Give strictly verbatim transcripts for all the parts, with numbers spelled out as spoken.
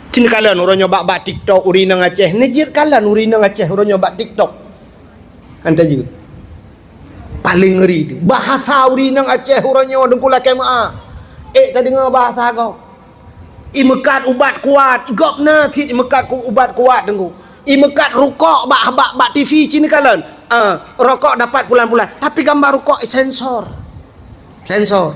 Cit kalon uroe nyoe bak-bak TikTok ureueng inong Aceh. Neujeuet kalon ureueng inong Aceh uroe nyoe bak TikTok. Hana jeuet. Paléng ngeri tu. Bahasa ureueng inong Aceh uroe nyoe Teungku lakèe meu'ah. Ék tadeungoe bahasa gob. Imeukat ubat kuat, gob na cit imeukat ku-, ubat kuat Teungku. Imeukat rukok bak, bak, bak T V cit kalon. Ah, rokok dapat pulan-pulan, tapi gambar rukok isensor. Sensor.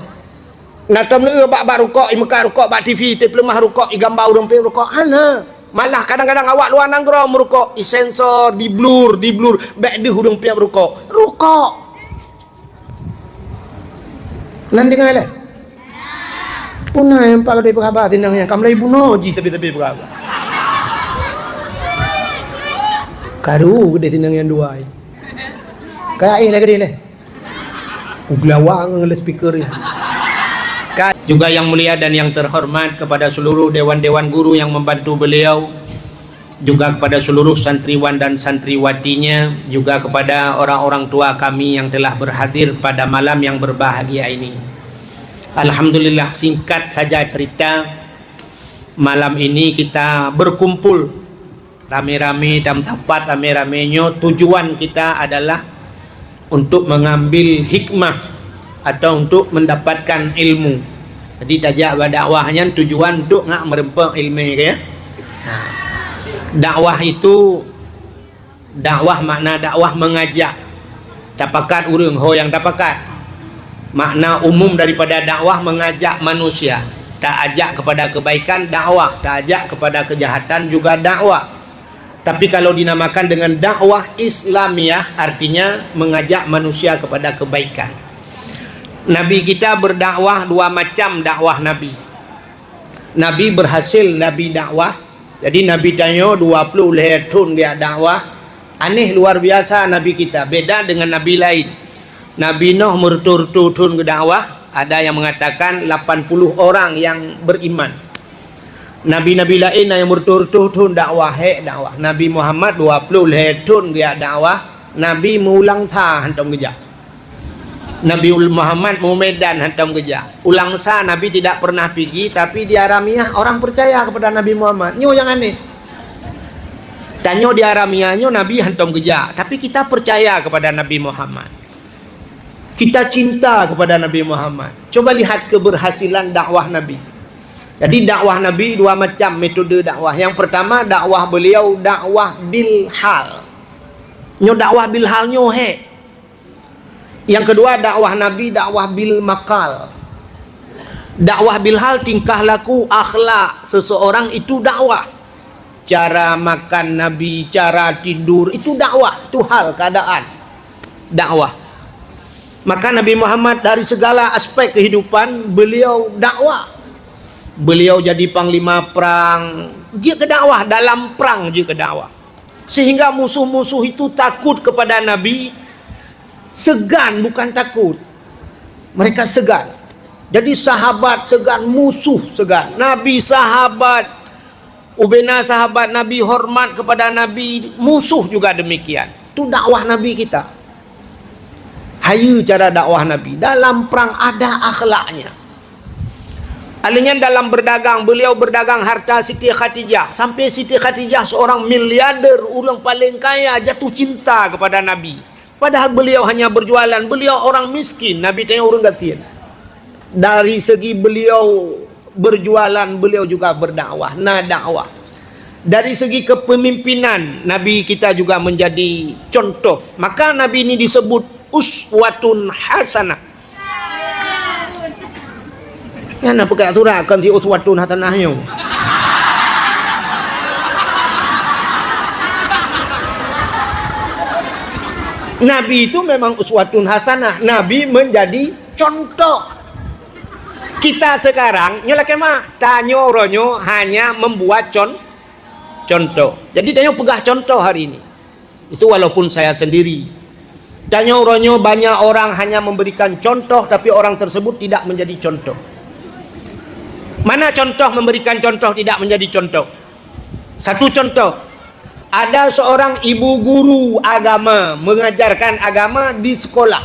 Na tom lé bak, bak rukok, imeukat rukok bak T V, teupeuleumah rukok, igambar ureueng peuet rukok. Hana. Malah kadang-kadang awak luwa nanggroe meurukok, isensor, diblur, diblur, bèk deuh ureueng peuet rukok. Rukok. Nan deungoe lé. Puna nyang pak geude peugah sinong nyan, ka mulai bunoe jih tepi-tepi peugah. Karu geude sinong nyan dua. Ka éh lé geude lé. Kugelawang ngon speaker nyan. Ka-, juga yang mulia dan yang terhormat kepada seluruh dewan-dewan guru yang membantu beliau, juga kepada seluruh santriwan dan santriwatinya, juga kepada orang-orang tua kami yang telah berhadir pada malam yang berbahagia ini. Alhamdulillah, singkat saja cerita, malam ini kita berkumpul rame-rame dan sapat rame-rame nyoe, tujuan kita adalah untuk mengambil hikmah atau untuk mendapatkan ilmu. Jadi, tajak bak dakwah nyan tujuan untuk ngak meureumpok ilmu, ya. Nah, dakwah itu, dakwah makna dakwah mengajak. Tapakat ureueng ho nyang tapakat. Makna umum daripada dakwah mengajak manusia. Taajak kepada kebaikan, dakwah. Taajak kepada kejahatan juga dakwah. Tapi kalau dinamakan dengan dakwah Islamiah, artinya mengajak manusia kepada kebaikan. Nabi kita berdakwah dua macam dakwah Nabi. Nabi berhasil Nabi dakwah. Jadi Nabi tanyoe dua puluh lhèe thon geujak dakwah. Aneh luar biasa Nabi kita, beda dengan nabi lain. Nabi Nuh meureutoh-reutoh thon geudakwah, ada yang mengatakan lapan puluh orang yang beriman. Nabi-nabi laén na nyang meureutoh-reutoh thon dakwah, hék dakwah. Nabi Muhammad dua puluh lhèe thon geujak dakwah, Nabi meuulang sa hantom geujak. Nabi Muhammad meumedan hantom geujak. Ulang sa Nabi tidak pernah pigi, tapi di Haramiyah orang percaya kepada Nabi Muhammad. Nyoe nyang aneh. Tanyoe di Haramiyah nyoe Nabi hantom geujak, tapi kita percaya kepada Nabi Muhammad. Kita cinta kepada Nabi Muhammad. Coba lihat keberhasilan dakwah Nabi. Jadi dakwah Nabi dua macam metode dakwah. Yang pertama dakwah beliau dakwah bil hal. Nyoe dakwah bil hal nyoe hék. Yang kedua dakwah Nabi dakwah bil maqal. Dakwah bil hal tingkah laku, akhlak seseorang itu dakwah. Cara makan Nabi, cara tidur, itu dakwah, itu hal keadaan dakwah. Maka Nabi Muhammad dari segala aspek kehidupan beliau dakwah. Beliau jadi panglima perang, jeuet keu dakwah, dalam perang jeuet keu dakwah. Sehingga musuh-musuh itu takut kepada Nabi, segan bukan takut. Mereka segan. Jadi sahabat segan, musuh segan. Nabi sahabat, ubena sahabat Nabi hormat kepada Nabi, musuh juga demikian. Itu dakwah Nabi kita. Hayeue cara dakwah Nabi. Dalam perang ada akhlaknya. Alèh nyan dalam berdagang, beliau berdagang harta Siti Khadijah. Sampai Siti Khadijah seorang miliarder, ureueng paléng kaya, jatuh cinta kepada Nabi. Padahal beliau hanya berjualan, beliau orang miskin, Nabi tanya ureueng gasien. Dari segi beliau berjualan, beliau juga berdakwah, na dakwah. Dari segi kepemimpinan, Nabi kita juga menjadi contoh. Maka Nabi ini disebut uswatun hasanah. Nyan na peugah surat kon si uswatun hasanah nyoe. Nabi itu memang uswatun hasanah. Nabi menjadi contoh. Kita sekarang nyoe lakèe meu'ah, tanyoe uroe nyoe hanya membuat con-, contoh. Jadi tanyoe peugah contoh hari ini. Itu walaupun saya sendiri. Tanyoe uroe nyoe banyak orang hanya memberikan contoh, tapi orang tersebut tidak menjadi contoh. Mana contoh memberikan contoh tidak menjadi contoh? Satu contoh, ada seorang ibu guru agama mengajarkan agama di sekolah.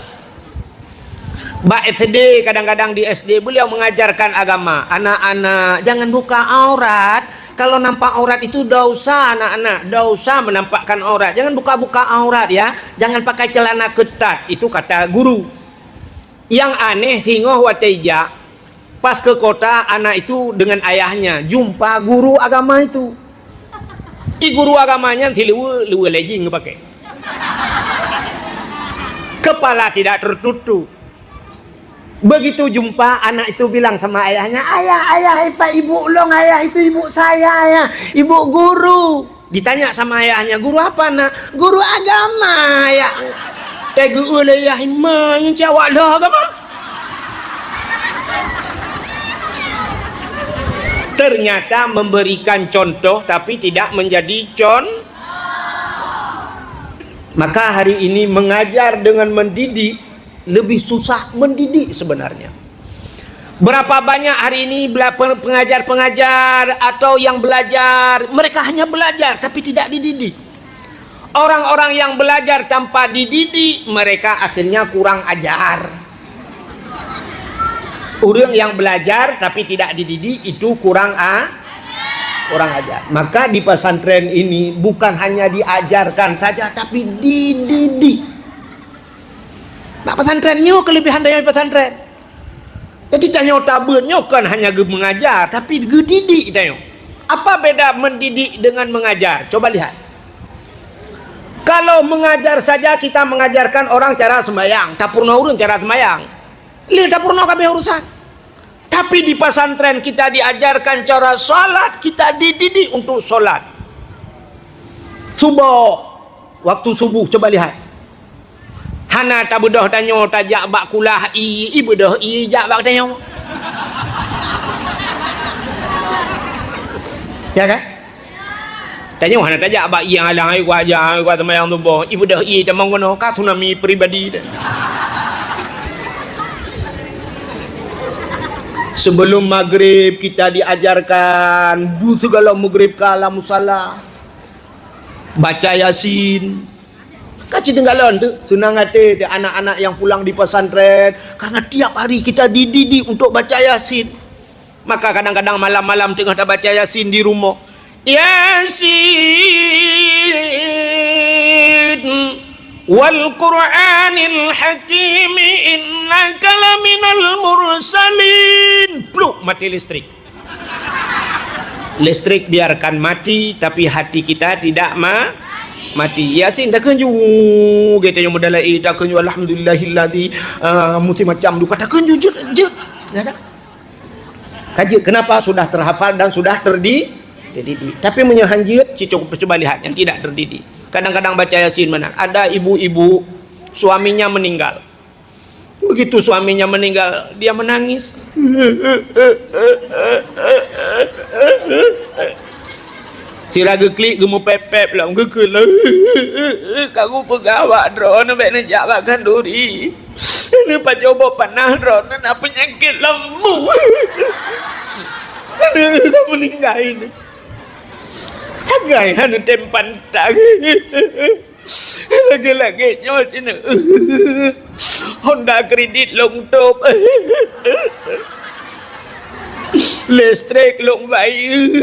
Bak S D, kadang-kadang di S D beliau mengajarkan agama. Anak-anak, jangan buka aurat, Kalau nampak aurat itu dosa, anak-anak, dosa menampakkan aurat. Jangan buka-buka aurat, ya. Jangan pakai celana ketat, itu kata guru. Yang aneh, singoh watèe jak, pas ke kota, anak itu dengan ayahnya jumpa guru agama itu. I guru agama nyan si luweue, luweue legging geupakai. Kepala tidak tertutup. Begitu jumpa, anak itu bilang sama ayahnya, "Ayah, ayah, ipat ibu ulôn, ayah, itu ibu saya, ayah, ibu guru." Ditanya sama ayahnya, "Guru apa, Nak?" "Guru agama, Ayah." Teugeue lé ayah, "Ima nyang cawak lheueh agama?" Ternyata memberikan contoh tapi tidak menjadi con-, maka hari ini mengajar dengan mendidik lebih susah mendidik sebenarnya. Berapa banyak hari ini bela-, pe-, pengajar-pengajar atau yang belajar, mereka hanya belajar tapi tidak dididik. Orang-orang yang belajar tanpa dididik, mereka akhirnya kurang ajar. Ureuëng yang belajar tapi tidak dididik, itu kurang a-, kurang ajar. Maka di pesantren ini bukan hanya diajarkan saja, tapi dididik. Bak pesantren nyoe kelebihan tanyoe pesantren. Jadi tanyoe tabeuet nyoe kon hanya geumengajar, tapi geudidik tanyoe. Apa beda mendidik dengan mengajar? Coba lihat. Kalau mengajar saja kita mengajarkan orang cara sembahyang, tapeurunoe ureuëng cara sembahyang. Lé tapeurunoe ka abéh urusan. Tapi di pesantren kita diajarkan cara salat, kita dididik untuk salat. Subuh, waktu subuh, coba lihat. Hana tabeudôh tanyoe tajak bak kulah ie, ie beudôh ie jak bak tanyoe. Ya kan? Tanyoe hana tajak bak ie alang, "Hai, ku aja, hai, ku sembahyang subuh." Ie beudôh ie tamong keunoe, ka tsunami pribadi. Sebelum maghrib kita diajarkan, bu segala maghrib ka lam musala. Baca Yasin. Ka ci teunggalon tu, seunang até di anak-anak yang pulang di pesantren, karena tiap hari kita dididik untuk baca Yasin. Maka kadang-kadang malam-malam teungoh tabaca Yasin di rumoh. "Yasin wal Qur'anil Hakim, innaka laminal mursalin." Pluk, mati listrik. Listrik biarkan mati, tapi hati kita tidak ma-, mati. Yasin takheun ju, geutanyoe meudalai, takheun ju, "Alhamdulillahilladzi," ah, macam-macam duka, takheun ju, jeuet, jeuet. Ya kan? Ka jeuet, kenapa? Sudah terhafal dan sudah terdi-, terdidik. Tapi meunyoe han jeuet, ci cuba, cuba lihat yang tidak terdidik. Kadang-kadang baca Yasin meunan. Ada ibu-ibu, suaminya meninggal. Begitu suaminya meninggal, dia menangis. Sira geuklik, geumeupép-pép lom, geukheun lom. "Ka kupeugah awak droeneuh bèk neujak bak khanduri. Neupajoh boh panah droeneuh na peunyakét lambung. Aneuk ka meuninggai nyoe. Sagai hana tem pantang." Lagèe-lagèe nyoe sineuk. Honda kredit lôn tôp. Listrik lôn bayeue.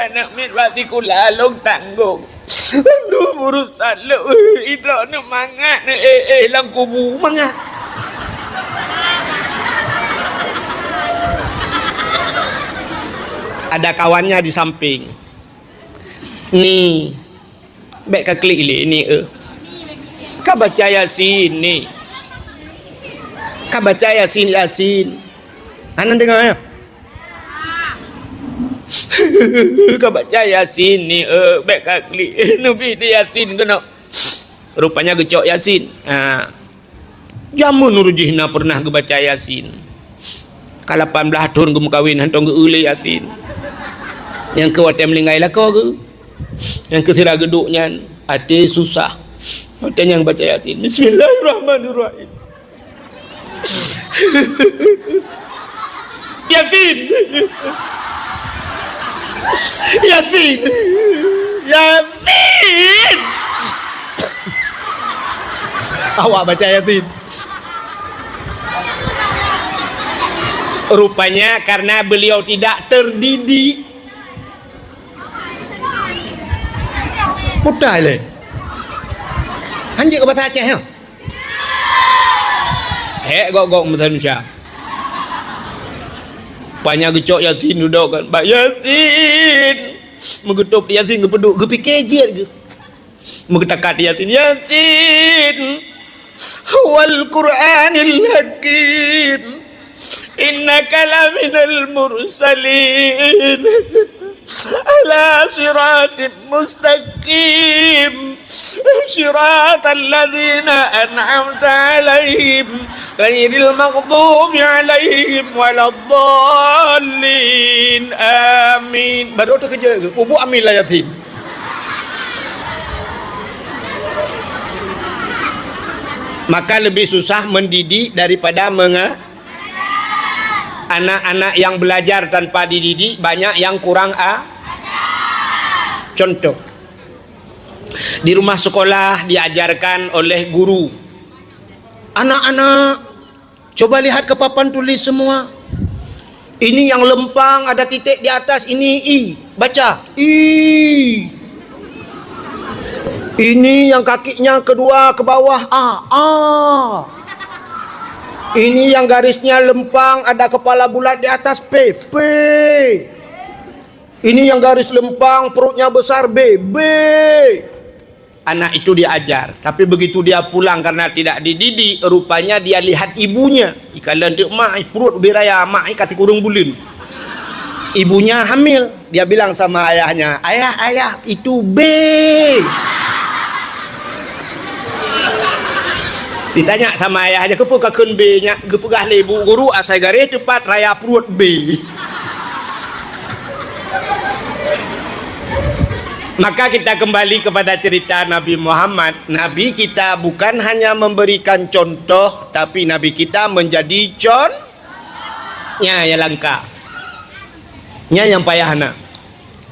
Aneuk miet bak sikula lôn tanggong. Aduh, urusan lôn. Droeneuh mangat. Eh, eh, lam kubu mangat. Ada kawannya di samping. Ni, bèk ka klik lé ni, eh. Ka baca Yasin ni. Ka baca Yasin, Yasin. Hana deungö, ya? Ka baca Yasin ni, eh, bèk ka klik. Neubi di Yasin keunoe. Rupanya geucok Yasin. Ha. Jameun uroe jih na peureunah geubaca Yasin. Ka lapan blaih thon geumeukawen, hantom geu-eu lé Yasin. Nyang keu watèe meuninggai lakoe geuh. Nyang keu sira geuduek nyan, até susah. Watèe nyan baca Yasin. Bismillahirrahmanirrahim. Yasin. Yasin. Yasin. Awak baca Yasin. Rupanya karena beliau tidak terdidik. Putai lé. Hanjeuet keu bahasa Aceh, ya? Hek gok-gok meusanusia. Panya geucok Yasin dudoe kan. Bak Yasin. Meugeutôb Yasin geupeuduek, geupike jeuet geuh. Meugeutakat Yasin, Yasin. Wal Qur'anil Hakim. Innaka laminal mursalin. Ala siratim mustaqim. Siratal ladzina an'amta alaihim. Ghairil maghdubi alaihim waladdallin. Amin. Baru terkejut ke? Pupuk amin lah Yasin. Maka lebih susah mendidik daripada menga-, anak-anak yang belajar tanpa dididik banyak yang kurang a-, contoh. Di rumah sekolah diajarkan oleh guru. Anak-anak, coba lihat ke papan tulis semua. Ini yang lempang ada titik di atas, ini I. Baca, I. Ini yang kakinya kedua ke bawah, A. A. Ini yang garisnya lempang ada kepala bulat di atas, P. P. Ini yang garis lempang perutnya besar, B. B. Anak itu diajar, tapi begitu dia pulang karena tidak dididik, rupanya dia lihat ibunya. Ikalon teuk mak, perut ubé raya, mak kasih kurung buleuen. Ibunya hamil, dia bilang sama ayahnya, "Ayah, ayah, itu B." Ditanya sama ayahnya, "Keupeue kakheun B nyak?" Geupeugah lé ibu guru, asai garéh teupat raya pruet B. Maka kita kembali kepada cerita Nabi Muhammad. Nabi kita bukan hanya memberikan contoh, tapi Nabi kita menjadi con-, nya, ya langka. Nya yang payah na.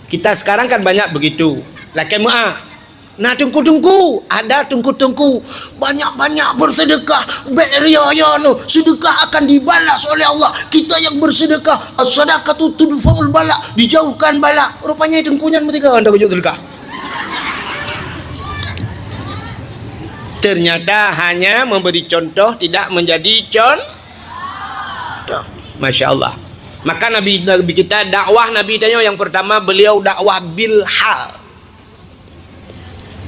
Kita sekarang kan banyak begitu. Lakée meu'ah. Na teungku-teungku, ada teungku-teungku banyak-banyak bersedekah, bék ria-ria nyoe, sedekah akan dibalas oleh Allah. Kita yang bersedekah, as-sadaqatu tudfa'ul bala, dijauhkan bala. Rupanya teungku nyan meusigoe anda kujok sedekah. Ternyata hanya memberi contoh tidak menjadi contoh. Masya Allah. Maka Nabi, Nabi kita dakwah Nabi tanyoe yang pertama beliau dakwah bil hal.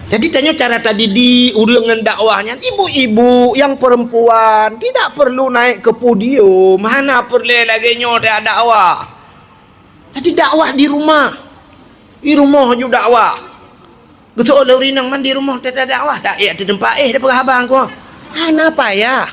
Jadi tanyoe cara tadidik ureuëng ngon dakwah nyan, ibu-ibu nyang perempuan tidak perlu naik ke podium, hana peureulée lagée nyoe that dakwah. Jadi dakwah di rumah. Di rumoh ju dakwah. Geuseuôt lé ureuëng inong man di rumoh that dakwah, tak ék teuteumpat éh, dah peugah abang ku. Hana payah.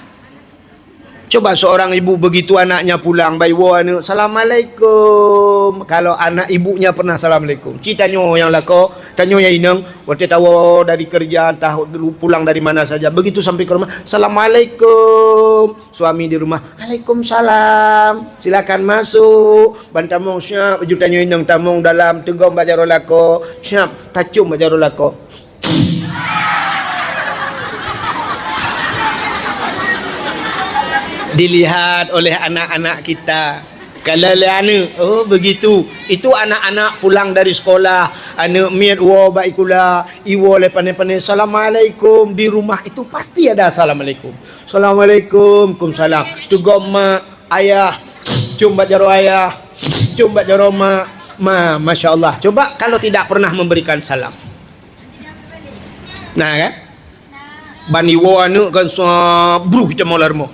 Coba seorang ibu begitu anaknya pulang, bak iwoe aneuëk, "Assalamualaikum." Kalau anak ibunya pernah assalamualaikum. Ci tanyoe nyang lakoe, tanyoe nyang inong, watée tawoe dari kerja, entah dulu pulang dari mana saja. Begitu sampai ke rumah, "Assalamualaikum." Suami di rumah, "Waalaikumsalam. Silakan masuk." Ban tamong siap, baju tanyoe inong tamong dalam, teugom bak jaroe lakoe, siap, tacom bak jaroe lakoe. Dilihat oleh anak-anak kita. Kalau lé aneuëk, oh begitu. Itu anak-anak pulang dari sekolah, aneuëk miet woe bak sikula, iwoe lé pané-pané, "Assalamualaikum." Di rumah itu pasti ada assalamualaikum. "Assalamualaikum." "Kumsalam." Teugom mak, ayah, com bak jaroe ayah, com bak jaroe mak. Ma, masya Allah. Coba kalau tidak pernah memberikan salam. Nah kan? Ban iwoe aneuëk kan sa bruh teuma lam rumoh.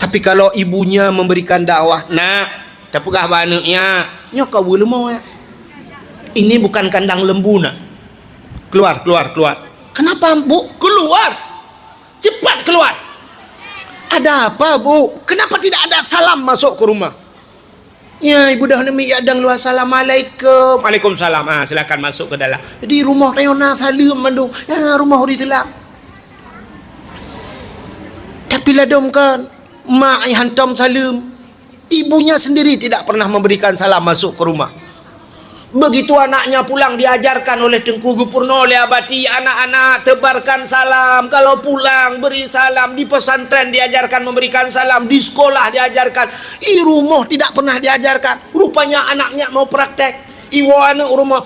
Tapi kalau ibunya memberikan dakwah, "Nak," tapeugah bak aneuëk, "Nyak, nyoe ka weueh leumo, ya. Ini bukan kandang lembu, Nak. Keluar, keluar, keluar." "Kenapa, Bu?" "Keluar! Cepat keluar!" "Ada apa, Bu? Kenapa tidak ada salam masuk ke rumah?" "Ya, ibu dah nemi ya dang luar, assalamualaikum." "Waalaikumsalam. Ah, silakan masuk ke dalam." Di rumoh tanyoe na saleuem mandum. Ya, rumoh di seulab. Tapi ladom kan, mak ai hantom saleuem. Ibunya sendiri tidak pernah memberikan salam masuk ke rumah. Begitu anaknya pulang, diajarkan oleh teungku, geupeurunoe lé abati, "Anak-anak, tebarkan salam. Kalau pulang, beri salam." Di pesantren diajarkan memberikan salam, di sekolah diajarkan. Di rumoh tidak pernah diajarkan. Rupanya anaknya mau praktek. Iwoe aneuëk rumoh.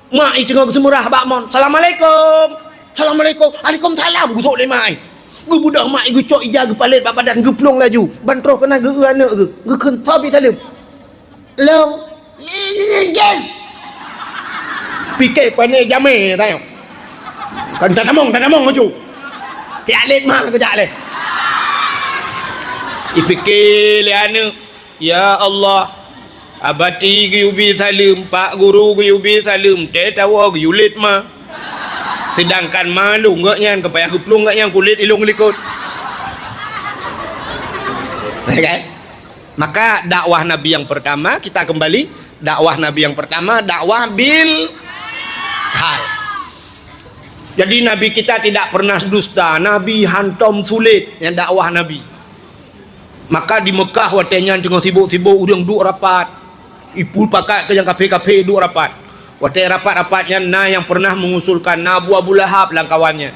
Mak i teungoh geuseumurah bak mon. "Assalamualaikum." "Assalamualaikum." "Alaikumsalam," geusok lé mak i. Geubeudôh mak i, geucok ija geupalét bak badan, geuplueng laju. Ban troh keunan geu-eu aneuk geuh. Geukheun, "Soe bi saleuem?" "Lôn." Pike pané jamé tanyoe. Kan tatamong, tatamong laju. Tiak lét mah geujak lé. Ipike lé aneuk, "Ya Allah, abati geuyue bi saleuem, pak guru geuyue bi saleuem, teuh tawoe geuyue lét mah." Sedangkan ma lôn geuh nyan, ka payah geuplueng geuh nyan kulét ilong likot. Ya kan? Maka dakwah Nabi yang pertama, kita kembali, dakwah Nabi yang pertama, dakwah bil hal. Jadi Nabi kita tidak pernah dusta, Nabi hantom sulet nyang dakwah Nabi. Maka di Mekah watée nyan teungoh sibok-sibok ureuëng duek rapat. Ipu pakat keu nyang kaphé-kaphé duek rapat. Watée rapat-rapat nyan na nyang pernah mengusulkan, na Abu, Abu Lahab lam kawan nyan.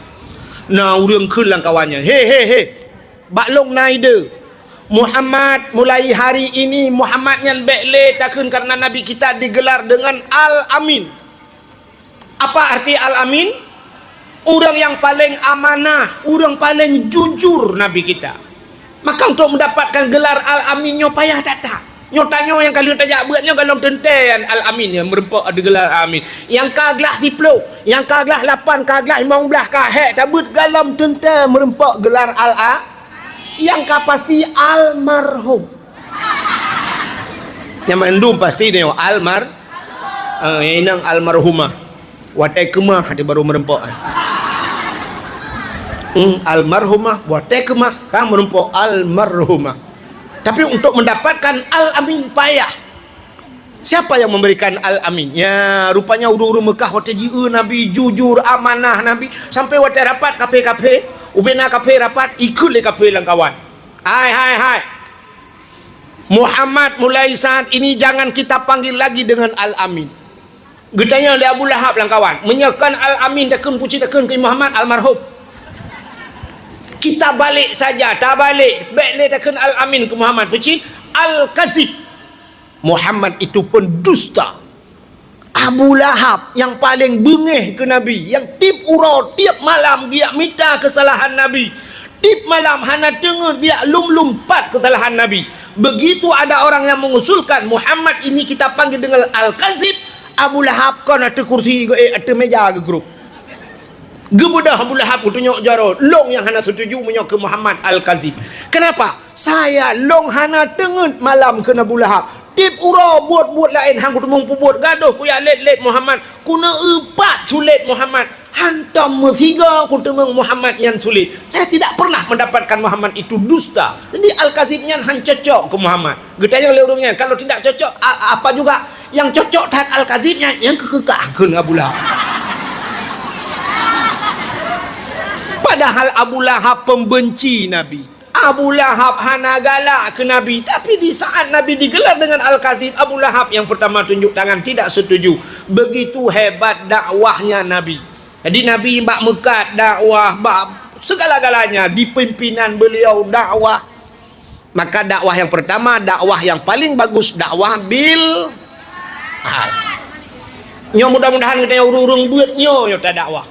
Na ureuëng kheun lam kawan nyan, "He, he, he! Bak lôn na ide. Muhammad, mulai hari ini Muhammad nyan bék lé takheun, karena Nabi kita digelar dengan Al-Amin." Apa arti Al-Amin? Ureuëng nyang paleng amanah, ureuëng paleng jujur Nabi kita. Maka untuk mendapatkan gelar Al-Amin nyoe payah that-that. Nyoe tanyoe nyang ka lheueh tajak beuet nyoe golom teuntée Al-Amin nyang meureumpok digelar Al-Amin. Nyang ka glah siplôh, nyang ka glah lapan, ka glah limong blaih, ka hék tabeuet golom teuntée meureumpok gelar Al-A-, nyang ka pasti almarhum. Nyang mandum pasti nyoe almar-, eh, nyang inong almarhumah. Watée keumah dia baru meureumpok. Hmm, almarhumah, watée keumah, ka meureumpok almarhumah. Tapi untuk mendapatkan Al-Amin payah. Siapa yang memberikan Al-Amin? Ya, rupanya ureuëng-ureuëng Mekah watée jieu Nabi jujur, amanah Nabi, sampai watée rapat kaphé-kaphé, ubena kaphé rapat, ikheun lé kaphé lam kawan. "Hai, hai, hai! Muhammad, mulai saat ini jangan kita panggil lagi dengan Al-Amin." Geutanyong lé Abu Lahab lam kawan, "Meunyoe kon Al-Amin takheun, peue cit takheun keu Muhammad almarhum?" "Kita balik saja, tabalek, bék lé takheun Al-Amin keu Muhammad, peue cit Al-Kazib." Muhammad itu pendusta. Abu Lahab nyang paleng beungéh keu Nabi, nyang tieb uroe, tieb malam geujak mita keusalahan Nabi. Tieb malam hana teungeut geujak lom-lom pat keusalahan Nabi. Begitu ada orang yang mengusulkan, "Muhammad ini kita panggil dengan Al-Kazib," Abu Lahab kon ateueh kursi geuék, ateueh méja geugrob. Geubeudôh Abu Lahab geutunyok jaroe, "Lôn nyang hana setuju meunyoe keu Muhammad Al-Kazib." Kenapa? "Saya lôn hana teungeut malam," kheun Abu Lahab. "Tieb uroe buet-buet laén han kuteumong peubuet, gadôh kujak lét-lét Muhammad. Kuneuk pat sulet Muhammad. Hantom meusigoe kuteumong Muhammad nyan sulet. Saya tidak pernah mendapatkan Muhammad itu dusta." Jadi Al-Kazib nyan han cocok keu Muhammad. Geutanyong lé ureuëng nyan, "Kalau tidak cocok, a-, apa juga? Nyang cocok that Al-Kazib nyan, nyang keukeukah," kheun Abu Lahab. Padahal Abu Lahab pembenci Nabi. Abu Lahab hana galak keu Nabi, tapi di saat Nabi digelar dengan Al-Kazib, Abu Lahab yang pertama tunjuk tangan tidak setuju. Begitu hebat dakwahnya Nabi. Jadi Nabi bak meukat dakwah, bak segala-galanya di pimpinan beliau dakwah. Maka dakwah yang pertama, dakwah yang paling bagus, dakwah bil hal. Nyoe mudah-mudahan geutanyoe ureuëng-ureuëng beuet nyoe, nyoe tadakwah.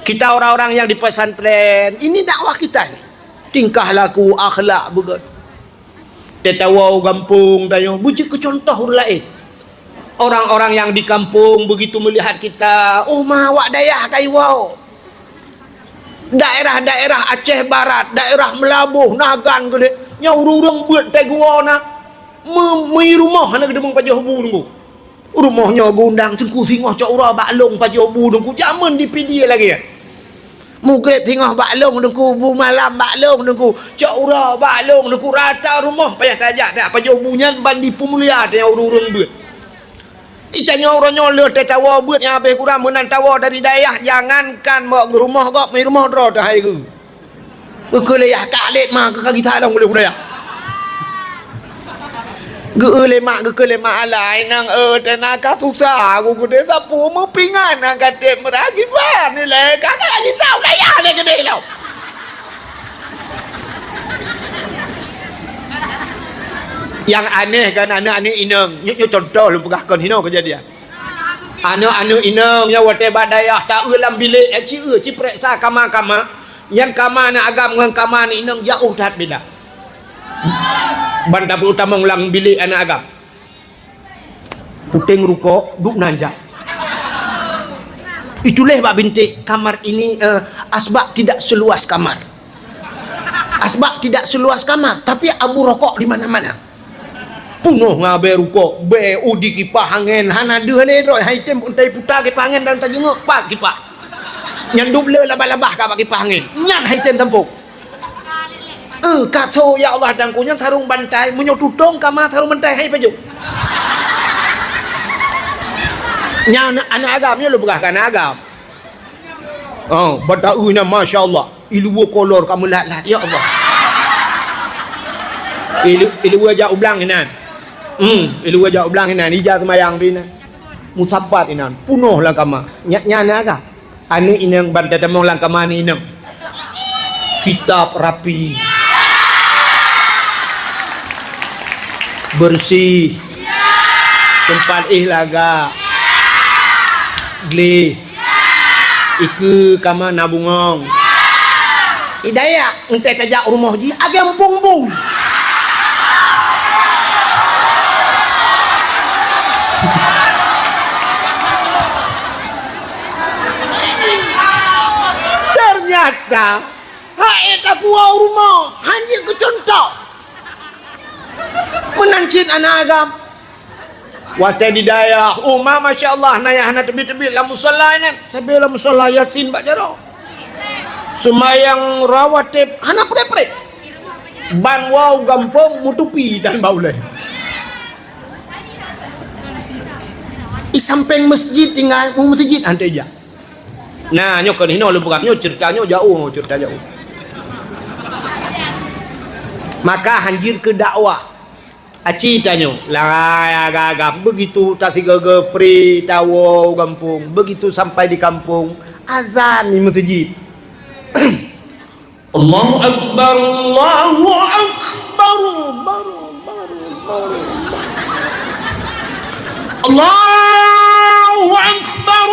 Kita orang-orang yang di pesantren, ini dakwah kita ini. Tingkah laku, akhlak beugét. Teuh tawoe u gampông tanyoe, beujeuet keu contoh ureuëng laén. Orang-orang yang di kampung begitu melihat kita, "Oh ma, awak dayah ka iwoe." Daerah-daerah Aceh Barat, daerah Meulaboh, Nagan keudéh, nyan ureuëng-ureuëng beuet teuh geuwoe na. Me-, meu rumoh hana geudeungoe pajoh bu teungku. Rumoh nyoe geuundang teungku singoh cok uroe bak lôn pajoh bu teungku. Jameun di Pidie lagée nyan. Mugreb singoh bak lôn teungku, bu malam bak lôn teungku. Cok uroe bak lôn teungku, rata rumoh payah tajak, tajak pajoh bu nyan ban di peumulia teuh ureuëng-ureuëng beuet. Itanyoe uroe nyoe lheueh teuh tawoe beuet nyang habéh kurang meunan tawoe dari dayah, jangankan mok rumoh gob, meu rumoh droe teuh hai geu. Geukheun lé yah ka lét ma keu ka gisa lom uleh budaya. Geu-eu lé mak, geukheun lé mak, "Alai nang eu, teuh na ka susah, aku geudeh sapu meupingan na ka tém meuragiban ilée, ka ka gisa budaya lé geudeh lom." Nyang aneh kan aneuk-aneuk inong, nyoe, nyoe contoh lôn peugah kon hinoe keujadian. Aneuk-aneuk inong nyang watée bak dayah taeu lam bilék, eh, ci eu, ci preksa kama-kama. Nyan kama aneuk agam ngon kama aneuk inong jaoh that beda. Ban tapeutamong lam bilék aneuk agam. Puténg rukok, duek nan jak. Itulah bak binték kamar ini, eh, asbak tidak seluas kamar. Asbak tidak seluas kamar, tapi abu rokok di mana-mana. Punoh ngon abée rukok, bée udi kipah angén, hana deuh lé droe, hai tem untai puta kipah angén dan tajeungeuk pat kipah. Nyan dub le labah-labah ka bak kipah angén. Nyan hai tem tampok. Eh, kaso, ya Allah, dangku nyan sarong bantai, meunyoe tutong kama sarong bantai hai pajoh. Nyan aneuk agam, nyoe lôn peugah keu aneuk agam. Oh, bak taeu nyan, masya Allah. Iluwa kolor ka meulat-lat, ya Allah. Ilu-, iluwa jak ublang inan. Hmm, iluwa jak ublang inan, ija seumayang pih inan. Musapat inan, punoh lam kama. Nyak nyan aga. Aneuk inong ban tatamong lam kama aneuk inong. Kitab rapi. Bersih. Teumpat éh laga. Gleh. Ikeue kama na bungong. Hidayah, enteuk tajak rumoh jih, agam bong-bong. Ternyata, hai tapuwoe rumoh, hana jeuet keu cuntoh. Meunan cit aneuk agam. Watée di dayah, uma, masya Allah, na nyang hana teubiet-teubiet lam musala nyan. Sabe lam musala Yasin bak jaroe. Seumayang rawatib hana preh-preh. Ban woe gampông meutupi dan bak ulée. Di sampéng meuseujid tinggai, u meuseujid han teuh jak. Nah, nyoe kon hinoe lôn peugah, nyoe ceurita nyoe jaoh, ceurita jaoh. Maka hanjeuet keu dakwah. Aci tanyoe, lai aga-aga, begitu tasigoe-goe pri tawoe u gampông, begitu sampai di kampung, azan di meuseujid. Allahu Akbar, Allahu Akbar, baru, baru, baru. Allahu Akbar,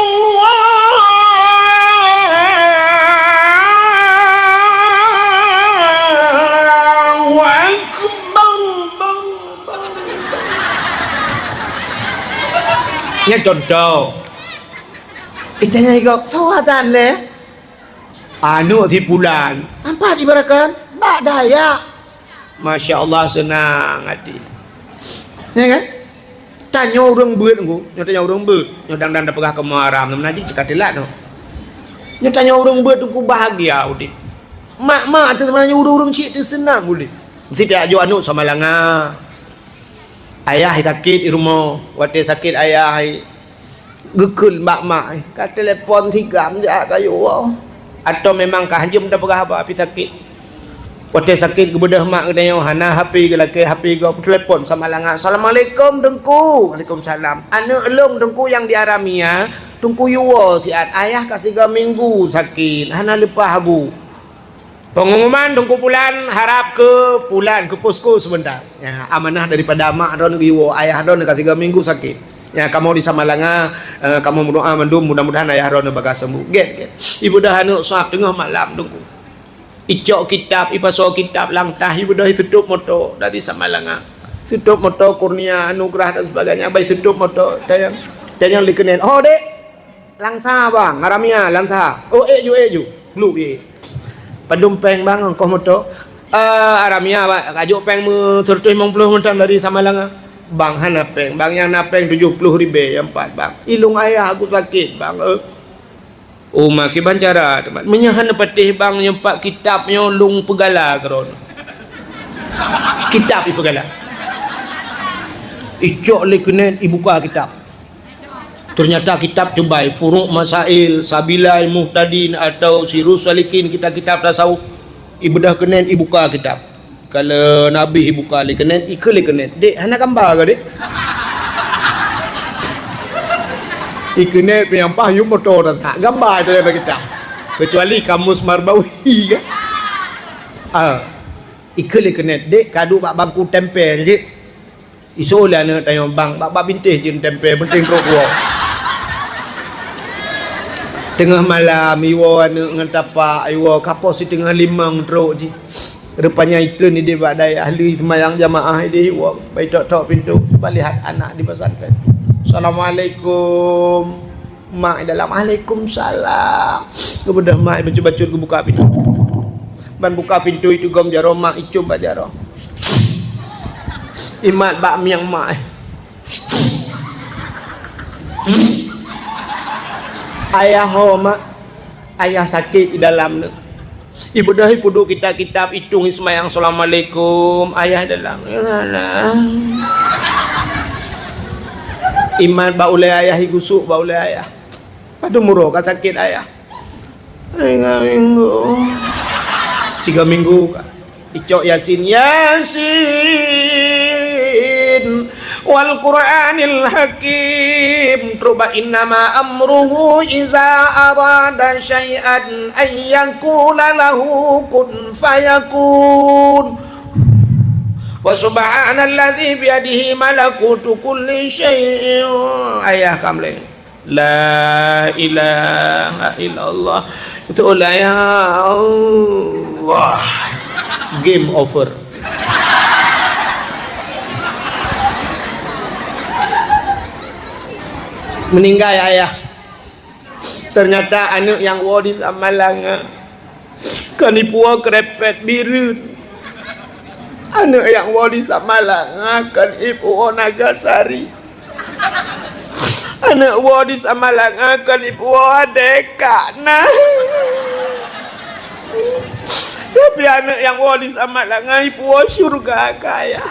Allahu Akbar, baru, baru. Nyan contoh. Itanya igok, soe azan lé? Aneuk si pulan. Ampat ibarakan, bak daya. Masya Allah, seunang até. Ya kan? Tanyoe ureuëng beuet ngku, nyoe tanyoe ureuëng beuet. Nyoe dang-dang tapeugah keu Muharram, meunan jih cit ka teulat nyoe. Nyoe tanyoe ureuëng beuet ngku bahagia udeb. Mak-mak teuh meunan nyoe ureuëng-ureuëng cit teuh seunang udeb. Meusti tajak jok aneuk Samalanga. Ayah sakét di rumoh, watée sakét ayah, geukheun bak mak, ka telepon sigam jak kayue woe. Atau memang ka hanjeuet tapeugah haba pih sakét. Watée sakét geubeudôh mak geutanyoe, hana H P geulakée, H P gob, telepon Samalanga, "Assalamualaikum, Teungku." "Waalaikumsalam." "Aneuk lôn, Teungku, nyang di Aramia, Teungku yue woe siat, ayah ka sigoe minggu sakét, hana leupah bu." Pengumuman Teungku Pulan harab keu Pulan keu posko sebentar. Ya, amanah daripada mak droeneuh geuyue woe, ayah droeneuh ka tiga minggu sakét. Ya, kamoe di Samalanga, eh, kamoe meudoa mandum mudah-mudahan ayah droeneuh bagah sembuh. Gét, gét. Ibeudôh aneuk sab teungoh malam Teungku. Icok kitab, ipasoe kitab lam tah, ibeudôh itutup moto dari Samalanga. Tutup moto Kurnia, Anugerah dan sebagainya, bai tutup moto. Tanyong, tanyong likeunen. "Oh, Dek, Langsa, Bang, Aramia, Langsa." "Oh, ék ju, ék ju." Gluk, ék. "Padum péng, Bang, ongkoh moto?" "Eh, Aramia, Bang, kajok péng meu seratus limong ploh mantong dari Samalanga." "Bang, hana péng, Bang, nyang na péng tujoh ploh ribée nyang pat, Bang. Ilong ayah aku sakét, Bang, eh." "Oh, ma kiban cara, teuma. Meunyoe hana patéh, Bang, nyang pat kitab nyoe lôn peugala keudroe." Kitab ipeugala. Icok lé keunen ibuka kitab. Ternyata kitab cubai, Furuq Masail, Sabilai Muhtadin atau Sirus Salikin, kitab-kitab tasawuf. Ibeudôh keunen ibuka kitab. Ka lheueh habéh ibuka lé keunen, ikheun lé keunen, "Dek, hana gamba kah, Dek?" Ikeunen pih nyang paih yum moto that, gamba itu dalam kitab. Kecuali Kamus Marbawi kan. Ah. Ikheun lé keunen, "Dek, ka duek bak bangku tempel jih." Isoe lé aneuk tanyoe, "Bang, bak, bak bintéh jeuet tempel, penting trok woe." Teungoh malam, iwoe aneuk ngon tapak, iwoe ka poh siteungoh limong trok jih. Rupanya itreun idéh bak dayah, lheueh seumayang jamaah idéh iwoe, bai tok-tok pintoe, bak lihat anak di pesantren. "Assalamualaikum." Mak i dalam, "Waalaikumsalam." Geubeudôh mak i bacut-bacut geubuka pintoe. Ban buka pintoe itugom jaroe, mak icôm bak jaroe. Imat bak mieng mak. "Ayah ho, mak?" "Ayah sakét i dalam nyoe." Ibeudôh ipeuduek kitab-kitab, itong, iseumayang, "Assalamualaikum, ayah dalam." Imat bak ulèe ayah, igusuk bak ulèe ayah. "Padum uroe ka sakét ayah?" "Siga minggu." Siga minggu ka. Icok Yasin, "Yasin, wal Qur'anil hakim." Trok bak, "Innama amruhu iza arada syai'an an yaqula lahu kun fayakun. Fa subhanalladzi biyadihi malakutu kulli syai'in." Ayah ka mulai. "La ilaha illallah." Itu lah, ya Allah. Game over. Meninggai ayah. Ternyata aneuk nyang woe di Samalanga kon ipuwoe krepet bireuen. Aneuk nyang woe di Samalanga kon ipuwoe naga sari. Aneuk woe di Samalanga kon ipuwoe adeka na. Tapi aneuk nyang woe di Samalanga ipuwoe syurga kaya.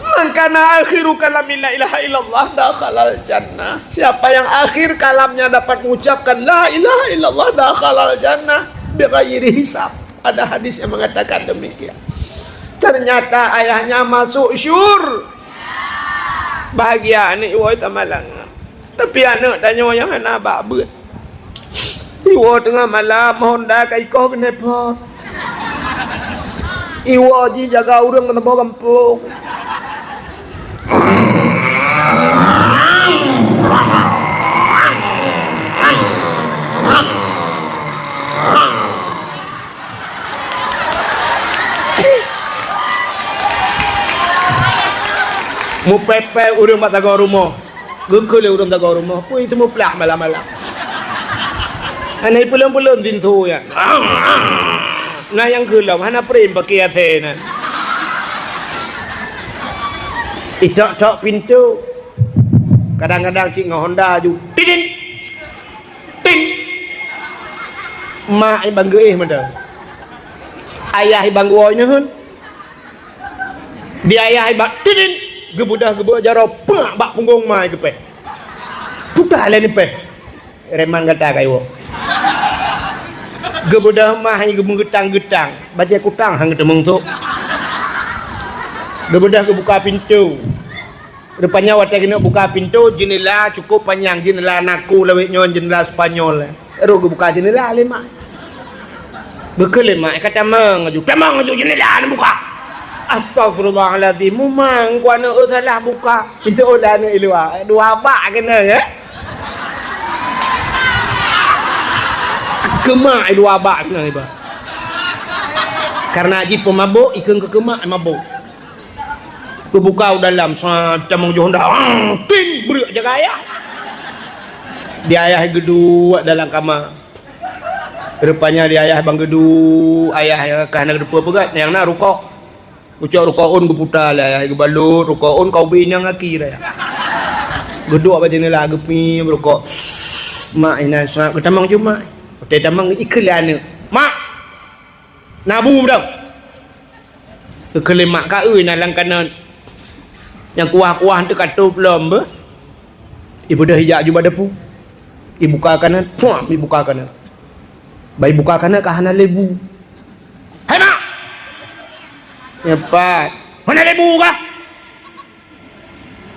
"Man kana akhiru kalami la ilaha illallah dakhalal jannah." Siapa yang akhir kalamnya dapat mengucapkan la ilaha illallah dakhalal jannah bighairi hisab. Ada hadis yang mengatakan demikian. Ternyata ayahnya masuk syur. Bahagia aneuk iwoe Samalanga. Tapi aneuk tanyoe nyang hana bak beuet. Iwoe teungoh malam, Honda ka ikoh keuneupot. Iwoe jijaga ureueng meusaboh gampông. Mupèpèp ureueng bak tagoe rumoh. Geukheun lé ureueng tagoe rumoh, peue teumuplah malam-malam. Hana ipeulon-peulon pintoe nyan. Na nyang kheun lom, hana prem paké asèe nyan. Itok-tok pintoe. Kadang-kadang cit ngon Honda aju. Tidin! Tin! Mak i ban geuéh mantong. Ayah i ban geuwoe neuheun. Di ayah i ban tidin! Geubeudôh geubeue jaroe, peuk bak punggong mak i geupèh. Puta lé neupèh. Reman gata ka iwoe. Geubeudôh mak i geumeugeutang-geutang. Bajèe kutang han geuteumeung sôk. Geubeudôh geubuka pintoe. Rupanya watèe keuneuk buka pintoe, jeundela cukôp panyang, jeundela naku lawét nyoe, jeundela Spanyol. Rot geubuka jeundela lé mak. Geukheun lé mak, ka tamong aju, tamong aju jeundela neubuka. Astagfirullahalazim, mumang ku aneuk, eu, salah buka. Itu oleh aneuk i luwa, dua bak keunan, ya. Keu mak dua bak keunan iba. Karena jih peumabôk, ikheun keu keu mak mabôk. Geubuka u dalam, sa tamong jôh dah, ang, ting, breuek jaga ayah. Di ayah geuduek dalam kama. Rupanya di ayah ban geuduek, ayah ka hana geuteupeue peugah, nyang na rukok. Ucok rukok ôn geuputa lé ayah, geubalot rukok ôn, kaubri nyang aki raya. Geuduek bak jeundela, geupie rukok. Mak inan sa geutamong jeuet mak. Watèe tamong ikheun lé aneuk. Mak! Na bu dong. Geukheun lé mak, ka eu na lam kanan. Nyang kuah-kuah teuh ka tôb lom beuh. Ibeudôh ijak aju bak dapu. Ibuka kanan, puam, ibuka kanan. Ban ibuka kanan ka hana lé bu. Hai mak! Nyan pat. Hana lé bu kah?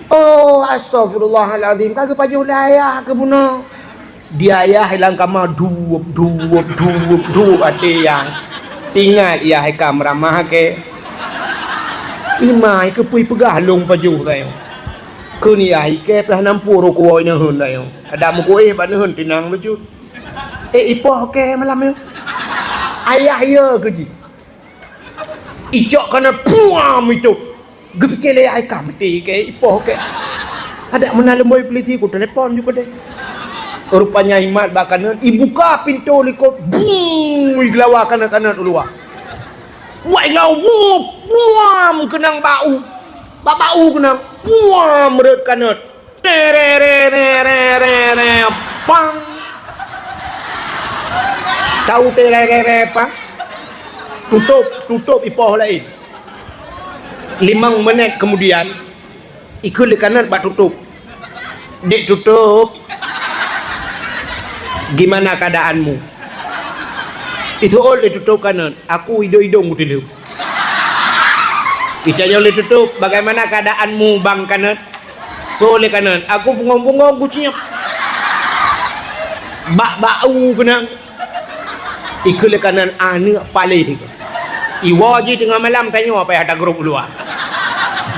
Oh, astagfirullahalazim, ka geupajoh lé ayah keu bunoe. Di ayah lam kama duep, duep, duep, duep até ayah. Teuingat ayah ka meuramah kèe. Imai keupeue peugah lôn pajoh kayong. Kheun yah, ikèe pih hana muphom rot kuwoe neuheun laén. Adak meukuéh bak neuheun tinang bacut. Eh, ipoh kèe malam nyoe. Ayah iya keu jih. Icok kanot puam itôp. Geupike lé ayah ka meuti kèe ipoh kèe. Adak meunan leumboi peulisi ku telepon ju keudeh. Rupanya imat bak kanot, ibuka pintoe likot, bung, igeulawa kanot-kanot u luwa. Buat ilau, bup, buam, keunong bak u. Bak, bak u keunong, buam, rhot kanot. Tererere, pang. Tahu tererere, pang? Tutup, tutup ipoh laén. Limong menit kemudian, ikheun lé kanot bak tutup. "Dek tutup, gimana keadaanmu?" Itu ol lé tutup kanot, "Aku idong-idong kutileuem." Itanyong lé tutup, "Bagaimana keadaanmu, bang kanot?" So lé kanot, "Aku bungong-bungong kuciep." Bak bak u keunong. Ikheun lé kanot, "Aneuk paléh." Iwoe jih teungoh malam tanyoe apa yang ada grup luar.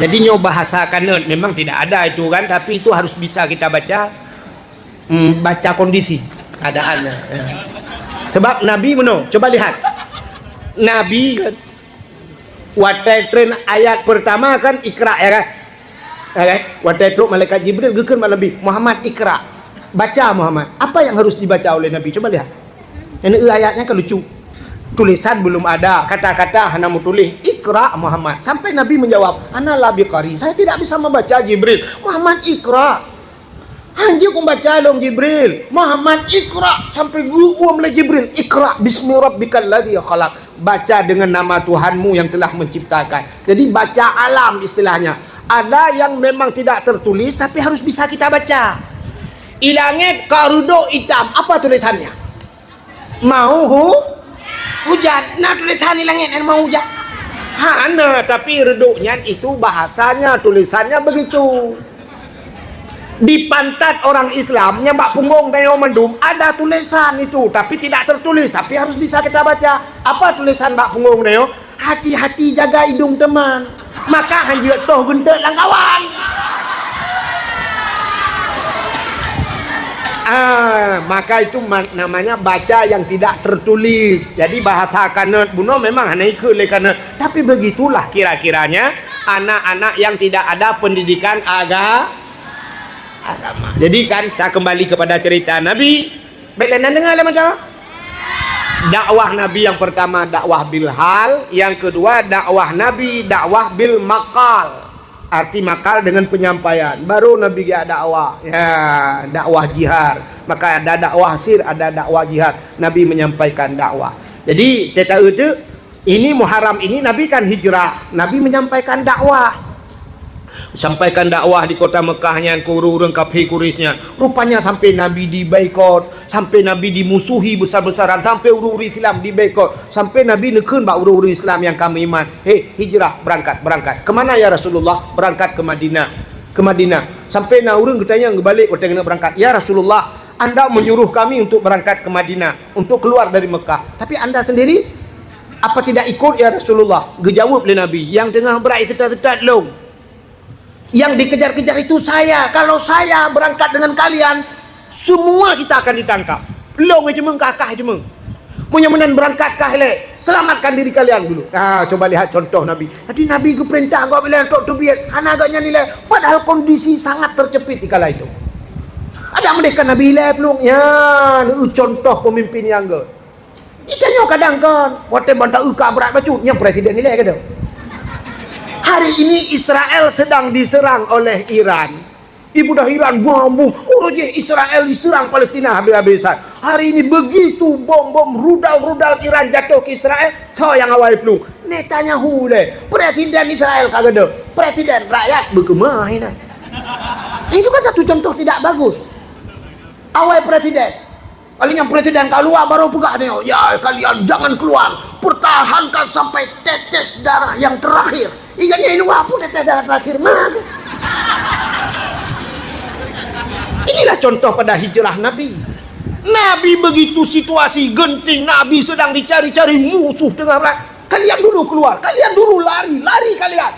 Jadi nyoe bahasa kanot memang tidak ada itu kan, tapi itu harus bisa kita baca. Hmm, baca kondisi keadaannya. Ya. Sebab Nabi meunoe, coba lihat. Nabi kan, watèe treun ayat pertama kan Iqra, ya kan? Ya kan? Watèe trok malaikat Jibril geukheun bak Nabi, "Muhammad, Iqra." Baca, Muhammad. Apa yang harus dibaca oleh Nabi? Coba lihat. Ini ayatnya kan lucu. Tulisan belum ada, kata-kata hana meutuléh, "Iqra, Muhammad." Sampai Nabi menjawab, "Ana la biqari." "Saya tidak bisa membaca, Jibril." "Muhammad, Iqra." "Hanjeuet kumbaca lôn, Jibril." "Muhammad, Iqra." Sampai geuuem lé Jibril, "Iqra bismi rabbikal ladzi khalaq." "Baca dengan nama Tuhanmu yang telah menciptakan." Jadi baca alam istilahnya. Ada yang memang tidak tertulis tapi harus bisa kita baca. Di langit ka reudôk itam, apa tulisannya? Mau hu-, hujan. Na tulisan di langit, "Mau hujan." Hana, tapi reudôk nyan itu bahasanya, tulisannya begitu. Di pantat orang Islam nyang bak punggong tanyoe mandum ada tulisan itu, tapi tidak tertulis, tapi harus bisa kita baca. Apa tulisan bak punggong tanyoe? "Hati-hati jaga hidung teman, maka hanjeuet toh geunteuk lam kawan." Ah, maka itu ma-, namanya baca yang tidak tertulis. Jadi bahasa kanot bunoe memang hana ikheun lé kanot. Tapi begitulah kira-kiranya anak-anak yang tidak ada pendidikan aga-, agama. Jadi kan, kita kembali kepada cerita Nabi. Baik, lain dengar lah macam. Dakwah Nabi yang pertama dakwah bil hal, yang kedua dakwah Nabi dakwah bil maqal. Arti maqal dengan penyampaian. Baru Nabi geujak dakwah. Ya, dakwah jihar. Maka ada dakwah sir, ada dakwah jihar. Nabi menyampaikan dakwah. Jadi, teuta itu, ini Muharram ini Nabi kan hijrah. Nabi menyampaikan dakwah. Sampaikan dakwah di kota Mekah nyan keu ureuëng-ureuëng kafé Quraisy nyan. Rupanya sampai Nabi diboikot, sampai Nabi dimusuhi besar-besaran, sampai ureuëng-ureuëng Islam diboikot, sampai Nabi neukheun bak ureuëng-ureuëng Islam nyang ka meuiman, "Hei, hijrah, berangkat, berangkat." "Kemana ya Rasulullah?" "Berangkat ke Madinah." "Ke Madinah." Sampai na ureuëng geutanyong geubalek watée geuneuk berangkat, "Ya Rasulullah, Anda menyuruh kami untuk berangkat ke Madinah, untuk keluar dari Mekah. Tapi Anda sendiri, apa tidak ikut ya Rasulullah?" Geujaweueb lé Nabi, "Nyang teungoh brat seutat-seutat lôn. Yang dikejar-kejar itu saya. Kalau saya berangkat dengan kalian, semua kita akan ditangkap." "Lôn nyang jimeueng, kah nyang jimeueng. Meunyoe meunan berangkat kah ilée, selamatkan diri kalian dulu." Ah, coba lihat contoh Nabi. Jadi Nabi geupeurintah gob ilée untuk teubiet, hana gobnyan ilée. Padahal kondisi sangat terjepit di kala itu. Ada merdeka Nabi ilée peulung. Ya, contoh pemimpin yang gét. Itanyoe kadang kan, watée ban taeu ka brat bacut, nyang presiden ilée keunoe. Hari ini Israel sedang diserang oleh Iran. Ibu dah Iran bom-bom, ureuëng jih Israel diserang Palestina habis-habisan. Hari ini begitu bom-bom rudal-rudal Iran jatuh ke Israel, soe nyang awai peulung? Netanyahu lé, presiden Israel ka geudoh. Presiden rakyat beukeumah inan. Itu kan satu contoh tidak bagus. Awai presiden. Kali nyan presiden ka luwa baru peugah nyoe, "Ya, kalian jangan keluar. Pertahankan sampai tetes darah yang terakhir." Iga nyan luwa pun tetes darah terakhir mah. Inilah contoh pada hijrah Nabi. Nabi begitu situasi genting, Nabi sedang dicari-cari musuh tengah perang. "Kalian dulu keluar, kalian dulu lari, lari kalian."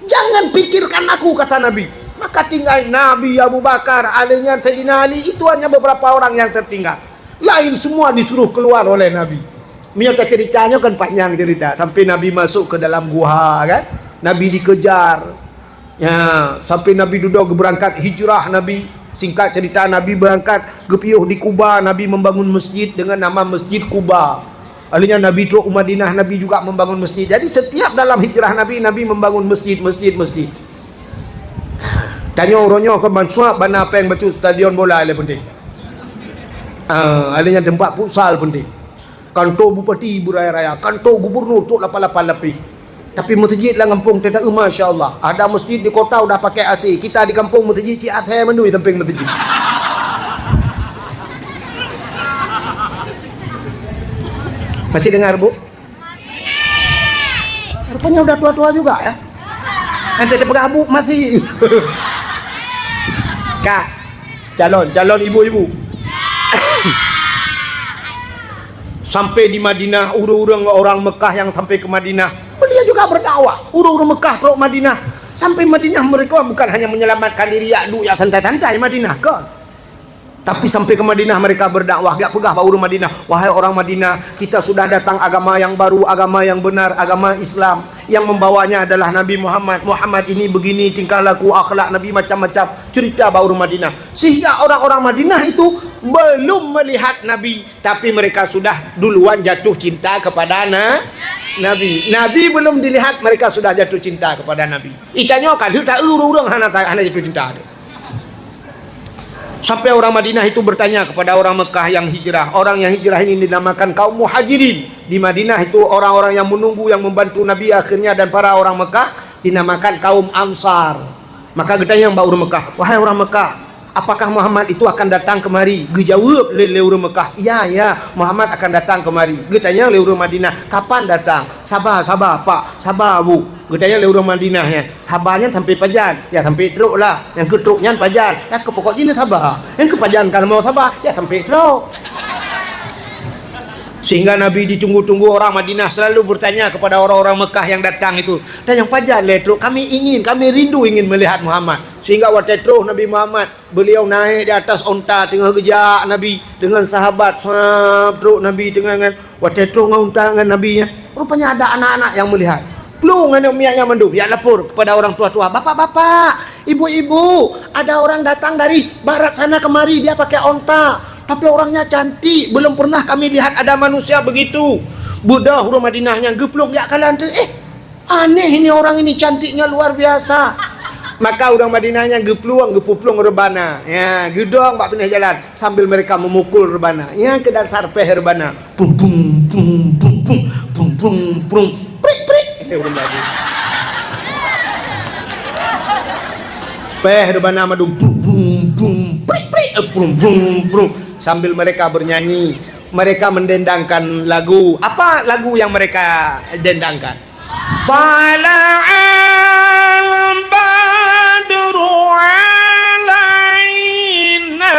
"Jangan pikirkan aku," kata Nabi. Maka tinggai Nabi, Abu Bakar, Ali nyan Saidina Ali, itu hanya beberapa orang yang tertinggal. Lain semua disuruh keluar oleh Nabi. Meunyoe taceurita nyoe kan panjang cerita. Sampai Nabi masuk ke dalam guha kan. Nabi dikejar. Ya, sampai Nabi dudoe geubeurangkat hijrah Nabi. Singkat cerita, Nabi beurangkat geupiôh di Kuba, Nabi membangun masjid dengan nama Masjid Kuba. Akhirnya Nabi trok u Madinah, Nabi juga membangun masjid. Jadi setiap dalam hijrah Nabi, Nabi membangun masjid, masjid, masjid. Tanyoe uroe nyoe kon bansuap bana péng bacut stadion bola le penting. Ah, akhirnya tempat futsal penting. Kantor bupati beraya-raya, kantor gubernur trok lapan-lapan lapis. Tapi masjid lam gampông teuta, masya Allah. Ada masjid di kota udah pakai A C. Kita di kampung masjid cit asèe mandum di samping masjid. Masih dengar, Bu? Rupanya udah tua-tua juga ya. Nanti dipeugah Bu masih. Kak, calon, calon ibu-ibu. Sampai di Madinah, ureuëng-ureuëng orang Mekah yang sampai ke Madinah, beliau juga berdakwah. Ureuëng-ureuëng Mekah trok Madinah. Sampai Madinah mereka bukan hanya menyelamatkan diri, yak duek, yak santai-santai Madinah, kan? Tapi sampai ke Madinah mereka berdakwah, yak peugah bak ureuëng Madinah, "Wahai orang Madinah, kita sudah datang agama yang baru, agama yang benar, agama Islam. Yang membawanya adalah Nabi Muhammad. Muhammad ini begini tingkah laku, akhlak Nabi macam-macam." Cerita bak ureuëng Madinah. Sehingga orang-orang Madinah itu belum melihat Nabi, tapi mereka sudah duluan jatuh cinta kepada na-, Nabi. Nabi belum dilihat, mereka sudah jatuh cinta kepada Nabi. Itanyoe ka lheueh taeu ureuëng hana, hana jatuh cinta. Sampai orang Madinah itu bertanya kepada orang Mekah yang hijrah. Orang yang hijrah ini dinamakan kaum Muhajirin. Di Madinah itu orang-orang yang menunggu, yang membantu Nabi akhirnya dan para orang Mekah dinamakan kaum Ansar. Maka geutanyong bak ureuëng Mekah, "Wahai orang Mekah, apakah Muhammad itu akan datang kemari?" Geujaweueb lé, lé ureuëng Mekah, "Ya, ya, Muhammad akan datang kemari." Geutanyong lé ureuëng Madinah, "Kapan datang?" "Saba, saba, Pak, saba, Bu." Geutanyong lé ureuëng Madinah nyan, "Saba nyan sampai pajan?" "Ya, sampai trok lah." "Nyang keu trok nyan pajan?" "Ya, keu pokok jih na saba." "Nyang keu pajan ka lheueh saba?" "Ya, sampai trok." Sehingga Nabi ditunggu-tunggu, orang Madinah selalu bertanya kepada orang-orang Mekah yang datang itu, "Dan nyang pajan lé trok? Kami ingin, kami rindu ingin melihat Muhammad." Sehingga watée trok Nabi Muhammad, beliau naik di atas onta, teungoh geujak Nabi dengan sahabat, sab, trok Nabi teungoh ngon, watée trok ngon onta ngon Nabi nyan. Rupanya ada anak-anak yang melihat. Plueng aneuk miet nyan mandum, yak lapor kepada orang tua-tua, "Bapak-bapak, ibu-ibu, ada orang datang dari barat sana kemari, dia pakai onta. Tapi orangnya cantik, belum pernah kami lihat ada manusia begitu." Beudôh ureuëng Madinah nyan geuplueng yak kalon teuk, "Eh, aneh ini orang ini, cantiknya luar biasa." Maka ureuëng Madinah nyan geuplueng, geupuplueng reubana. Ya, geudong bak pinéh jalan sambil mereka memukul reubana. Nyang keu dasar péh reubana. Prum, prum, prum, prum, prum, prum, prum, prum. Prik, prik. Eh, ureuëng babi. Péh reubana mandum. Prum, prum, prum, prik, prik. Eh, prum, prum, prum. Sambil mereka bernyanyi, mereka mendendangkan lagu. Apa lagu yang mereka dendangkan? Tala'al badru alaina.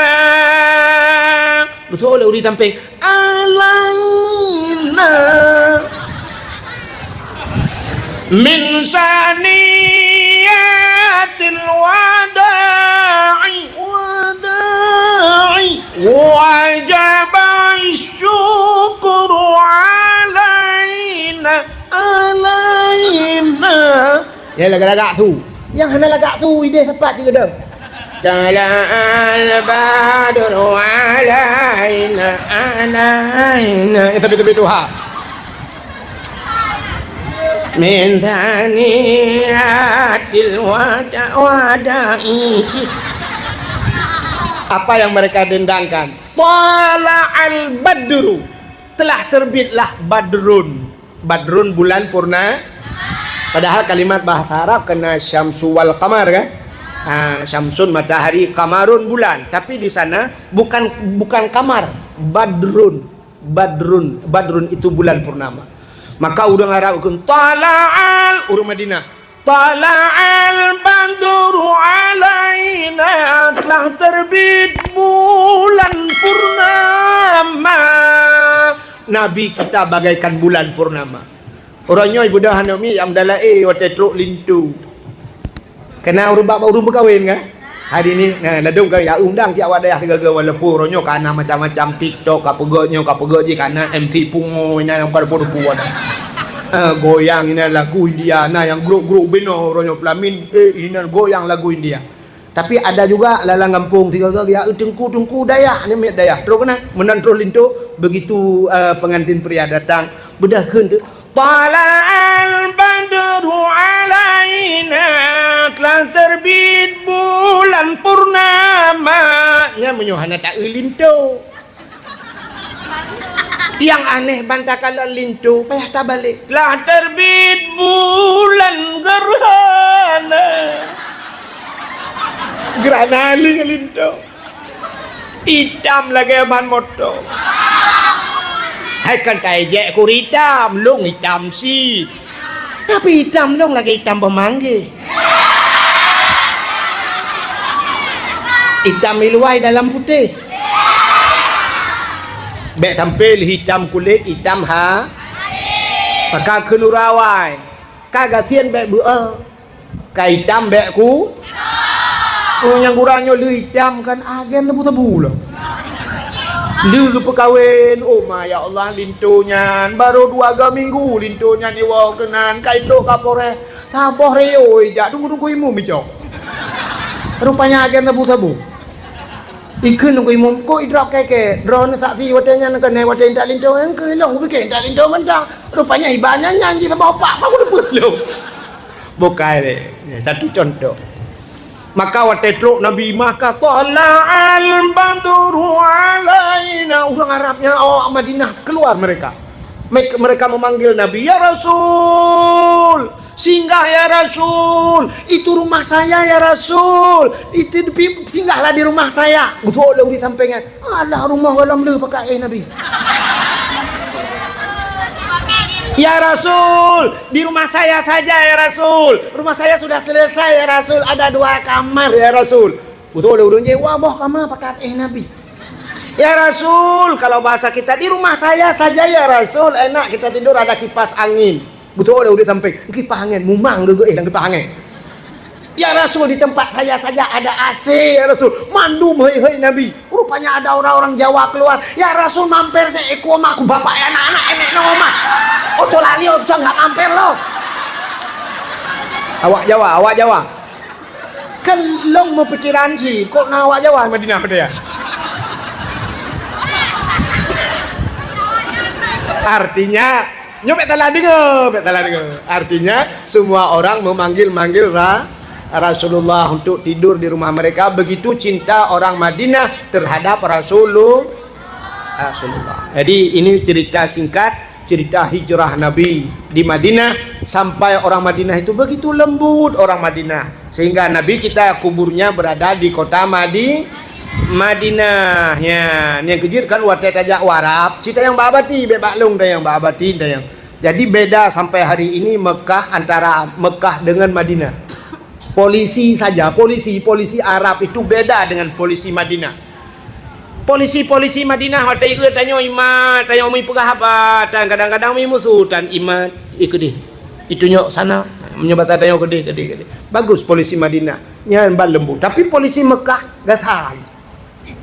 Beutôi lé ureuëng sampéng. Alaina. Min saniyatil wada'i, wada'i. Wajaba syukru alaina. Alaina. Ya, lagak-lagak su. Nyang hana lagak su, idéh sapat sigoe dong. Tala'al badru alaina, alaina. Eh, tapi, tapi tu, ha. Min saniyatil wada-, wada'i. Apa yang mereka dendangkan? Tala'al badru. Telah terbitlah badrun. Badrun bulan purna. Padahal kalimat bahasa Arab kena syamsu wal qamar kan? Ha, syamsun matahari, qamarun bulan. Tapi di sana bukan, bukan kamar, badrun. Badrun, badrun itu bulan purnama. Maka ureuëng Arab kheun, "Tala'al," ureuëng Madinah. "Tala'al badru alaina," telah terbit bulan purnama. Nabi kita bagaikan bulan purnama. Uroe nyoe ibu dah aneuk miet nyang meudalah, eh, watée trok linto. Kana ureueng bak ureueng meukawen kan? Hari ni, nah, ladom kawin, ya, undang cit awak dayah sigoe-goe, walaupun uroe nyoe ka na macam-macam TikTok, ka peugöt nyoe, ka peugöt jih, ka na M C pungo, inan nyang padum-padum. Ah, goyang inan lagu India, na nyang grup-grup binoe uroe nyoe pelamin, eh, inan goyang lagu India. Tapi ada juga lalang gampông sigoe-goe, ya, teungku-teungku dayah, ni miet dayah. Trok keunan, meunan trok linto, begitu, eh, pengantin pria datang, beudôh kheun tu, "Tala'al badru alaina," telah terbit bulan purnama. Nyan meunyoe hana taeu linto. Nyang aneh ban takalon linto, payah tabalek. Telah terbit bulan gerhana. Gerhana linto. Itam lagèe ban moto. Hai kan taejek ku itam, lôn itam cit. Tapi itam lôn lagèe itam boh manggeh. Itam iluwai dalam putéh. Bèk sampé lé itam kulét, itam ha. Maka keuneuk rawai. Ka gasien bèk beu'oh. Ka itam bèk ku. Oh, nyang gura nyoe lé itam kan agen sabu-sabu lah. Lé geupeukawen, oh ma ya Allah, linto nyan baru dua ga minggu linto nyan iwoe keunan, ka itrok Kapolres. Saboh rayô ijak, tunggu-tunggu imum icok. Rupanya agen sabu-sabu. Ikheun tunggu imum, kok idrop kèe-kèe. Droeneuh saksi watèe nyan keunan watèe intat linto, nyang keu ilôn kupike intat linto mantong. Rupanya iba nyan nyan jih saboh pak, baru deupeuet lôn. Bukai lé. Ya, satu contoh. Maka watèe trok Nabi, maka tala'al badru alaina. Ureueng Arab nyang awak Madinah keluar mereka. Me-, mereka memanggil Nabi, "Ya Rasul, singgah ya Rasul. Itu rumah saya ya Rasul. Itu di-, singgahlah di rumah saya." Beutôi lé ureueng sampéngan. Alah, rumoh gohlom le pakat éh Nabi. "Ya Rasul, di rumah saya saja ya Rasul. Rumah saya sudah selesai ya Rasul. Ada dua kamar ya Rasul." Beutôi lé ureueng jih, wah boh kama pakat éh Nabi. "Ya Rasul, kalau bahasa kita di rumah saya saja ya Rasul. Enak kita tidur ada kipas angin." Beutôi lé ureueng sampéng, kipas angin, mumang geugeuh éh lam kipas angin. "Ya Rasul, di tempat saya saja ada A C ya Rasul." Mandum hei-hei Nabi. Rupanya ada orang-orang Jawa keluar. "Ya Rasul, mampir seekor mah ku bapak ya anak-anak enek nong omah. Oco lali oco enggak mampir lo." Awak Jawa, awak Jawa. Kan long meupikiran cit, kok na awak Jawa Madinah tu ya. Artinya, nyoe bèk salah deungoe, bèk salah deungoe. Artinya, semua orang memanggil-manggil Ra-, Rasulullah untuk tidur di rumah mereka. Begitu cinta orang Madinah terhadap Rasulu-, Rasulullah. Jadi, ini cerita singkat, cerita hijrah Nabi di Madinah, sampai orang Madinah itu begitu lembut orang Madinah. Sehingga Nabi kita kuburnya berada di kota Madi-, Madinah. Ya, nyang keujeuet kan watèe tajak u Arab, cit tanyong bak Abati, bèk bak lôn tanyong, bak Abati tanyong. Jadi beda sampai hari ini Mekah, antara Mekah dengan Madinah. Polisi saja, polisi, polisi Arab itu beda dengan polisi Madinah. Polisi-polisi Madinah watèe ieu tanyoe imat, tanyoe mi peugah haba, tan kadang-kadang mi musu tan imat, "Eh, keudeh. Itunyok sana." Meunyoe basa tanyoe, "Keudeh, keudeh, keudeh." Bagus polisi Madinah. Nyan ban lembut. Tapi polisi Mekah gasa.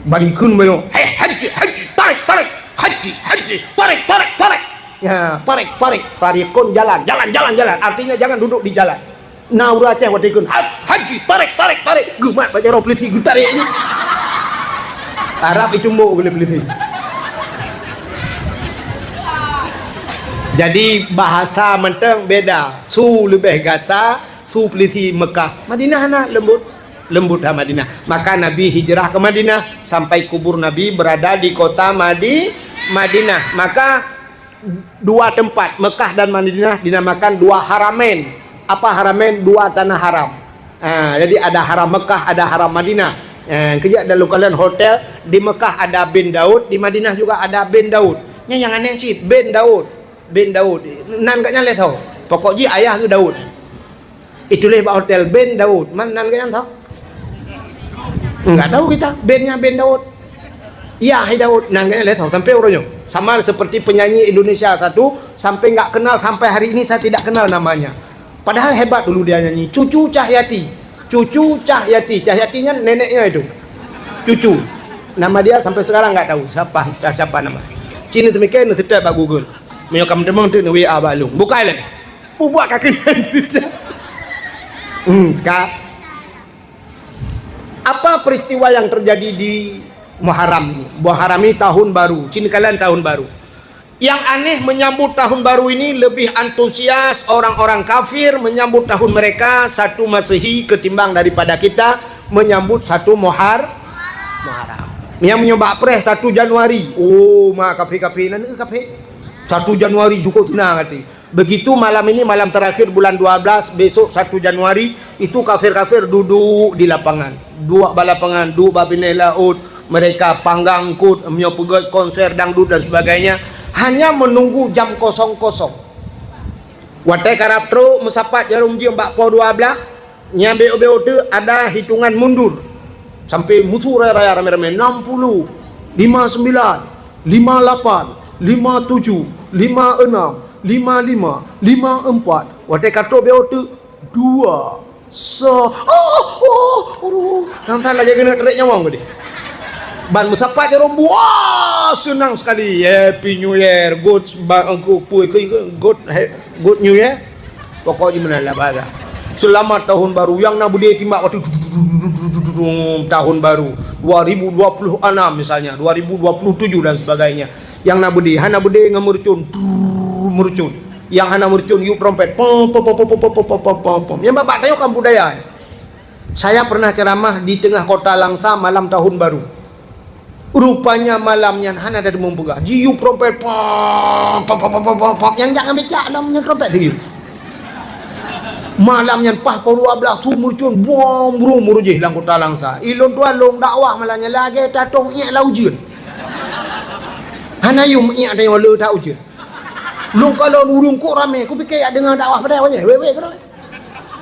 Ban ikheun banyoe, "Hei, haji, haji, tarik, tarik. Haji, haji, tarik, tarik, tarik." Ya, tarik, tarik. Tarikun jalan, jalan, jalan, jalan. Artinya jangan duduk di jalan. Na ureueng Aceh watèe ikheun, "Ha-, haji, tarik, tarik, tarik." Geumat bak jaroe polisi geutarek nyan. Arab itumbok lé polisi. Jadi bahasa mantong beda. Su leubeh gasa, su polisi Mekah. Madinah na lembut. Lembut ha Madinah. Maka Nabi hijrah ke Madinah, sampai kubur Nabi berada di kota Madi-, Madinah. Maka dua tempat, Mekah dan Madinah, dinamakan dua haramain. Apa haramain? Dua tanah haram. Ha, jadi ada haram Mekah, ada haram Madinah. Ha, keujak dalam kalian hotel, di Mekah ada bin Daud, di Madinah juga ada bin Daud. Nyan nyang aneh cit, bin Daud. Bin Daud. Nan gobnyan lé tho. Pokok jih ayah geuh Daud. Ituléh bak hotel bin Daud. Man nan gobnyan tho? Enggak tahu kita. Bin nyan bin Daud. Ya, hai Daud. Nan gobnyan lé tho sampai uroe nyoe. Sama seperti penyanyi Indonesia satu, sampai enggak kenal, sampai hari ini saya tidak kenal namanya. Padahal hebat dulu dia nyanyi. Cucu Cahyati. Cucu Cahyati. Cahyati nyan neneknya itu. Cucu. Nama dia sampai sekarang nggak tahu. Siapa? Entah siapa nama. Cina semikian, neuseutôt bak Google. Meunyoe kamu teumong tu, neu-W A bak lôn. Bukai lé. Bubuak ka keunan cerita. Hmm, ka. Apa peristiwa yang terjadi di Muharram ini? Muharram ini tahun baru, cina kalön tahun baru. Yang aneh, menyambut tahun baru ini lebih antusias orang-orang kafir menyambut tahun mereka satu Masehi ketimbang daripada kita menyambut satu Muhar-, Muharram. Yang meunyoe bak preh satu Januari, oh, ma kafir-kafir nan, eh, kafir. Satu Januari cukup senang hati. Begitu malam ini, malam terakhir bulan dua belas, besok satu Januari, itu kafir-kafir duduk di lapangan. Duek bak lapangan, duek bak binéh laôt, mereka panggang eungkôt, meunyoe peugét konser dangdut dan sebagainya, hanya menunggu jam kosong-kosong. Watée karab trok meusapat jaroe jeuem bak poh dua belas, nyan bék-bék teuk ada hitungan mundur. Sampai mutu raya-raya ramé-ramé, enam puluh, lima sembilan, lima lapan, lima tujuh, lima enam, lima lima, lima empat. Watée ka trok bék teuk, dua, sa-, oh, oh, aduh, tang-tang lagée keuneuk tarék nyawöng geude. Ban meusapat jaroe, wah, senang sekali. Happy New Year, good, ba-, good, good, good New Year. Pokok jih meunan lah bahasa. Selamat tahun baru. Nyang na beudé timbak watée tahun baru dua ribu dua puluh enam misalnya, dua ribu dua puluh tujuh dan sebagainya. Nyang na beudé, hana beudé ngon meurucon, drrrr, meurucon. Nyang hana meurucon, yub trompet. Pom, pom, pom. Nyang babah tanyoe kan budaya. Saya pernah ceramah di tengah kota Langsa malam tahun baru. Rupanya malam nyan hana ada deungon peugah. Jiyub trompet, pom, pom, pom. Nyang jak ngambil cak lom nyan trompet tadi. Malam nyan paih poh dua belas su meurucon, buang burung murujih lam kota Langsa. Ilôn tuan lôn dakwah malam nyan lagée tatoh iék lam ujeuen. Hana yum iék tanyoe le that ujeuen. Lôn kalon ureuëng kok ramé, kupike jak deungoe dakwah padahai wajéh, wék-wék keudroe.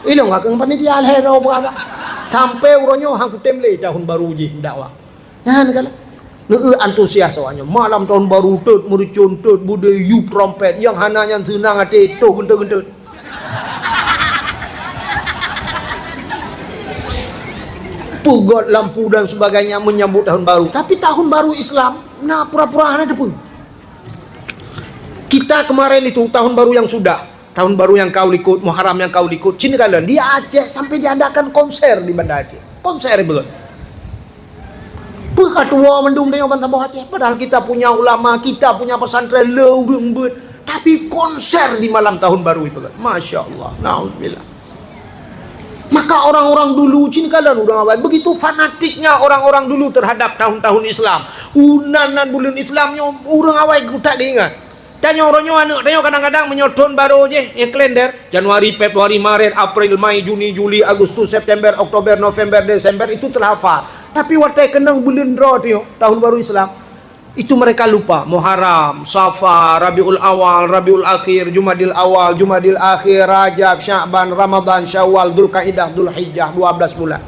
Ilôn ka keueng panitia lhée droe buah. Sampai uroe nyoe han kutem lé tahun baru jih dakwah. Nyan kan. Neu antusias awaknyoe. Malam tahun baru, tot meurucon, tot beudé, yub trompet. Nyang hana nyan seunang até, toh geuntôt-geuntôt. Peugét lampu dan sebagainya menyambut tahun baru. Tapi tahun baru Islam, na pura-pura hana teupeu. Kita kemarin itu, tahun baru yang sudah, tahun baru nyang ka likot, Muharram nyang ka likot, cina kalön, di Aceh sampai diadakan konser di Banda Aceh. Konser beulon. Peue ka tuwoe mandum tanyoe bansaboh Aceh, padahal kita punya ulama, kita punya pesantren le ureuëng beuet, tapi konser di malam tahun baru ipeugét. Masya Allah, nauzubillah. Maka orang-orang dulu, cina kalön ureuëng awai, begitu fanatiknya orang-orang dulu terhadap tahun-tahun Islam. Unan nan buleuen Islam nyoe ureuëng awai geutak geuingat. Tanyoe uroe nyoe aneuëk tanyoe kadang-kadang meunyoe thon barô jih, ya kalender, Januari, Februari, Maret, April, Mai, Juni, Juli, Agustus, September, Oktober, November, Desember, itu terhafal. Tapi watée keunong buleuen droe tanyoe, tahun baru Islam, itu mereka lupa. Muharram, Safar, Rabiul Awal, Rabiul Akhir, Jumadil Awal, Jumadil Akhir, Rajab, Sya'ban, Ramadan, Syawal, Dzulkaidah, Dzulhijjah, dua belas bulan.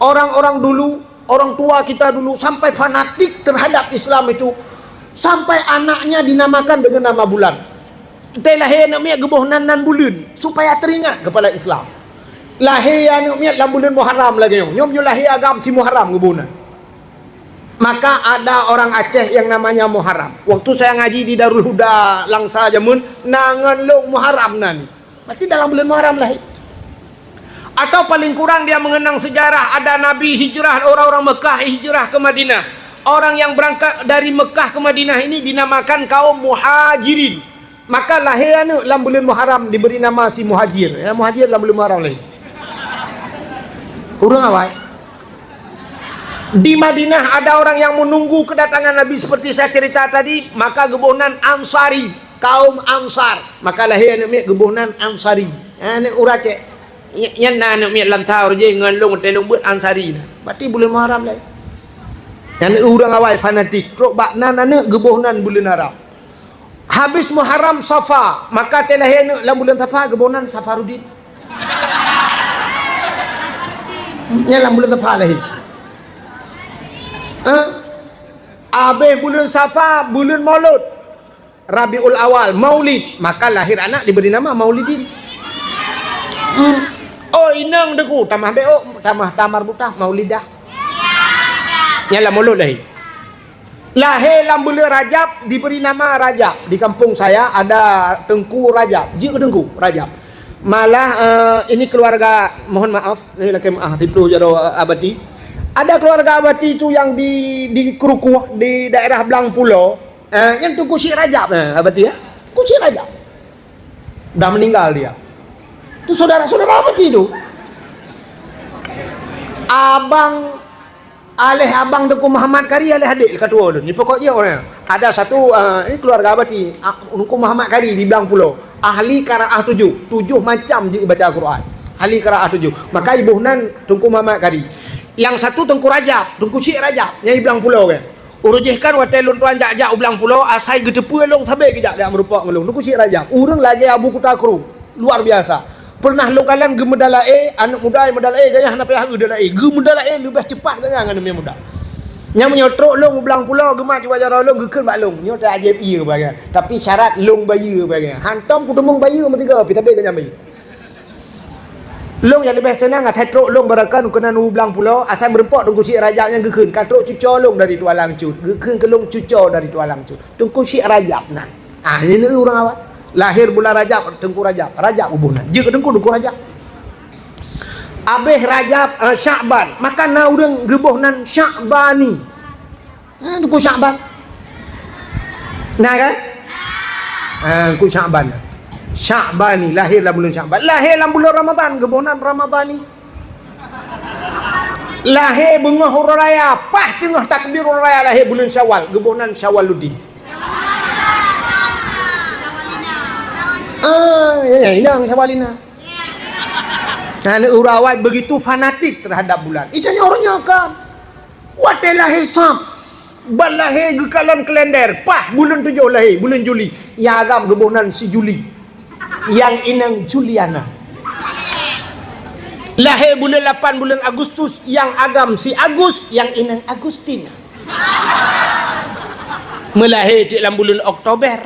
Orang-orang dulu, orang tua kita dulu sampai fanatik terhadap Islam itu, sampai anaknya dinamakan dengan nama bulan. Teuh lahé aneuëk miet geuboh nan, nan buleuen, supaya teringat kepada Islam. Lahé aneuëk miet lam buleuen Muharram lagée nyoe. Nyoe meunyoe lahé agam si Muharram geuboh nan. Maka ada orang Aceh yang namanya Muharram. Waktu saya ngaji di Darul Huda Langsa jameun, na ngon lôn Muharram nan. Berarti dalam bulan Muharram lahé. Atau paling kurang dia mengenang sejarah ada Nabi hijrah, orang-orang Mekah hijrah ke Madinah. Orang yang berangkat dari Mekah ke Madinah ini dinamakan kaum Muhajirin. Maka lahé aneuëk lam buleuen Muharram diberi nama si Muhajir. Ya, Muhajir lam buleuen Muharram lahé. Ureuëng awai. Di Madinah ada orang yang menunggu kedatangan Nabi seperti saya cerita tadi, maka geuboh nan Ansari, kaum Ansar. Maka lahé aneuëk miet geuboh nan Ansari. Aneuëk ureuëng Aceh. Nyan na aneuëk miet lam thaur jih ngon lôn teuh lôn beuet Ansari na. Berarti buleuen Muharram lahé. Nyan ureuëng awai fanatik. Trok bak nan aneuëk geuboh nan buleuen Haram. Habis Muharram, Safa, maka teuh lahé aneuëk lam buleuen Safa geuboh nan Safaruddin. Nyan lam buleuen Safa lahé. Eh? Habis buleuen Safa, buleuen Maulud. Rabiul Awal, Maulid, maka lahir anak diberi nama Maulidin. Hmm. Oh, inong Teungku, tamah B O, tamah tamar butah, Maulidah. Nyan lam mulod lahé. Lahé lam buleuen Rajab, diberi nama Rajab. Di kampung saya ada Teungku Rajab. Jeuet keu Teungku Rajab. Malah, eh, ini keluarga, mohon maaf, ini lakée meu'ah, siploh jaroe, eh, Abati. Ada keluarga Abati tu yang di, di Krukoh, di daerah Blang Pulo. Eh, nyan Teungku Syik Rajab, eh, Abati, ya. Teungku Syik Rajab. Dah meninggal dia. Tu saudara-saudara Abati tu. Abang, aléh abang Teungku Muhammad Kari, aléh adék ka tuwo lôn. Ni pokok jih orang. Ada satu, ah, ini keluarga Abati, ah, Teungku Muhammad Kari di Blang Pulo. Ahli qiraah tujoh. Tujoh macam jeuet baca Al-Quran. Ahli qiraah tujoh. Maka iboh nan Teungku Muhammad Kari. Yang satu Teungku Rajab, Teungku Syik Rajab, nyang di Blang Pulo kan. Uroe jéh kan watée lôn tuan jak-jak u Blang Pulo, asai geuteupeue lôn sabe geujak jak meurumpok ngon lôn. Teungku Syik Rajab, ureuëng lagée Abu Kuta Kru, luar biasa. Pernah lôn kalon geumeudalaé, aneuëk muda meudalaé, gayah na payah eu dalaé. Geumeudalaé leubeh cepat gayah ngon aneuëk muda. Nyang meunyoe trok lôn u Blang Pulo, geumat jiwa jaroe lôn, geukheun bak lôn. Nyoe teuajeb ie bagai. Tapi syarat lôn bayeue bagai. Hantom kuteumeung bayeue meusigoe, pi tabe geunyang bayeue. Lôn nyang leubeh seunang asai trok lôn barokon keunan u Blang Pulo, asai meurumpok Teungku Syik Rajab nyang geukheun, ka trok cuco lôn dari Tualang Cut. Geukheun keu lôn cuco dari Tualang Cut. Teungku Syik Rajab nan. Ah, ini ureuëng awai. Lahir bulan Rajab, Teungku Rajab. Rajab uboh nan. Jeuet keu Teungku, Teungku Rajab. Abéh Rajab, eh, Syakban. Maka na ureuëng geuboh nan Syakbani. Ha, Teungku Syakban. Nah kan? Ha, Teungku Syakban. Syakbani, lahé lam buleuen Syakban. Lahé lam buleuen Ramadhan, geuboh nan Ramadhani. Lahé beungoh uroe raya, paih teungoh takbir uroe raya lahé buleuen Syawal, geuboh nan Syawaluddin. Ah, ya, ya, inong Syawalina. Nah, ureuëng awai begitu fanatik terhadap bulan. Itu nyoe ureuëng nyoe kan. Watée lahé Sab, ban lahé geukalon kalender, paih buleuen tujoh lahé, buleuen Juli. Nyang agam geuboh nan si Juli. Nyang inong Juliana. Lahé buleuen lapan, buleuen Agustus, nyang agam si Agus, nyang inong Agustina. Meulahé tiek lam buleuen Oktober.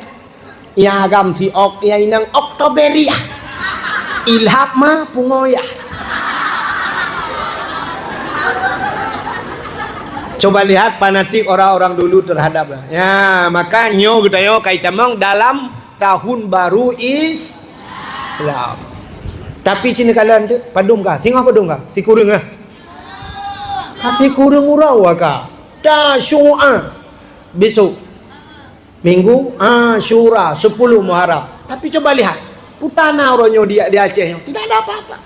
Nyang agam si Ok, nyang inong Oktoberia. Ilhab ma pungoyah. Coba lihat fanatik orang-orang dulu terhadap, ya, maka nyoe geutanyoe ka itamong dalam tahun baru Is-, Islam. Tapi cina kalian tu, padum ka, singoh padum ka, sikureueng ah. Ka sikureueng uroe ka. Tasyu'a. Besok. Minggu Asyura, sepuluh Muharram. Tapi coba lihat, putana uroe nyoe di, di Aceh nyoe, tidak ada apa-apa.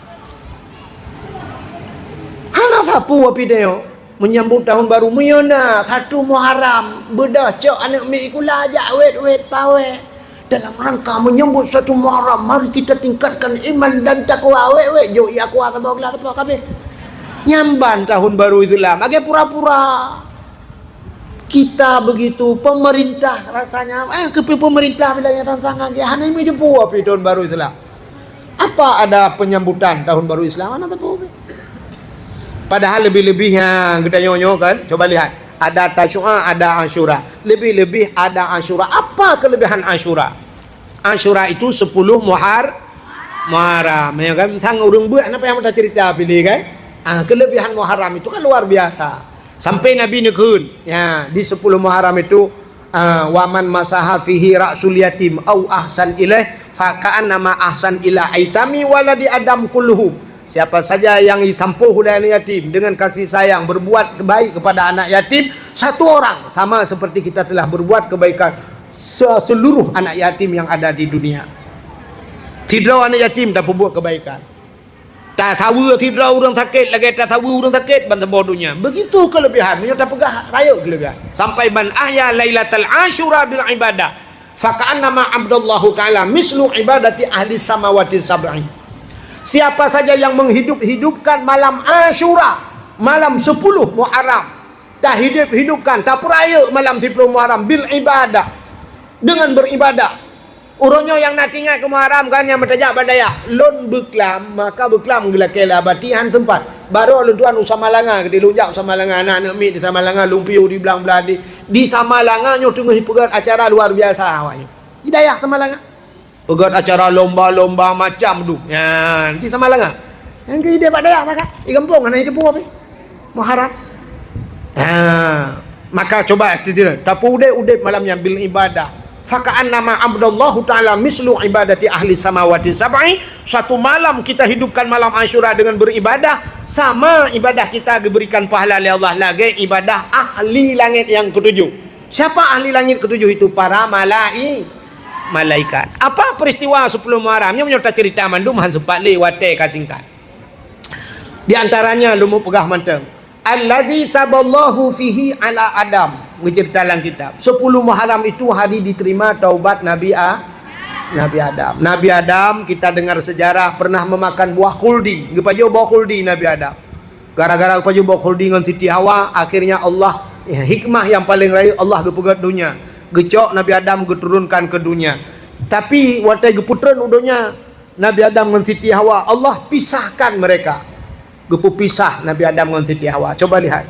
Hana sapeue api nyoe menyambut tahun baru, meunyoe na satu Muharram, beudôh cok aneuëk miet sikula jak wét-wét pawé. Dalam rangka menyambut satu Muharram, mari kita tingkatkan iman dan takwa, wét-wét jok ia kuah saboh geula saboh kabeh. Nyan ban tahun baru Islam, lagée pura-pura. Kita begitu, pemerintah rasanya, eh, keu pemerintah bila nyang tantang lagée hana meujeupu api tahun baru Islam. Apa ada penyambutan tahun baru Islam? Hana teupeu. Padahal lebih-lebihnya geutanyoe nyoe kan, coba lihat, ada Tasyu'a, ada Asyura. Lebih-lebih ada Asyura. Apa kelebihan Asyura? Asyura itu sepuluh Muhar-, Muharram, ya kan? Sang ureuëng beuet, hana payah mita cerita pilih kan? Ah, kelebihan Muharram itu kan luar biasa. Sampai Nabi neukheun, ya, di sepuluh Muharram itu, ah, "Wa man masaha fihi ra'sul yatim au ahsan ilaih, fa ka'annama ahsan ila aitami waladi Adam kulluhum." Siapa saja yang disampôh oleh anak yatim dengan kasih sayang, berbuat baik kepada anak yatim satu orang, sama seperti kita telah berbuat kebaikan se-, seluruh anak yatim yang ada di dunia. Sidroe anak yatim tapeubuet kebaikan. Tasaweue sidroe ureuëng sakét lagée tasaweue ureuëng sakét ban saboh donya. Begitu kelebihan, meunyoe tapeugah rayeuk kelebihan. Sampai, "Man ahya lailatal Asyura bil ibadah, fa ka'annama abadallahu ta'ala mislu ibadati ahli samawati sab'i." Siapa saja yang menghidup-hidupkan malam Asyura, malam sepuluh Muharram, tahidup-hidupkan, tapeurayeuk malam sepuluh Muharram bil ibadah, dengan beribadah. Uroe nyoe nyang na teuingat keu Muharram kan nyang meutajak bak dayah. Lôn beuklam, maka beuklam geulakée lé Abati han seumpat. Barô lôn tuan u Samalanga, keudeh lôn jak u Samalanga, na aneuëk miet di Samalanga, lôn piôh di blang blah di, di Samalanga nyoe teungoh jipeugét acara luar biasa awaknyoe. Di dayah Samalanga. Peugét acara lomba-lomba macam dum. Nyan, di Samalanga. Nyang keu idéh bak dayah sagai, di gampông hana jiteupeue pih. Muharram. Ha, maka cuba kita tapeuudép-udép malam nyan bil ibadah. Faka'annama abdallahu ta'ala mislu ibadati ahli samawati sab'i. Suatu malam kita hidupkan malam Asyura dengan beribadah, sama ibadah kita diberikan pahala oleh Allah lagèe ibadah ahli langit yang ketujuh. Siapa ahli langit ketujuh itu? Para malai-, malaikat. Apa peristiwa sepuluh Muharram? Nyoe meunyoe tacerita mandum han sempat lé, watèe ka singkat. Di antaranya lôn peugah mantong. Allazi taballahu fihi ala Adam. Geuceurita lam kitab. Sepuluh Muharram itu hari diterima taubat Nabi A-, Nabi Adam. Nabi Adam, kita dengar sejarah, pernah memakan buah khuldi. Geupajoh buah khuldi Nabi Adam. Gara-gara geupajoh buah khuldi ngon Siti Hawa, akhirnya Allah, hikmah yang paling rayeuk, Allah geupeugèt donya. Geucok Nabi Adam geuturunkan ke dunia. Tapi watèe geupeutreun u donya, Nabi Adam ngon Siti Hawa, Allah pisahkan mereka. Geupeupisah Nabi Adam ngon Siti Hawa. Coba lihat.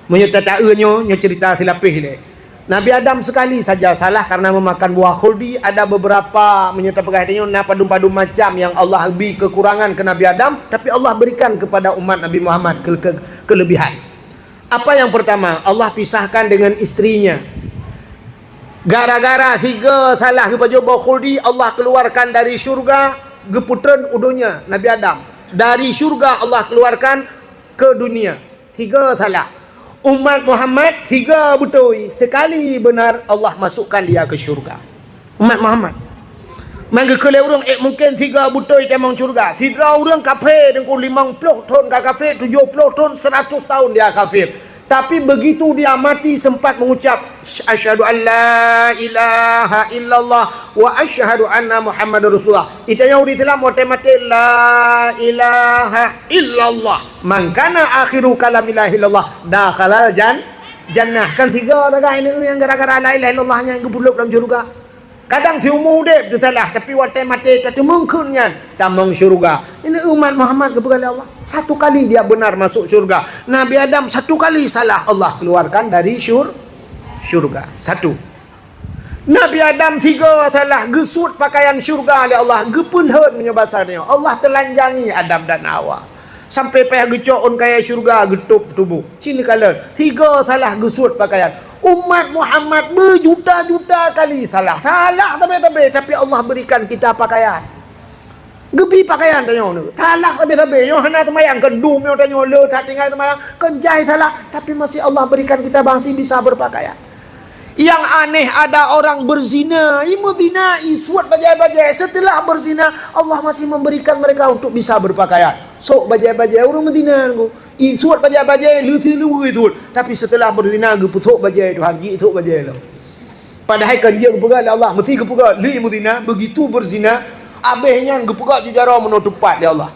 Meunyoe tata-eu nyoe, nyoe cerita silapeh lé. Nabi Adam sekali saja salah karena memakan buah khuldi. Ada beberapa, meunyoe tapeugah nyoe, na padum-padum macam yang Allah bri kekurangan ke Nabi Adam, tapi Allah berikan kepada umat Nabi Muhammad ke-, ke-, kelebihan. Apa yang pertama? Allah pisahkan dengan istrinya. Gara-gara siga salah geupajoh buah khuldi, Allah keluarkan dari syurga, geupeutreun u donya Nabi Adam. Dari syurga Allah keluarkan ke dunia. Siga salah. Umat Muhammad siga beutôi, sekali benar Allah masukkan dia ke syurga. Umat Muhammad. Meunyoe keu lé ureueng, eh, mungken siga beutôi tamong syurga. Sidroe ureueng kafé, deungon limong ploh thon ka kafé, tujoh ploh thon, seratus tahun dia kafir. Tapi begitu dia mati sempat mengucap, "Asyhadu an la ilaha illallah wa asyhadu anna Muhammadar Rasulullah." Geutanyoe ureueng Islam watèe maté, "La ilaha illallah. Man kana akhiru kalami la ilaha illallah, dakhalal jan-, jannah." Kan siga sagai nyan nyang gara-gara la ilaha illallah nyan geupeuleub lam syurga. Kadang siumu udép teusalah, tapi watèe maté tateumeung kheun nyan, tamong syurga. Ini umat Muhammad geupeugah lé Allah. Satu kali dia benar masuk syurga. Nabi Adam satu kali salah, Allah keluarkan dari syur-, syurga. Satu. Nabi Adam siga salah, geusuet pakaian syurga lé Allah, geupeulheuet meunyoe basa nyoe. Allah telanjangi Adam dan Hawa. Sampai payah geucok ôn kayèe syurga geutôp tuboh. Cit neukalon, siga salah geusuet pakaian. Umat Muhammad beujuta-juta kali salah. Salah sabe-sabe, tapi Allah berikan kita pakaian. Geubri pakaian tanyoe nyoe. Salah sabe-sabe. Nyoe hana seumayang, keu dum nyoe tanyoe le that tinggai seumayang, keu jai salah, tapi masih Allah berikan kita masih bisa berpakaian. Yang aneh, ada orang berzina, i meuzina, i suet bajèe-bajèe. Setelah berzina, Allah masih memberikan mereka untuk bisa berpakaian. Sôk bajèe-bajèe ureueng meuzina nyoe. I suet bajèe-bajèe, leuti leuweue suet. Tapi setelah berzina, geupeusôk bajèe Tuhan, jisôk bajèe lom. Padahai kan jeuet geupeugah lé Allah, meusti geupeugah, lheueh meuzina, begitu berzina, abéh nyan geupeugah ju jaroe meunoe teupat lé Allah.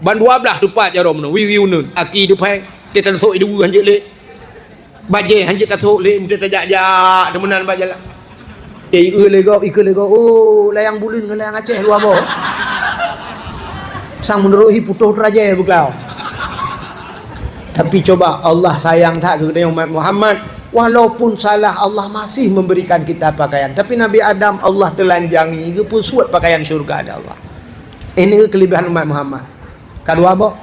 Ban dua blaih teupat jaroe meunoe, wiwi uneun, aki teupèng, teutan sôk i dua hanjeuet lé. Bajèe hanjeuet tasôk lé, meusti tajak-jak teumeunan bak jalan. Eh, ikeu lé gob, ikeu lé gob. Oh, layang buleuen ngon layang Aceh luwa boh. Sang meunurot hi putôh teurajée beuglau. Tapi coba, Allah sayang that keu geutanyoe umat Muhammad. Walaupun salah, Allah masih memberikan kita pakaian. Tapi Nabi Adam, Allah telanjangi, geupeusuet pakaian syurga lé Allah. Ini kelebihan umat Muhammad. Kadua boh.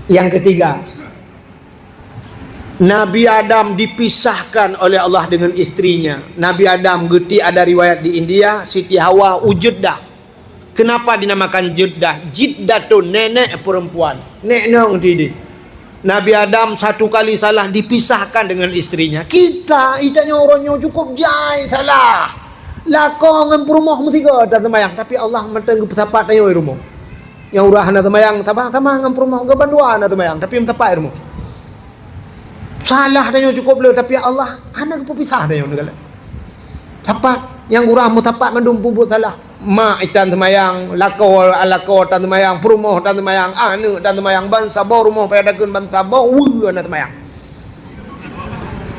Yang ketiga, Nabi Adam dipisahkan oleh Allah dengan istrinya. Nabi Adam, geuti ada riwayat di India, Siti Hawa u Jeddah. Kenapa dinamakan Jeddah? Jiddatun, nenek perempuan. Nek nong tidi. Nabi Adam satu kali salah dipisahkan dengan istrinya. Kita, itanyoe uroe nyoe cukup jai salah. Lakoe ngon peurumoh meusigoe taseumayang, tapi Allah mantong geupeusapat tanyoe i rumoh. Nyang uroe hana seumayang, sama-sama ngon peurumoh, geuban dua hana seumayang, tapi meusapat i rumoh. Salah tanyoe cukup le, tapi Allah hana geupeupisah tanyoe ngon geutanyoe. Sapat, nyang uroe meusapat mandum peubuet salah. Mak itan seumayang, lakoe, lakoe tan seumayang, peurumoh tan seumayang, aneuk tan seumayang, bansaboh rumoh payah takheun bansaboh weue hana seumayang.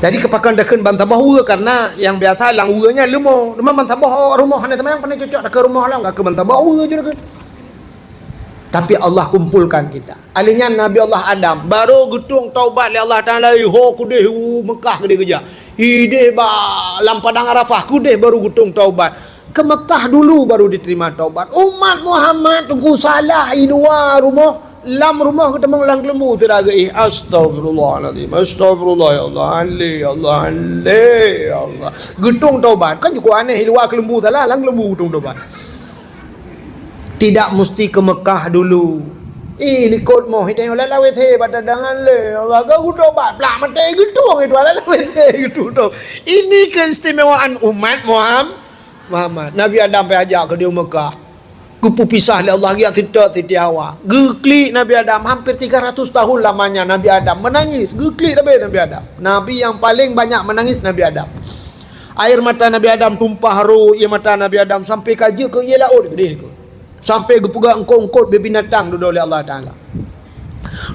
Jadi, keupakon takheun bansaboh weue, karena nyang biasa lam weue nyan leumo. Teuma bansaboh rumoh hana seumayang, pane cocok takheun rumoh lam, ka keu bansaboh weue ju takheun. Tapi Allah kumpulkan kita. Alèh nyan Nabi Allah Adam, barô geutueng taubat lé Allah Taala, ho keudeh u Mekah keudeh geujak. Ideh ba lam Padang Arafah, keudeh barô geutueng taubat. Ke Mekah dulu baru diterima taubat. Umat Muhammad teungku salah i luwa rumoh, lam rumoh geutamong lam keuleumbu sira geuih. Astagfirullahalazim. Astagfirullah ya Allah. Ale ya Allah. Ale ya Allah. Geutung taubat. Kan cukup aneh i luwa keuleumbu salah, lam keuleumbu geutung taubat. Tidak musti ke Mekah dulu. Ih, likot moh, ita nyoe lala W C, bata dangan le. Allah, geutobat, plak maté geutueng itu, lala W C geutueng. Ini keistimewaan umat Muham-, Muhammad. Nabi Adam pai ajak keu di Mekah. Geupeupisah lé Allah, geujak seutôt Siti Hawa. Geuklik Nabi Adam, hampir tiga ratus tahun lamanya Nabi Adam menangis. Geuklik tapi Nabi Adam. Nabi yang paling banyak menangis Nabi Adam. Air mata Nabi Adam tumpah ru ie mata Nabi Adam sampai ka jeuet keu ie laôt geude keu. Sampai geupeugah eungkôt-eungkôt binatang dudoe lé Allah Taala.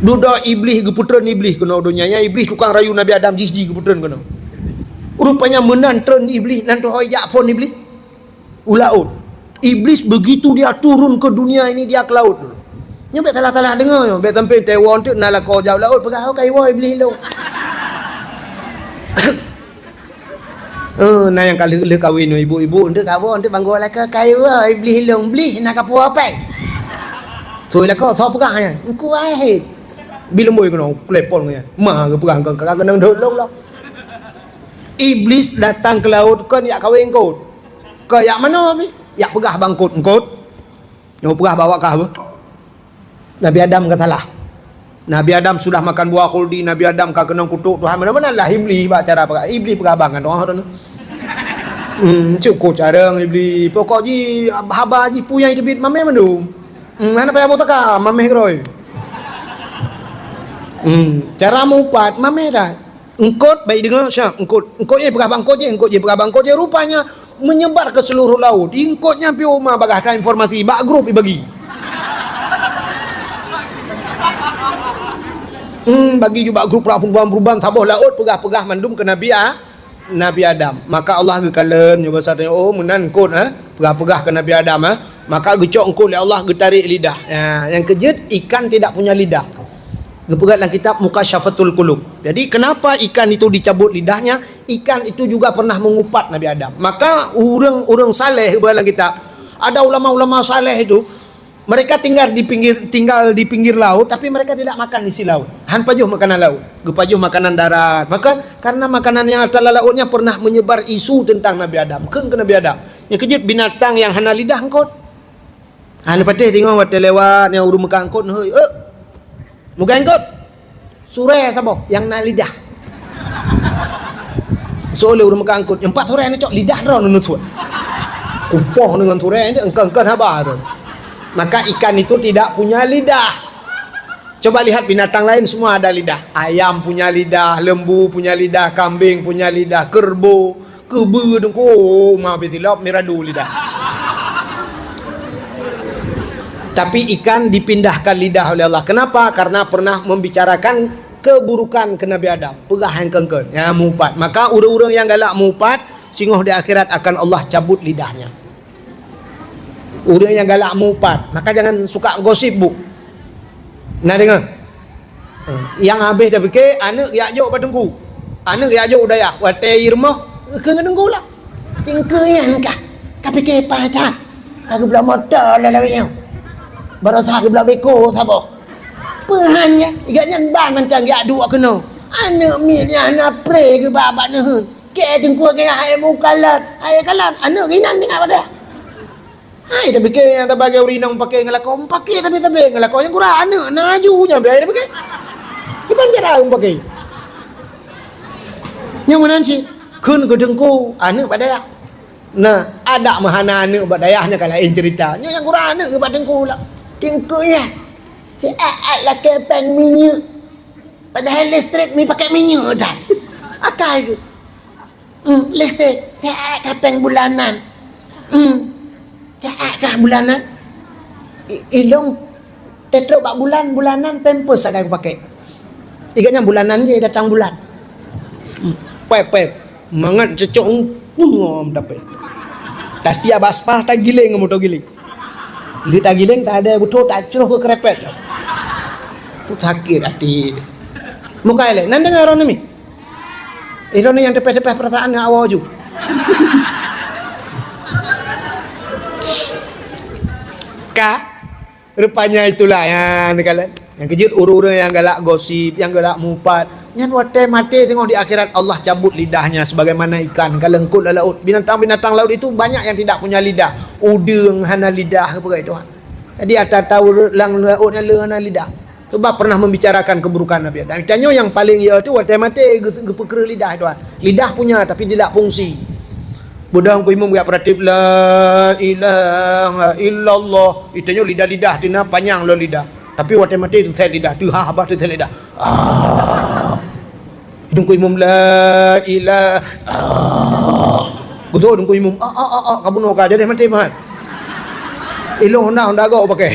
Dudoe Iblih geupeutreun Iblih keunoe donya. Nyan Iblih tukang rayu Nabi Adam jih-jih geupeutreun keunoe. Rupanya meunan treun Iblih, nan teuhôi jak phon Iblih u laôt. Iblis begitu dia turun ke dunia ini, dia ke laut dulu. Nyoe bèk salah-salah deungoe nyoe, bèk sampai teuwoe teuk na lakoe jak u laôt peugah, "Oh, ka iwoe Iblih lôn." Eh, na nyang ka lheueh-lheueh kawin nyoe ibu-ibu, enteuk ka woe, enteuk banggô lakoe, "Ka iwoe Iblih lôn, blih na ka puwoe pèng." Sôi lakoe, soe peugah nyan? Engku Wahid. Bileumbôi keunoe, keulepon nyan. Ma geupeugah engkau ka keunong dot lôn lom. Iblis datang ke laut kon jak kawin eungkôt. Kon jak manoe pih? Jak peugah bak eungkôt, "Eungkôt, nyoe peugah bak awak kah beuh? Nabi Adam ka salah. Nabi Adam sudah makan buah khuldi, Nabi Adam ka keunong kutok Tuhan. Meunan-meunan lah Iblih bak cara peugah. Iblih peugah abang kan doh tu." Hmm, cukup carông Iblih. Pokok jih haba jih puyang teubiet mamèh mandum. Hmm, hana payah boh saka, mamèh keudroe. Hmm, cara meuupat mamèh dah. Eungkôt, bèk deungoe, syak, eungkôt. Eungkôt jih peugah bak eungkôt jih, eungkôt jih peugah bak eungkôt jih. Rupanya menyebar ke seluruh laut. Eungkôt nyan pih uma bagaih ka informasi, bak grup ibagi. Hmm, bagi ju bak grup perubahan-perubahan, saboh laôt peugah-peugah mandum keu Nabi A-, Nabi Adam. Maka Allah geukalon, nyoe basa tanya, oh, meunan eungkôt, eh, peugah-peugah keu Nabi Adam, eh. Maka geucok eungkôt lé Allah, geutarek lidah. Ya, nyang keujeuet, ikan tidak punya lidah. Geupeugah lam kitab Mukasyafatul Qulub. Jadi, kenapa ikan itu dicabut lidahnya? Ikan itu juga pernah mengupat Nabi Adam. Maka, ureueng-ureueng saleh, geupeugah lam kitab, ada ulama-ulama saleh itu, mereka tinggal di pinggir, tinggal di pinggir laut, tapi mereka tidak makan isi laut. Han pajoh makanan laut. Geupajoh makanan darat. Maka, karena makanan yang adalah lautnya pernah menyebar isu tentang Nabi Adam. Kheun keu Nabi Adam. Nyang keujeuet binatang nyang hana lidah eungkôt. Ah, neupatéh teungoh watèe lewat, nyang ureueng meukat eungkôt, neuhôi, "Eh, meukat eungkôt. Surèe saboh nyang na lidah." Soe lé ureueng meukat eungkôt, "Nyang pat surèe neucok, lidah droeneuh neusuet." Kupoh deungon surèe, eungkôt-eungkôt haba tu. Maka ikan itu tidak punya lidah. Coba lihat binatang lain semua ada lidah. Ayam punya lidah, lembu punya lidah, kambing punya lidah, kerbau, Keubeue teungku, ma pih silop miradu lidah. Tapi ikan dipindahkan lidah oleh Allah. Kenapa? Karena pernah membicarakan keburukan ke Nabi Adam. Peugah nyang keungkot, nyang meuupat. Maka ureueng-ureueng nyang galak meuupat, singoh di akhirat akan Allah cabut lidahnya. Ureueng nyang galak meuupat, maka jangan suka gosip, Bu. Na deungoe? Eh, nyang habéh tapike, aneuk jak jok bak teungku. Aneuk jak jok u dayah, watèe i rumoh, kheun ngon teungku lah. Teungku nyan kah, ka pike paih that. Ka geubloe moto lé lawét nyoe. Baroesa geubloe beko saboh. Peue han nyan, i gobnyan ban mantong jak duek keunoe. Aneuk miet nyan hana pré geuba bak neuheun. Kèe teungku kèe hai mukalat, hai kalat. Aneuk inan tinggai bak dayah. Hai tapike nyang tabagi ureueng inong pake ngon lakoe, meupaké sabe-sabe ngon lakoe nyang gura aneuk na aju nyan pi hai tapike. Kiban cara meupaké. Nyang meunan cit, kheun keu teungku, aneuk bak dayah. Nah, adak meuhana aneuk bak dayah nyan ka laén cerita. Nyoe nyang gura aneuk bak teungku lah. Teungku nyan, siat-at lakèe pèng minyeuk. Padahai listrik mi pakai minyeuk tan. Akai geuh. Hmm, listrik. Siat-at ka pèng bulanan. Hmm. Siat-at ka bulanan. I-, ilong tetrok bak bulan, bulanan pampers akai kupakai. I gobnyan bulanan je datang bulan. Hmm. Pep, pep. Mangat cecok ngom dapet. Tatiap aspal tagiléng ngon moto giléng. Lheueh tagiléng, tadèe beuthôh, tacroh keu kerepet. Peuet sakét até. Mukai lé, nan deungoe droeneuh mi? Eh, droeneuh nyang teupeh-teupeh peurasaan ngon awak ju. Ka, rupanya itulah, ya, ni kalian. Nyang keujeuet ureuëng-ureuëng nyang galak gosip, nyang galak mupat, nyan watée maté teungoh di akhirat Allah cabut lidahnya sebagaimana ikan ka leungkot lam laut. Binatang-binatang laut itu banyak yang tidak punya lidah. Udeueng hana lidah, apa kata Tuhan. Jadi ata-ata ureuëng lam laut nyan le hana lidah. Sebab pernah membicarakan keburukan Nabi Adam. Tanyoe nyang paling ya tu watée maté ge-, geupeukreue lidah Tuhan. Lidah punya tapi tidak fungsi. Beudôh Teungku Imum geujak peuratéb, "La ilaha illallah." Itanyoe lidah-lidah tina panyang lom lidah. Tapi watée maté teusét lidah, teuhah bah teusét lidah. Ah. Teungku Imum, "La ilaha." Ah. Beutôi Teungku Imum, "Ah, ah, ah, ah," ka bunoe ka, jadi maté meuhan. Ilong honda, honda gok pakai.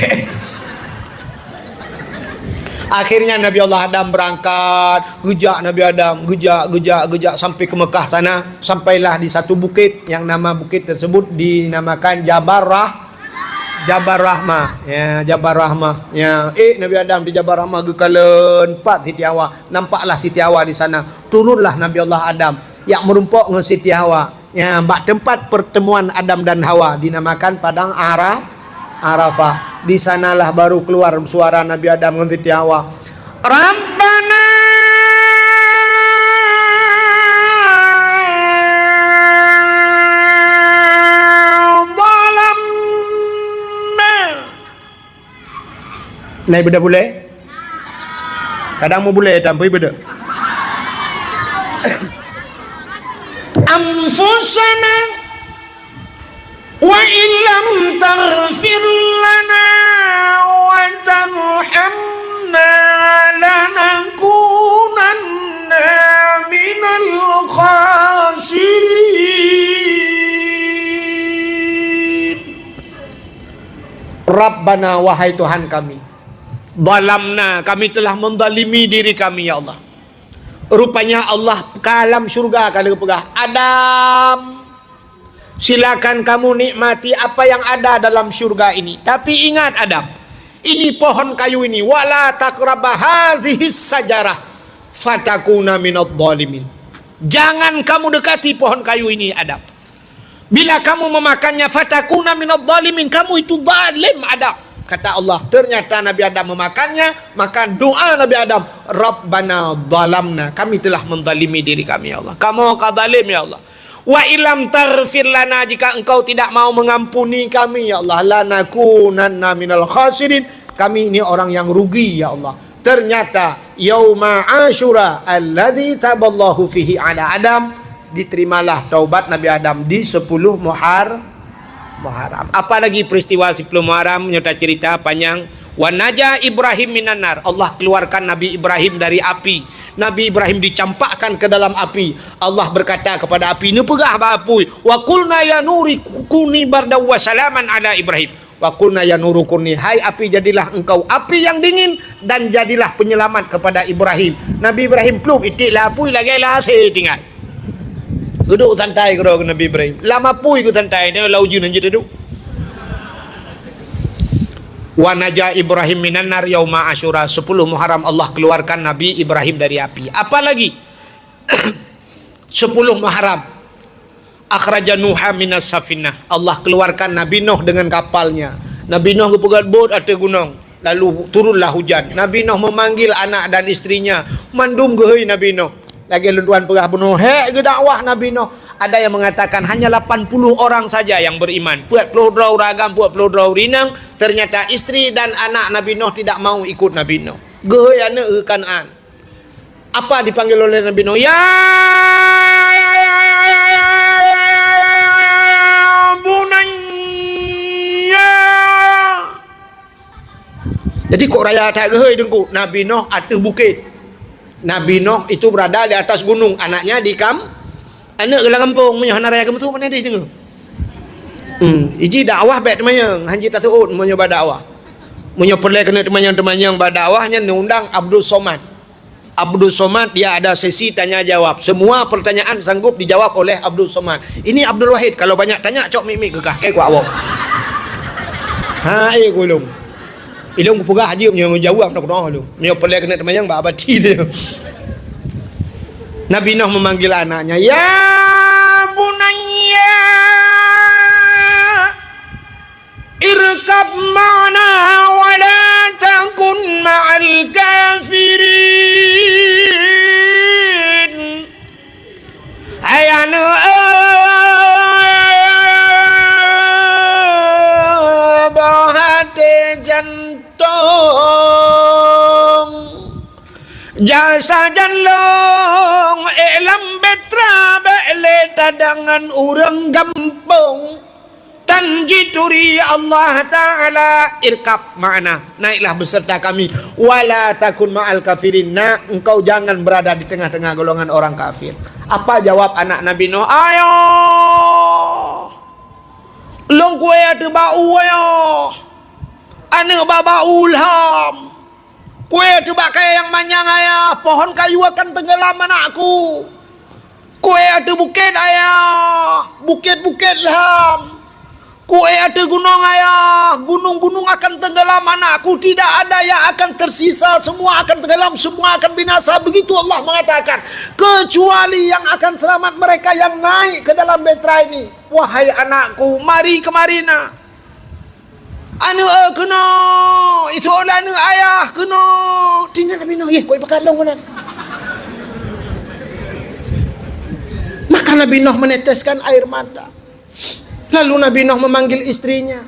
Akhirnya Nabi Allah Adam berangkat, geujak Nabi Adam, geujak, geujak, geujak sampai ke Mekah sana. Sampailah di satu bukit yang nama bukit tersebut dinamakan Jabal Rah-, Jabal Rahmah. Ya, Jabal Rahmah. Ya, eh, Nabi Adam di Jabal Rahmah geukalon pat Siti Hawa. Nampaklah Siti Hawa di sana. Turunlah Nabi Allah Adam. Yak meurumpok ngon Siti Hawa. Ya, bak tempat pertemuan Adam dan Hawa dinamakan Padang Ara-, Arafah. Di sanalah baru keluar suara Nabi Adam ngon Siti Hawa. "Rabbana zalamna." Nah, ibadah boleh? Kadang mau boleh, tapi ibadah. "Anfusana wa illam taghfir lana wa tarhamna lanakunanna minal khasirin." Rabbana, wahai Tuhan kami, zalamna, kami telah menzalimi diri kami, ya Allah. Rupanya Allah ka lam syurga ka lheueh peugah, "Adam, silakan kamu nikmati apa yang ada dalam syurga ini. Tapi ingat, Adam, ini pohon kayu ini, wala taqraba hazihis sajarah, fatakuna minadh dhalimin." Jangan kamu dekati pohon kayu ini, Adam. Bila kamu memakannya, fatakuna minadh dhalimin, kamu itu zalim, Adam. Kata Allah, ternyata Nabi Adam memakannya, maka doa Nabi Adam, "Rabbana zalamna, kami telah menzalimi diri kami, ya Allah. Kamu ka zalim, ya Allah. Wa illam taghfir lana, jika Engkau tidak mau mengampuni kami, ya Allah, lanakunanna minal khasirin, kami ini orang yang rugi, ya Allah." Ternyata, yauma Asyura alladzi taballahu fihi ala Adam, diterimalah taubat Nabi Adam di sepuluh Muhar-, Muharram. Apalagi peristiwa sepuluh Muharram, nyoe tacerita panjang. "Wa naja Ibrahim minan nar." Allah keluarkan Nabi Ibrahim dari api. Nabi Ibrahim dicampakkan ke dalam api. Allah berkata kepada api, neupeugah bak apui, "Wa qulna ya nuri kuni bardaw wa salaman ala Ibrahim." "Wa qulna ya nuru kuni, hai api, jadilah engkau api yang dingin dan jadilah penyelamat kepada Ibrahim." Nabi Ibrahim plup itik lam apui lagée lam asé tinggai. Geuduek santai keudroe Nabi Ibrahim. Lam apui geusantai, nyoe lam ujeuen hanjeuet duek. "Wa naja Ibrahim minan nar yauma Asyura." Sepuluh Muharram Allah keluarkan Nabi Ibrahim dari api. Apalagi? Sepuluh Muharram. "Akhraja Nuha minas safinah." Allah keluarkan Nabi Nuh dengan kapalnya. Nabi Nuh geupeugét buet ateueh gunong, lalu turunlah hujan. Nabi Nuh memanggil anak dan istrinya, mandum geuhôi Nabi Nuh. Lagée lôn tuan peugah bunoe, hék geudakwah Nabi Nuh. Ada yang mengatakan hanya lapan puluh orang saja yang beriman. Peuet ploh droe ureuëng agam, peuet ploh droe ureuëng inong. Ternyata istri dan anak Nabi Nuh tidak mau ikut Nabi Nuh. Geuhôi aneuëk keu Kanaan. Apa dipanggil oleh Nabi Nuh? "Ya, ya, ya, bunayya." Jadi kok raya that geuhôi Teungku? Nabi Nuh ateueh bukét. Nabi Nuh itu berada di atas gunung, anaknya di kam-, aneuëk geuh lam gampông, meunyoe hana raya keumeusuk, mana dia deungoe? Hmm, iji dakwah bék teumanyong, hanjeuet taseuôt meunyoe bak dakwah. Meunyoe peureulée keuneuk teumanyong-teumanyong bak dakwah, nyan undang Abdul Somad. Abdul Somad, dia ada sesi tanya jawab. Semua pertanyaan sanggup dijawab oleh Abdul Somad. Ini Abdul Wahid, kalau banyak tanya, cok mik-mik keu kah, kai kuat awak. Ha, eh, ku ilong. Ilong kupeugah aja meunyoe jawab nak kudoa ilong. Meunyoe peureulée keuneuk teumanyong bak abati dia. Nabi Nuh memanggil anaknya, "Ya bunayya, Irkab ma'ana wa la takun ma'al kafirin. Hai aneuk, eh, boh até jantong. Jasa jan lôn, eh, lam betra bék lé tadangan ureuëng gampông. Tan jituri Allah Ta'ala, irkab ma'ana, naiklah beserta kami. Wala takun ma'al kafirin, nak, engkau jangan berada di tengah-tengah golongan orang kafir. Apa jawab anak Nabi Nuh? Ayah, lôn kueh ateueh bak u ayah. Aneuk bak bak u lham. Kueh ateueh bak kayée nyang manyang ayah, pohon kayu akan tenggelam anakku. Kueh ateueh bukét ayah, bukét-bukét lham. Kueh ateueh gunong ayah, gunung-gunung akan tenggelam anakku. Tidak ada yang akan tersisa, semua akan tenggelam, semua akan binasa. Begitu Allah mengatakan, kecuali yang akan selamat mereka yang naik ke dalam betra ini. Wahai anakku, mari kemari nak. Aneuk, eh, keunoe, isoe lé aneuk ayah keunoe. Tinggai Nabi Nuh, yeh, kok ipakat lôn keunan. Maka Nabi Nuh meneteskan air mata. Lalu Nabi Nuh memanggil istrinya.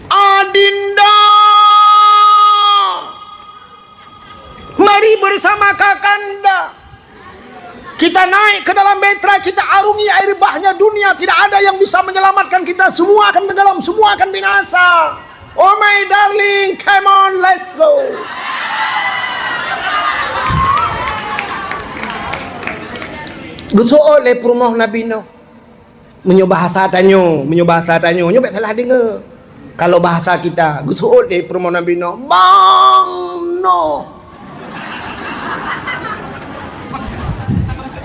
Adinda. Mari bersama kakanda. Kita naik ke dalam betra, kita arungi air bahnya dunia. Tidak ada yang bisa menyelamatkan kita. Semua akan tenggelam, semua akan binasa. Oh my darling, come on, let's go. Geusoe lé peurumoh Nabi Nuh. Meunyoe bahasa tanyoe, meunyoe bahasa tanyoe, nyoe bék salah deungoe. Kalau bahasa kita, geusuot lé peurumoh Nabi Nuh, "Bang Nuh."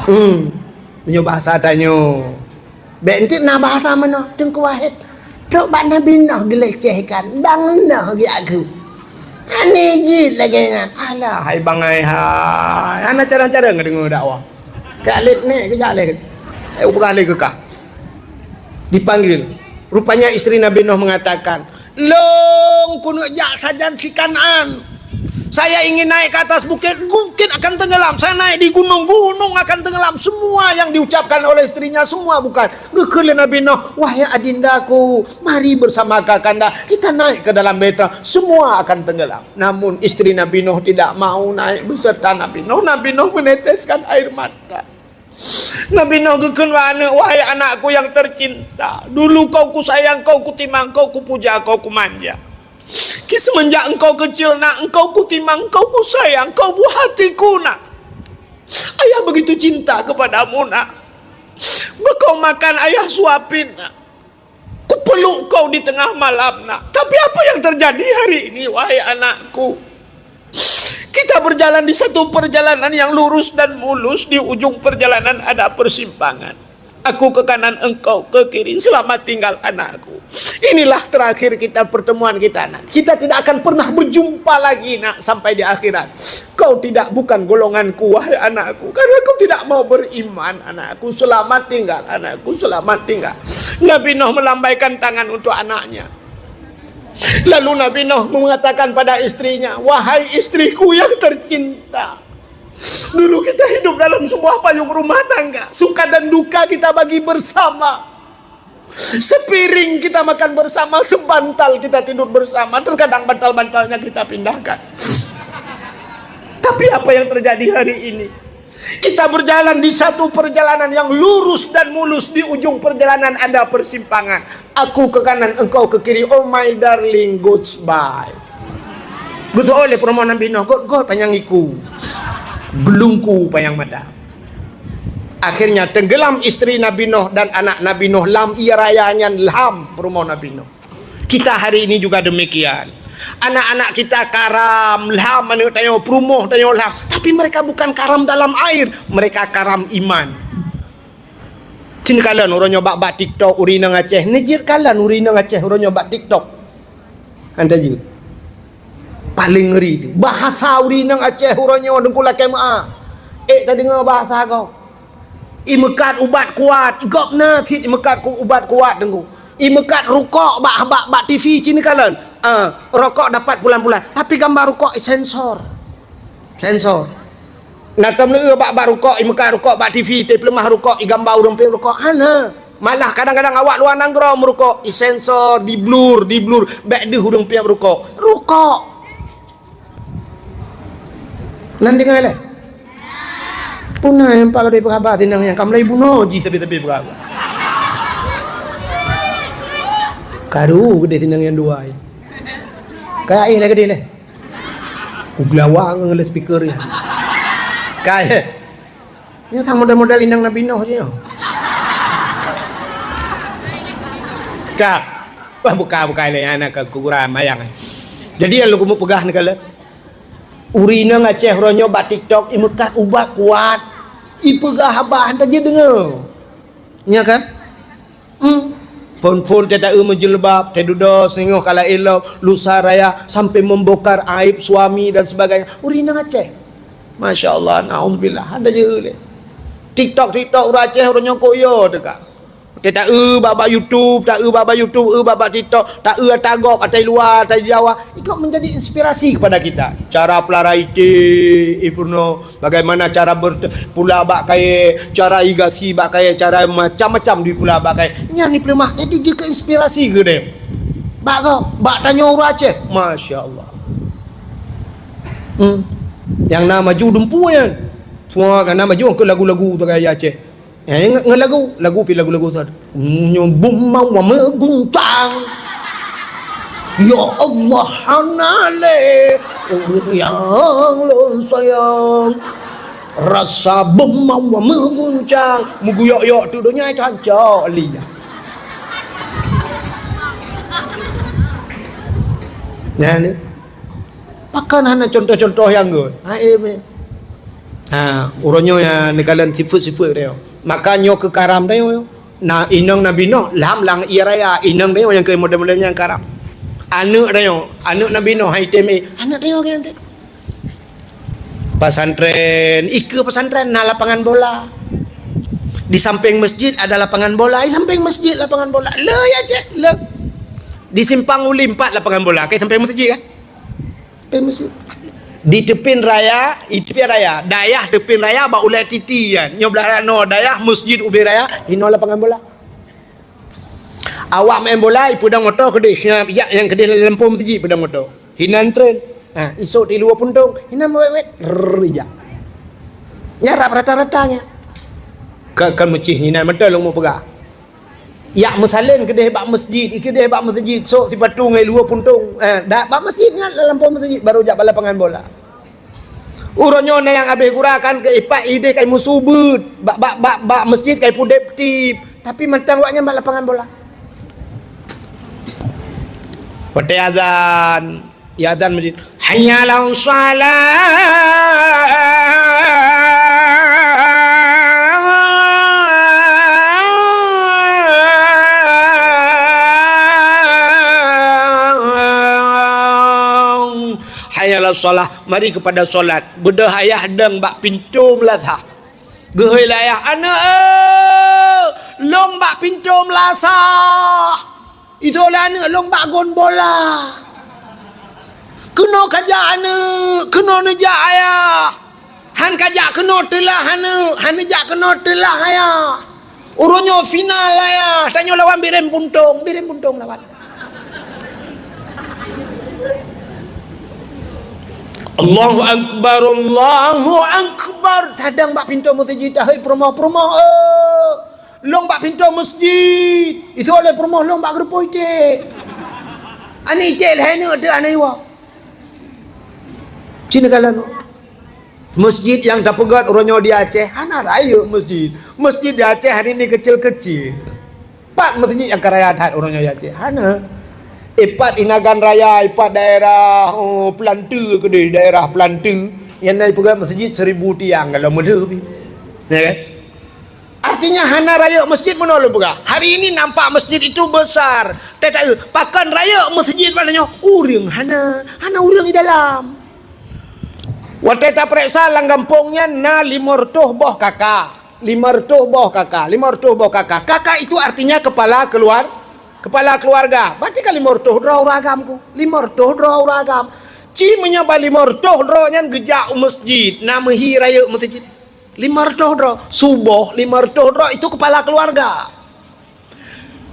Hmm, meunyoe bahasa tanyoe. Bék enteuk na bahasa meunoe, Teungku Wahid. Trok bak Nabi Nuh geulecehkan, Bang Nuh geujak keu. Aneh jeuet lagée nyan. Alah, hai bangai hai. Hana carang-carang deungoe dakwah. Keu alet nek keujak lé. Eh, upeugah lé keu kah. Dipanggil. Rupanya istri Nabi Nuh mengatakan, "Lôn keuneuk jak sajan si Kan'an. Saya ingin naik ke atas bukit, bukit akan tenggelam. Saya naik di gunung, gunung akan tenggelam. Semua yang diucapkan oleh istrinya, semua bukan." Geukheun lé Nabi Nuh, "Wahai adindaku, mari bersama kakanda, kita naik ke dalam betra, semua akan tenggelam." Namun istri Nabi Nuh tidak mau naik beserta Nabi Nuh. Nabi Nuh meneteskan air mata. Nabi Nuh geukheun bak aneuk, "Wahai anakku yang tercinta, dulu kau kusayang, kau kutimang, kau kupuja, kau kumanja. Ki semenjak engkau kecil, nak, engkau kutimang, engkau kusayang, kau buah hatiku, nak. Ayah begitu cinta kepadamu, nak. Bekau makan ayah suapin, nak. Kupeluk kau di tengah malam, nak. Tapi apa yang terjadi hari ini, wahai anakku? Kita berjalan di satu perjalanan yang lurus dan mulus, di ujung perjalanan ada persimpangan. Aku ke kanan, engkau ke kiri. Selamat tinggal, anakku. Inilah terakhir kita, pertemuan kita, nak. Kita tidak akan pernah berjumpa lagi, nak, sampai di akhirat. Kau tidak, bukan golonganku, wahai anakku, karena kau tidak mau beriman, anakku. Selamat tinggal, anakku, selamat tinggal." Nabi Nuh melambaikan tangan untuk anaknya. Lalu Nabi Nuh mengatakan pada istrinya, "Wahai istriku yang tercinta, dulu kita hidup dalam sebuah payung rumah tangga, suka dan duka kita bagi bersama. Sepiring kita makan bersama, sebantal kita tidur bersama, terkadang bantal-bantalnya kita pindahkan. Tapi apa yang terjadi hari ini? Kita berjalan di satu perjalanan yang lurus dan mulus, di ujung perjalanan ada persimpangan. Aku ke kanan, engkau ke kiri. Oh my darling, goodbye." Beutôi lé peurumoh Nabi Nuh, got-got panyang iku, geulungku panyang mata. Akhirnya tenggelam istri Nabi Nuh dan anak Nabi Nuh lam ie raya nyan, lam peurumoh Nabi Nuh. Kita hari ini juga demikian. Anak-anak kita karam lam aneuk tanyoe, peurumoh tanyoe lam. Tapi mereka bukan karam dalam air, mereka karam iman. Cen kalon uroe nyoe bak, bak TikTok ureueng inong Aceh. Neujeuet kalon ureueng inong Aceh uroe nyoe bak TikTok. Kan tajeuet. Paling ngeri tu. Bahasa ureueng inong Aceh uroe nyoe, Teungku, lakée meu'ah. Eh, tadeungoe bahasa gob. Imeukat ubat kuat, gob na cit imeukat ku-, ubat kuat, Teungku. Imeukat rukok bak, bak, bak T V cit neukalon. Ah, rokok dapat pulan-pulan, tapi gambar rukok isensor. Sensor. Na tom leu bak, bak rukok, imeukat rukok bak T V, teupeuleumoh rukok, igamba ureuëng piep rukok. Hana. Malah kadang-kadang awak luwa nanggroe meurukok, isensor, di-blur, di-blur, bék deuh ureuëng piep rukok. Rukok. Nan deungoe lé. Puna nyang pak gadôh peugah haba sinang nyang ka mulai bunoe jih sabe-sabe peugah haba. Karu geudeh sinang nyang dua. Ka éh lé geudeh lé. Ku geulawa ngon lé speaker nyan. Ka éh. Nyoe sang model-model inong Nabi Nuh jih nyoe. Ka. Wah, buka-buka lé anak ke kuburan mayang. Jadi yang lôn peugah ni kala. Ureuëng inong Aceh uroe nyoe bak TikTok imeukat ubat kuat. Ipeugah haba hana jeuet deungoe. Nya kan? Hmm. Phon-phon teuh taeu meujilbab, teuh dudoe singoh kala ilok, lusa raya sampai membongkar aib suami dan sebagainya. Ureuëng inong Aceh. Masya Allah, naudzubillah. Hana jeuet lé. TikTok, TikTok ureuëng Aceh uroe nyoe kok yo teuka. Teuh taeu bak-bak YouTube, taeu bak-bak YouTube, eu bak-bak TikTok, taeu ata gob, ata luwa, ata Jawa. Ikut menjadi inspirasi kepada kita. Cara pelara ité, ipeurunoe, bagaimana cara berpula bak kayée, cara igasi bak kayée, cara macam-macam dipula bak kayée. Nyan dipeuleumah, jadi jeuet keu inspirasi keu deh. Bak gob, bak tanyoe ureuëng Aceh. Masya Allah. Hmm. Nyang na maju dumpu nyan. Semua kan na maju ke lagu-lagu tu gaya Aceh. Eh, nge-, nge-, lagu, lagu pi lagu-lagu tu. Nyoe bumau wa meuguncang. Ya Allah, hana lé ureuëng nyang lôn sayang. Rasa bumau wa meuguncang. Meuguyok-yok tu donya itu hancok li. Nah, ni. Pakon hana contoh-contoh nyang geuh. Ha, eh, meh. Ha, uroe nyoe ya neukalon sifeuet-sifeuet tanyoe. Maka nyoe keu karam tanyoe. Na inong Nabi Nuh lam, lam ie raya, inong tanyoe nyang keu model-model nyang karam. Aneuk tanyoe, aneuk Nabi Nuh hai tem, aneuk tanyoe kan teuh. Pesantren, ikeue pesantren na lapangan bola. Di samping masjid ada lapangan bola, di samping masjid lapangan bola. Le ya ceh, le. Di simpang Uli empat lapangan bola, ke samping masjid kan? Samping masjid. Di teupin raya, di teupin raya, dayah teupin raya bak ulée titi kan. Nyoe blah rano dayah masjid ubé raya, inoe lapangan bola. Awak main bola, ipeudong moto keudeh, siap jak nyang keudeh lam lampôh masjid peudong moto. Hinan tren. Ha, isok di luwa puntong, hinan wet-wet, rrrr, ijak. Nya rap rata-rata nya. Ka, ka meucih hinan mantong lôn meupeugah. Yak meusalén keudeh bak masjid, ikeudeh bak masjid, sok sipatu ngai luwa puntong. Eh, dak bak masjid nyan, lam lampôh masjid, baru jak bak lapangan bola. Uroe nyoe na nyang abéh gura kan keu ipat ideh kai meusubeut, bak, bak, bak, bak masjid kai pudeb tip, tapi mantong awak nyan bak lapangan bola. Watée azan, ya azan masjid, "Hayya 'alas shalah." "Hayya 'alas shalah." Mari kepada solat. Beudôh ayah dong bak pintoe meulasah. Geuhôi lé ayah, "Aneuk, eh, lôn bak pintoe meulasah. Itoe lé aneuk lôn bak gon bola. Keunoe kajak aneuk, keunoe neujak ayah. Han kajak keunoe teulah aneuk, han neujak keunoe teulah ayah. Uroe nyoe final ayah, tanyoe lawan Bireuen Puntong, Bireuen Puntong lawan." Allahu Akbar, Allahu Akbar. Tadong bak pintoe masjid, tahôi peurumoh-peurumoh, eh. Lôn bak pintoe masjid. Itoe lé peurumoh lôn bak geureupoh iték. Aneuk iték lhèe neuk teuh aneuk iwoe. Cina kalon. Masjid nyang tapeugét uroe nyoe di Aceh hana rayeuk masjid. Masjid di Aceh hari ini kecil-kecil. Pat masjid nyang ka raya that uroe nyoe di Aceh? Hana. Ipat Inagan Raya, ipat daerah, oh, Peulanteu keudeh, daerah Peulanteu. Nyang na ipeugét masjid seribu tiang kalau meulheueh pih. Ya kan? Artinya hana rayeuk masjid meunoe lôn peugah. Hari ini nampak masjid itu besar. Tetapi pakon rayeuk masjid pada nyoe? Ureueng hana, hana ureueng di dalam. Watée tapeuriksa lam gampông nyan na lima reutôh boh KK. Lima reutôh boh KK, lima reutôh boh KK. KK itu artinya kepala keluar-, Kepala keluarga, berarti kan lima reutôh droe ureueng agam ku. Lima reutôh droe ureueng agam. Ci meunyoe ban lima reutôh droe nyan geujak u masjid, na meuhi rayeuk masjid. Lima reutôh droe. Suboh lima reutôh droe itu kepala keluarga.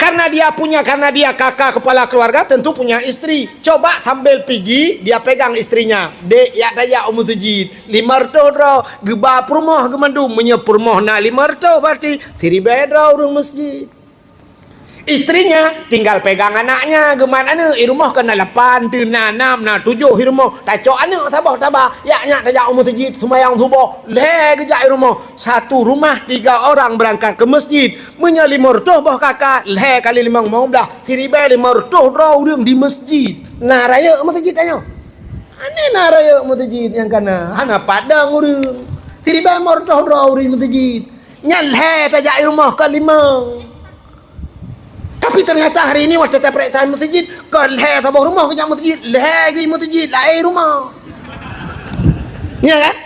Karena dia punya, karena dia kakak kepala keluarga, tentu punya istri. Coba sambil pigi, dia pegang istrinya. "Dek, yak tajak u masjid. Lima reutôh droe, geuba peurumoh geumandum." Meunyoe peurumoh na lima reutôh, berarti siribèe droe ureueng masjid. Istrinya tinggal pegang anaknya, geuman aneuk, i rumoh keu na lapan, teuna nam, na tujoh i rumoh. Tacok aneuk saboh taba, yak nyak tajak u masjid, seumayang suboh, lhèe geujak i rumoh. Satu rumah tiga orang berangkat ke masjid. Meunyoe lima reutôh boh kakak, lhèe kali limong, limong blah, siribèe lima reutôh droe ureueng di masjid. Na rayeuk masjid tanyoe? Hana na rayeuk masjid nyang kana. Hana padang ureueng. Siribèe lima reutôh droe ureueng masjid. Nyan lhèe tajak i rumoh ka limong. Tapi ternyata hari ini watèe tapeuriksa masjid, kon lhèe saboh rumoh geujak masjid, lhèe geuh masjid, laén rumoh. Ya kan?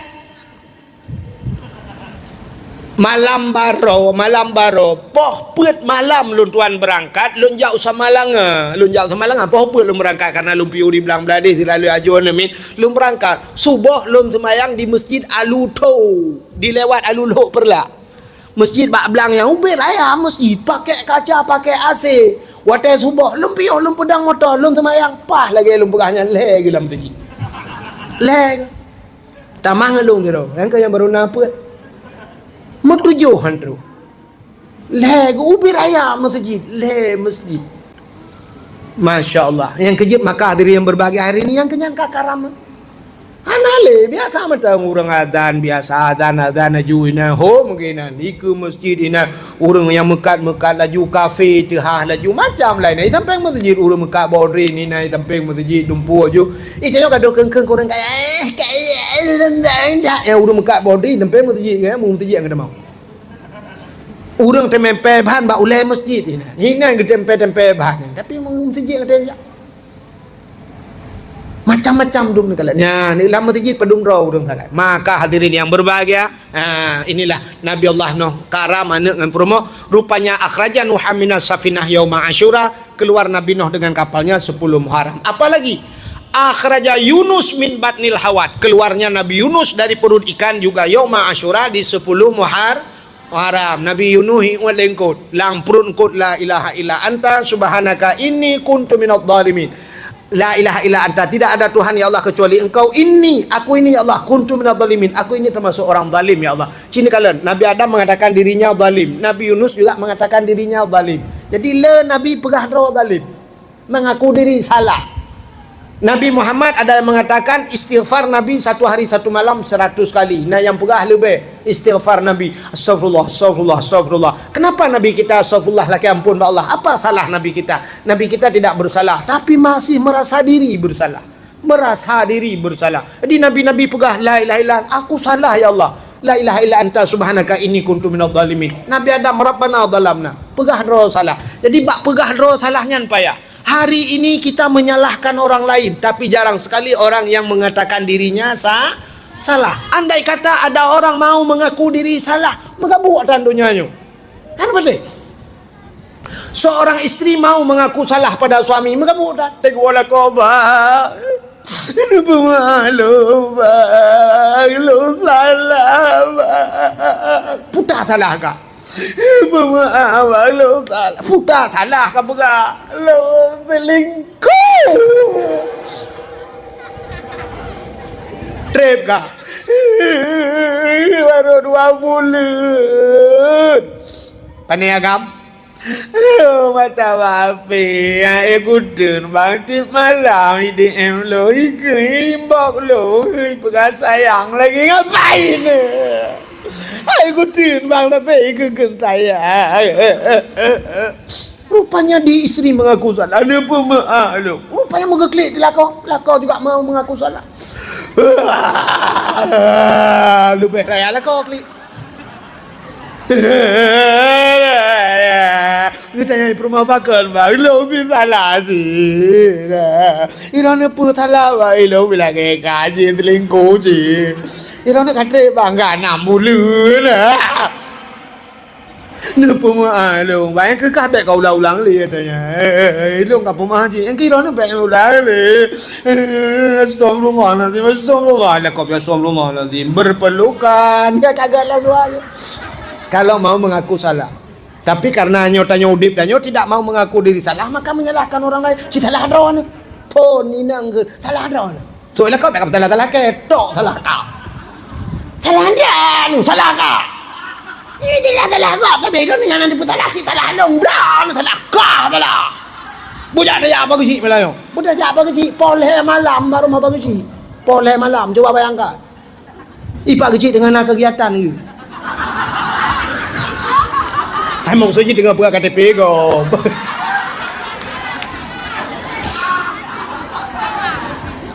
Malam baroe, malam baroe, poh peuet malam lôn tuan beurangkat, lôn jak u Samalanga. Lôn jak u Samalanga, poh peuet lôn beurangkat, karena lôn piôh di Blang Bladeh, sira lôn ajoe neumiet, lôn beurangkat. Suboh lôn seumayang di Masjid Alue Tho, di lewat Alue Lhok Peureulak. Masjid bak blang nyang ubit raya masjid, pakai kaca, pakai A C. Watèe suboh, lôn piôh, lôn peudong moto, lôn seumayang, paih lagèe lôn peugah nyan, lhèe geuh lam masjid. Lhèe geuh. Tamah ngon lôn sidroe, nyang keu nyang baru na peuet. Meutujoh han troh. Lhèe geuh ubit raya masjid, lhèe masjid. Masya Allah. Nyang keujeuet maka hadirin yang berbahagia hari ini, nyang keu nyan ka karam. Hana lé, biasa mantong ureueng azan, biasa azan, azan laju inan, hom keunan, dikeue masjid inan, ureueng nyang meukat-meukat laju, kafe teuhah laju, macam laén. Di sampéng masjid ureueng meukat bodri inan, di sampéng masjid dumpeue laju. Ih, tanyoe ka dok kheun-kheun keu ureueng kaya, eh, kaya, eh, ndak, ndak. Nyang ureueng meukat bodri di sampéng masjid, kan, masjid nyang geutamong. Ureueng teumèe pèe ban bak ulèe masjid inan. Inan geutempèe-tempèe ban, tapi masjid nyang geutamong. Macam-macam dum neukalon. Nyan, lam masjid padum droe ureueng salat. Maka hadirin yang berbahagia, ha, inilah Nabi Allah Nuh karam aneuk ngon peurumoh. Rupanya akhraja Nuhan minas safinah yauma Asyura, keluar Nabi Nuh dengan kapalnya sepuluh Muharram. Apalagi akhraja Yunus min batnil hawat, keluarnya Nabi Yunus dari perut ikan juga yauma Asyura di sepuluh Muhar-, Haram. Nabi Yunus iuet lé eungkôt, lam pruet eungkôt, "La ilaha illa anta subhanaka inni kuntu minadh dhalimin." La ilaha illa anta, tidak ada Tuhan ya Allah kecuali Engkau, inni, aku ini ya Allah, kuntu minadh dhalimin, aku ini termasuk orang zalim ya Allah. Ci neukalon, Nabi Adam mengatakan dirinya zalim, Nabi Yunus juga mengatakan dirinya zalim. Jadi le Nabi peugah droe zalim. Mengaku diri salah. Nabi Muhammad ada yang mengatakan istighfar Nabi satu hari satu malam seratus kali. Nah, nyang peugah leubeh istighfar Nabi, "Astagfirullah, astagfirullah, astagfirullah." Kenapa Nabi kita astagfirullah, lakèe ampôn bak Allah? Apa salah Nabi kita? Nabi kita tidak bersalah, tapi masih merasa diri bersalah. Merasa diri bersalah. Jadi nabi-nabi peugah, "La ilaha illa anta, aku salah ya Allah. La ilaha illa anta subhanaka inni kuntu minadh dhalimin." Nabi Adam, "Rabbana dhalamna." Peugah droe salah. Jadi bak peugah droe salah nyan payah. Hari ini kita menyalahkan orang lain, tapi jarang sekali orang yang mengatakan dirinya sa-, salah. Andai kata ada orang mau mengaku diri salah, meugabuek tan donya nyoe. Kan beutôi? Seorang istri mau mengaku salah pada suami, meugabuek tan. Teguh lakoe ba. Peumaklum, Bang, lôn salah, Bang. Puta salah ka. Peumaklum, Bang, lôn salah. Puta salah ka peugah. Lôn selingkuh. Trép ka. Baru dua buleuen. Pane agam? Oh, mata bapé, hai kuteun bang, tiep malam I D M lôn, ikeu inbox lôn, ipeugah sayang lagèe ngapai nyoe? Hai kuteun bang, tapi ikeu kheun sayang. Rupanya di istri mengaku salah, ada pemaaf lôn. Rupanya meugeuklik di lakoe, lakoe juga mau mengaku salah. Leubeh raya lakoe klik. Geutanyong peurumoh pakon, Bang, ilôn pih salah cit. Ilôn neupeu salah, Bang, ilôn pih lagèe ka jeuet selingkuh cit. Ilôn ka trép, Bang, ka nam buleuen. Neupeumeu'ah lôn. Bah nyang keu kah bèk ka ulang-ulang lé, katanya. Eh, eh, eh, lôn ka peumeu'ah cit. Nyang keu droeneuh bèk ulang lé. Eh, astagfirullahalazim, astagfirullah. Lah kok astagfirullahalazim. Berpelukan. Dia kagak lalu aja. Kalau mau mengaku salah. Tapi karena nyoe tanyoe udép dan nyoe tidak mau mengaku diri salah, maka menyalahkan orang lain. Cit salah droeneuh. Phon inong keu salah droeneuh. Sok lakoe bèk ka salah-salah kèe, tok salah ka. Salah droeneuh, salah ka. Ini jelas salah ka, tapi kan nyang na peusalah cit salah lôn, droeneuh salah ka, salah. Bujak tajak Pak Geuchik malam nyoe. Bujak tajak Pak Geuchik, poh lhèe malam baru ma Pak Geuchik. Poh lhèe malam, cuba bayangkan. Ih, Pak Geuchik teungoh na kegiatan lé. Ai, maksud jih teungoh peugah K T P gob.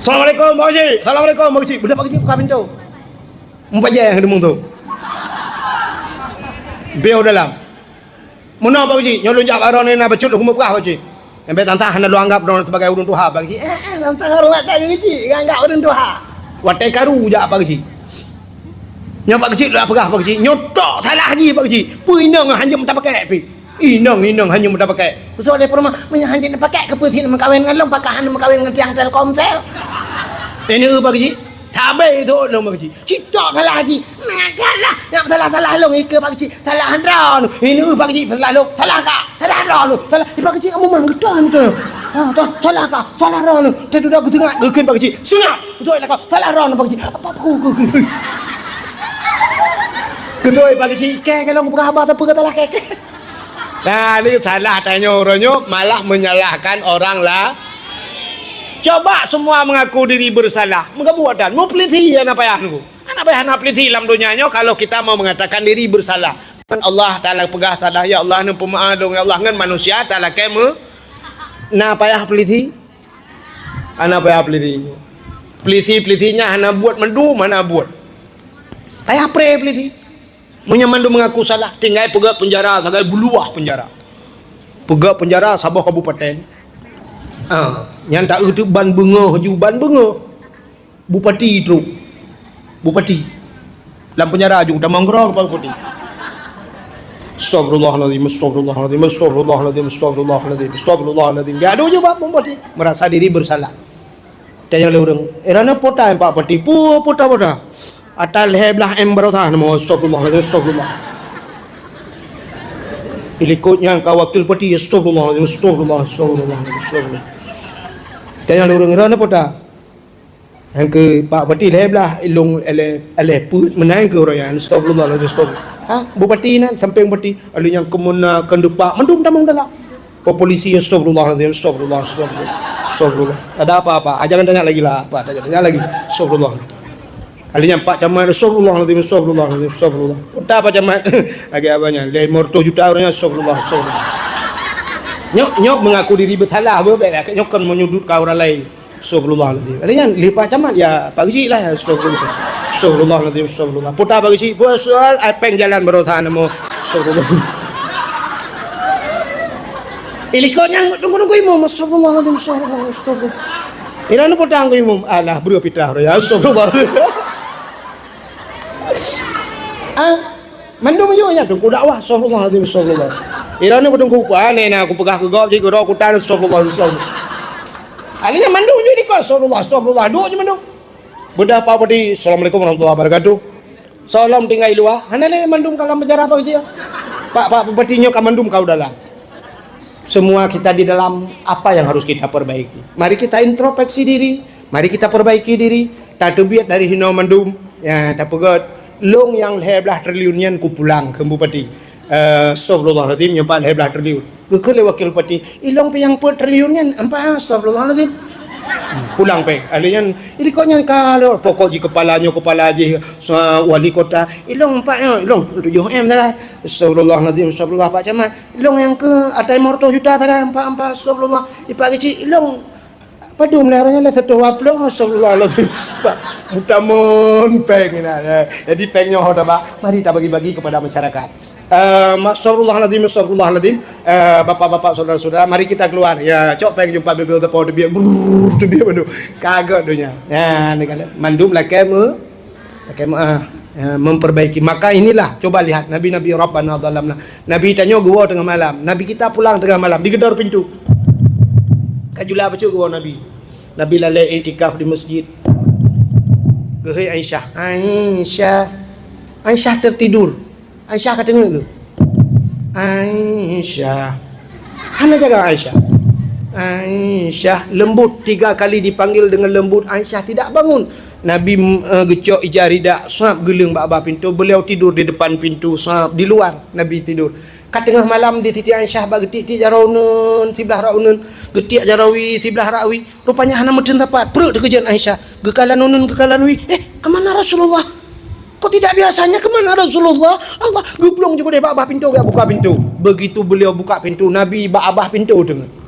Assalamualaikum, Pak Geuchik. Assalamualaikum, Pak Geuchik. Beudah Pak Geuchik buka pintoe. Meupajan nyang deungon tu. Piôh dalam. Meunoe Pak Geuchik, nyoe lôn jak bak droeneuh na bacut lôn keumeung peugah Pak Geuchik. Nyang bèk tantang hana lôn anggab droeneuh sibagai ureueng tuha Pak Geuchik. Eh, eh, tantang ureueng Pak Geuchik, ngon anggab ureueng tuha. Watèe karu jak Pak Geuchik. Nyoe Pak Geuchik lôn peugah Pak Geuchik, nyoe tok salah jih Pak Geuchik. Peue inong hanjeuet meuta pakèk pih. Inong, inong hanjeuet meuta pakèk. Khusos lé peurumoh, meunyoe hanjeuet meuta pakèk keupeue sit meukawen ngon lôn, pakon hana meukawen ngon tiang Telkomsel. Ini Pak Geuchik. Sabe thôn lôn Pak Geuchik. Cit tok salah jih. Meukalah nyang salah-salah lôn ikeue Pak Geuchik. Salah droeneuh. Ini Pak Geuchik salah lôn. Salah ka. Salah droeneuh. Salah. Ih, Pak Geuchik kamoe mah geutan tu. Ha, dah salah ka. Salah droeneuh. Teududak geuteungat geukheun Pak Geuchik. Seungap. Beutôi lah kau. Salah droeneuh Pak Geuchik. Apa aku? Beutôi Pak Geuchik. Kèe kalau peugah haba tapi kata lah kèe. Nah, ini salah tanyoe uroe nyoe malah menyalahkan orang la. Coba semua mengaku diri bersalah. Meugabuatan, meupeulisi hana payah nunggu. Hana payah na peulisi lam donya nyoe kalau kita mau mengatakan diri bersalah. Kan Allah Taala peugah salah, "Ya Allah, neupeumeu'ah lôn, ya Allah," ngon manusia talakèe meu-, na payah peulisi? Hana payah peulisi. Peulisi-peulisi nyan hana buet mandum, hana buet. Payah pré peulisi. Meunyoe mandum mengaku salah, tinggai peugöt peunjara sagai buluwah peunjara. Peugöt peunjara saboh kabupaten. Ah, nyan taeu teuk ban beungoh ju, ban beungoh. Bupati trok. Bupati. Lam peunjara ju tamong keudroe keu Pak Bupati. Astagfirullahalazim, astagfirullahalazim, astagfirullahalazim, astagfirullahalazim, astagfirullahalazim. Geujak ju bak Bupati, merasa diri bersalah. Tanyong lé ureueng, "Eh, droeneuh peue ta, Pak Bupati?" "Peue, peue ta, peue ta?" "Ata lhèe blah M baroesa." "Nama?" "Astagfirullahalazim, astagfirullah." Ilikot nyan ka wakil Bupati, "Astagfirullahalazim, astagfirullah, astagfirullah, astagfirullah." Tanyong lé ureueng, "Droeneuh peue ta?" Nyang keu Pak Bupati lhèe blah, ilong lhèe, lhèe peuet meunan keu uroe nyan. Astagfirullahalazim, astagfirullah. Ha, Bupati na, sampéng Bupati. Lalu nyang keumeuna, keundupak, mandum tamong dalam. Polisi, astagfirullahalazim, astagfirullah, astagfirullah. Astagfirullah. Ada apa-apa? Ah, jangan tanya lagi lah, apa? Tanya, tanya lagi. Astagfirullah. Lalu nyang Pak Camat, astagfirullahalazim, astagfirullahalazim, astagfirullah. Peue ta Pak Camat? Lagèe abah nyan, lhèe reutôh juta uroe nyan, astagfirullah, astagfirullah. Nyoe, nyoe mengaku diri bersalah, beuh, bèk lah. Nyoe kon menyudutkan orang lain. Astagfirullahalazim. Ada nyan, lé Pak Camat, ya, Pak Geuchik lah, ya, astagfirullah. Astagfirullahalazim, astagfirullah. Peue ta Pak Geuchik, peue soal, ai, péng jalan baroesa nama. Astagfirullah. Ilikot nyan, tunggu-tunggu imum, astagfirullahalazim, astagfirullah, astagfirullah. Ira ni peue ta tunggu imum, alah, breuh pitrah, ya, astagfirullah. Ah, Mandum yue nyan teungku dakwah, astagfirullahalazim, astagfirullah. Ira ni teungku, pane na kupeugah keu gob jih, keu droe kutan, astagfirullah, astagfirullah. Akhirnya mandum yue dikeue, astagfirullah, astagfirullah. Duek jih mandum. Beudah Pak Bupati, "Assalamualaikum warahmatullahi wabarakatuh." Salam tinggai luwa. Hana lé mandum ka lam penjara Pak Geuchik. Pak, Pak Bupati nyoe ka mandum ka u dalam. Semua kita di dalam, apa yang harus kita perbaiki? Mari kita introspeksi diri, mari kita perbaiki diri, tateubiet dari hinoe mandum, ya, tapeugöt, "Lôn nyang lhèe blah triliun nyan kupulang," kheun Bupati. Eh, astagfirullahalazim, nyoe pat lhèe blah triliun. Geukheun lé Wakil Bupati, "Ilôn pih nyang peuet triliun nyan, ampat, astagfirullahalazim." Pulang péng. Ahli nyan, "Ih, dikot nyan ka lôn, pokok jih kepala nyoe, kepala jih, sa-, wali kota. Ilôn ampat nyoe, ilôn tujoh M dah." Astagfirullahalazim, astagfirullah, Pak Camat. Ilôn nyang keu ata limong reutôh juta sagai, ampat, ampat, astagfirullah. Ipak Geuchik, ilôn padum lé uroe nyan lé, seratus dua puluh, astagfirullahalazim. Pak, meutamon péng inan, ya. Jadi péng nyoe ho tabak, mari tabagi-bagi kepada masyarakat. Eh, astagfirullahalazim, astagfirullahalazim. Eh, bapak-bapak, saudara-saudara, mari kita keluar. Ya, cok péng jumpa bibir teupeu teubiet, brrr, teubiet mandum. Kagak donya. Ya, ni kan mandum lakèe me-, lakèe me-, ah. Ya, memperbaiki. Maka inilah, coba lihat, nabi-nabi Rabbana zalamna. Nabi tanyoe geuwoe teungoh malam. Nabi kita pulang teungoh malam, digedor pintu. Ka jula bacut geuwoe Nabi. Nabi lalée iktikaf di masjid. Geuhôi Aisyah. Aisyah. Aisyah tertidur. Aisyah ka teungeut geuh. Aisyah. Hana jaga Aisyah. Aisyah, lembut, tiga kali dipanggil dengan lembut, Aisyah tidak bangun. Nabi, eh, geucok ija ridak, sab geuleung bak babah pintu, beliau tidur di depan pintu, sab di luar Nabi tidur. Ka teungoh malam di Siti Aisyah bak geutiek-tiek jaroe uneun, siblah rak uneun, geutiek jaroe wie, siblah rak wie. Rupanya hana meuteun sapat, preuek teukeujot Aisyah. Geukalon uneun, geukalon wie. "Eh, ke mana Rasulullah? Kok tidak biasanya, ke mana Rasulullah?" Allah geuplueng ju keudeh bak babah pintu, geujak buka pintu. Begitu beliau buka pintu, Nabi bak babah pintu teungeut.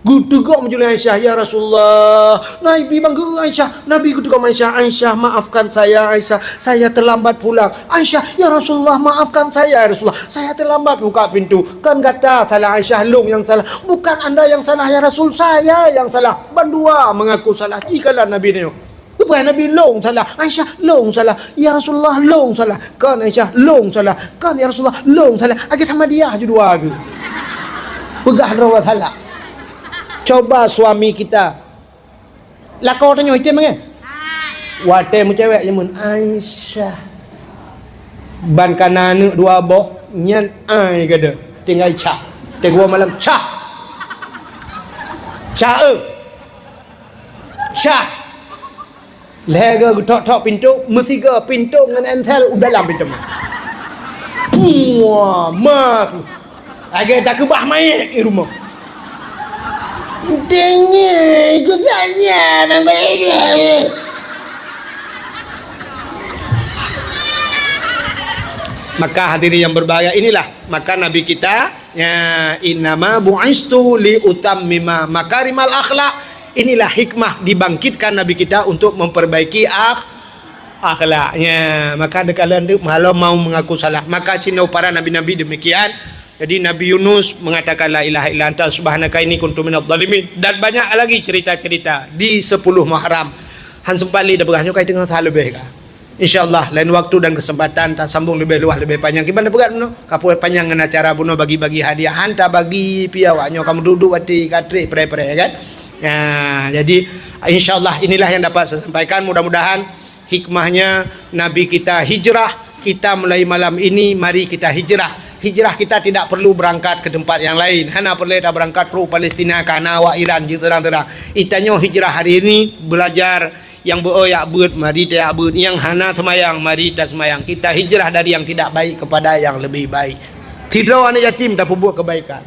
Geuteugom ju lé Aisyah, "Ya Rasulullah." Nabi bangga Aisyah. Nabi geuteugom Aisyah, "Aisyah, maafkan saya, Aisyah. Saya terlambat pulang." "Aisyah, ya Rasulullah, maafkan saya, ya Rasulullah. Saya terlambat buka pintu." "Kan gata salah, Aisyah, lôn nyang salah." "Bukan anda yang salah, ya Rasul, saya yang salah. Bandua mengaku salah." Jikalau Nabi nyoe. Lepas Nabi, "Lôn salah." "Aisyah, lôn salah." "Ya Rasulullah, lôn salah." "Kan Aisyah, lôn salah." "Kan ya Rasulullah, lôn salah." Akhé sama dia ju dua geuh. Peugah droe salah. Coba suami kita. Lakoe tanyoe item kan? Watée meucewek jameun, "Aisyah." Ban kana aneuk dua boh, nyan ai gada. Tinggai cah. Teguwa malam, "Cah! Cah, eh! Cah!" Lhée geutok-tok pintu, meusiga pintu ngon ensel u dalam pintu. Puah, ma tu. Lagée takeubah manyét di rumoh. Deungoe, ku saja nang. Maka hadirin yang berbahagia, inilah maka Nabi kita, ya, "Innama bu'istu li utammima makarimal akhlak." Inilah hikmah dibangkitkan Nabi kita untuk memperbaiki akh-, akhlaknya. Maka dikala malam mau mengaku salah. Maka sinoe para nabi-nabi demikian. Jadi Nabi Yunus mengatakan, "La ilaha illa anta subhanaka inni kuntu minadh dhalimin." Dan banyak lagi cerita-cerita di sepuluh Muharram. Han sempat lé dah berah nyoe kai tengah salah lebih ka. Insya Allah, lain waktu dan kesempatan, tasambung lebih luas, lebih panjang. Kiban peugah bunoe, kapui panjang ngon acara bunoe bagi-bagi hadiah. Han tabagi pih awak nyoe, kamu duduk bati katrik preh-preh, kan? Ya, jadi, insya Allah, inilah yang dapat saya sampaikan. Mudah-mudahan hikmahnya Nabi kita hijrah, kita mulai malam ini, mari kita hijrah. Hijrah kita tidak perlu berangkat ke tempat yang lain. Hana perlu kita berangkat pro Palestina, karena awak Iran, je terang-terang. Itanyoe hijrah hari ini, belajar Nyang beu-o jak beuet, mari tajak beuet. Nyang hana seumayang, mari taseumayang. Kita hijrah dari yang tidak baik kepada yang lebih baik. Sidroe aneuk yatim tapeubuet keubaikan.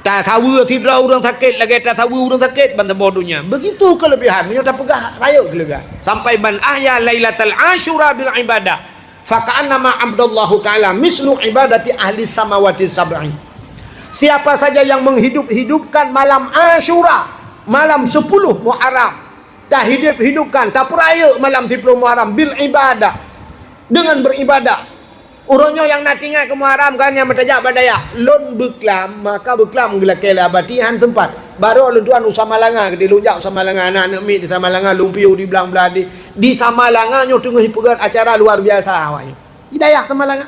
Tasaweue sidroe ureuëng sakét lagée tasaweue ureuëng sakét ban saboh donya. Begitu kelebihan, meunyoe tapeugah rayeuk kelebihan. Sampai, "Man ahya lailatal asyura bil ibadah, faka'annama abdallahu ta'ala mislu ibadati ahli samawati sab'i." Siapa saja yang menghidup-hidupkan malam Asyura, malam sepuluh Muharram, tahidup-hidupkan, tapeurayeuk malam siploh Muharram bil ibadah, dengan beribadah. Uroe nyoe nyang na teuingat keu Muharram kan nyang meutajak bak dayah. Lôn beuklam, maka beuklam geulakée lé abati han sempat. Barô lôn tuan u Samalanga, keudeh lôn jak u Samalanga, na aneuk miet di Samalanga, lôn piôh di blang blah di. Di Samalanga nyoe teungoh jipeugét acara luar biasa awaknyoe. Di dayah Samalanga.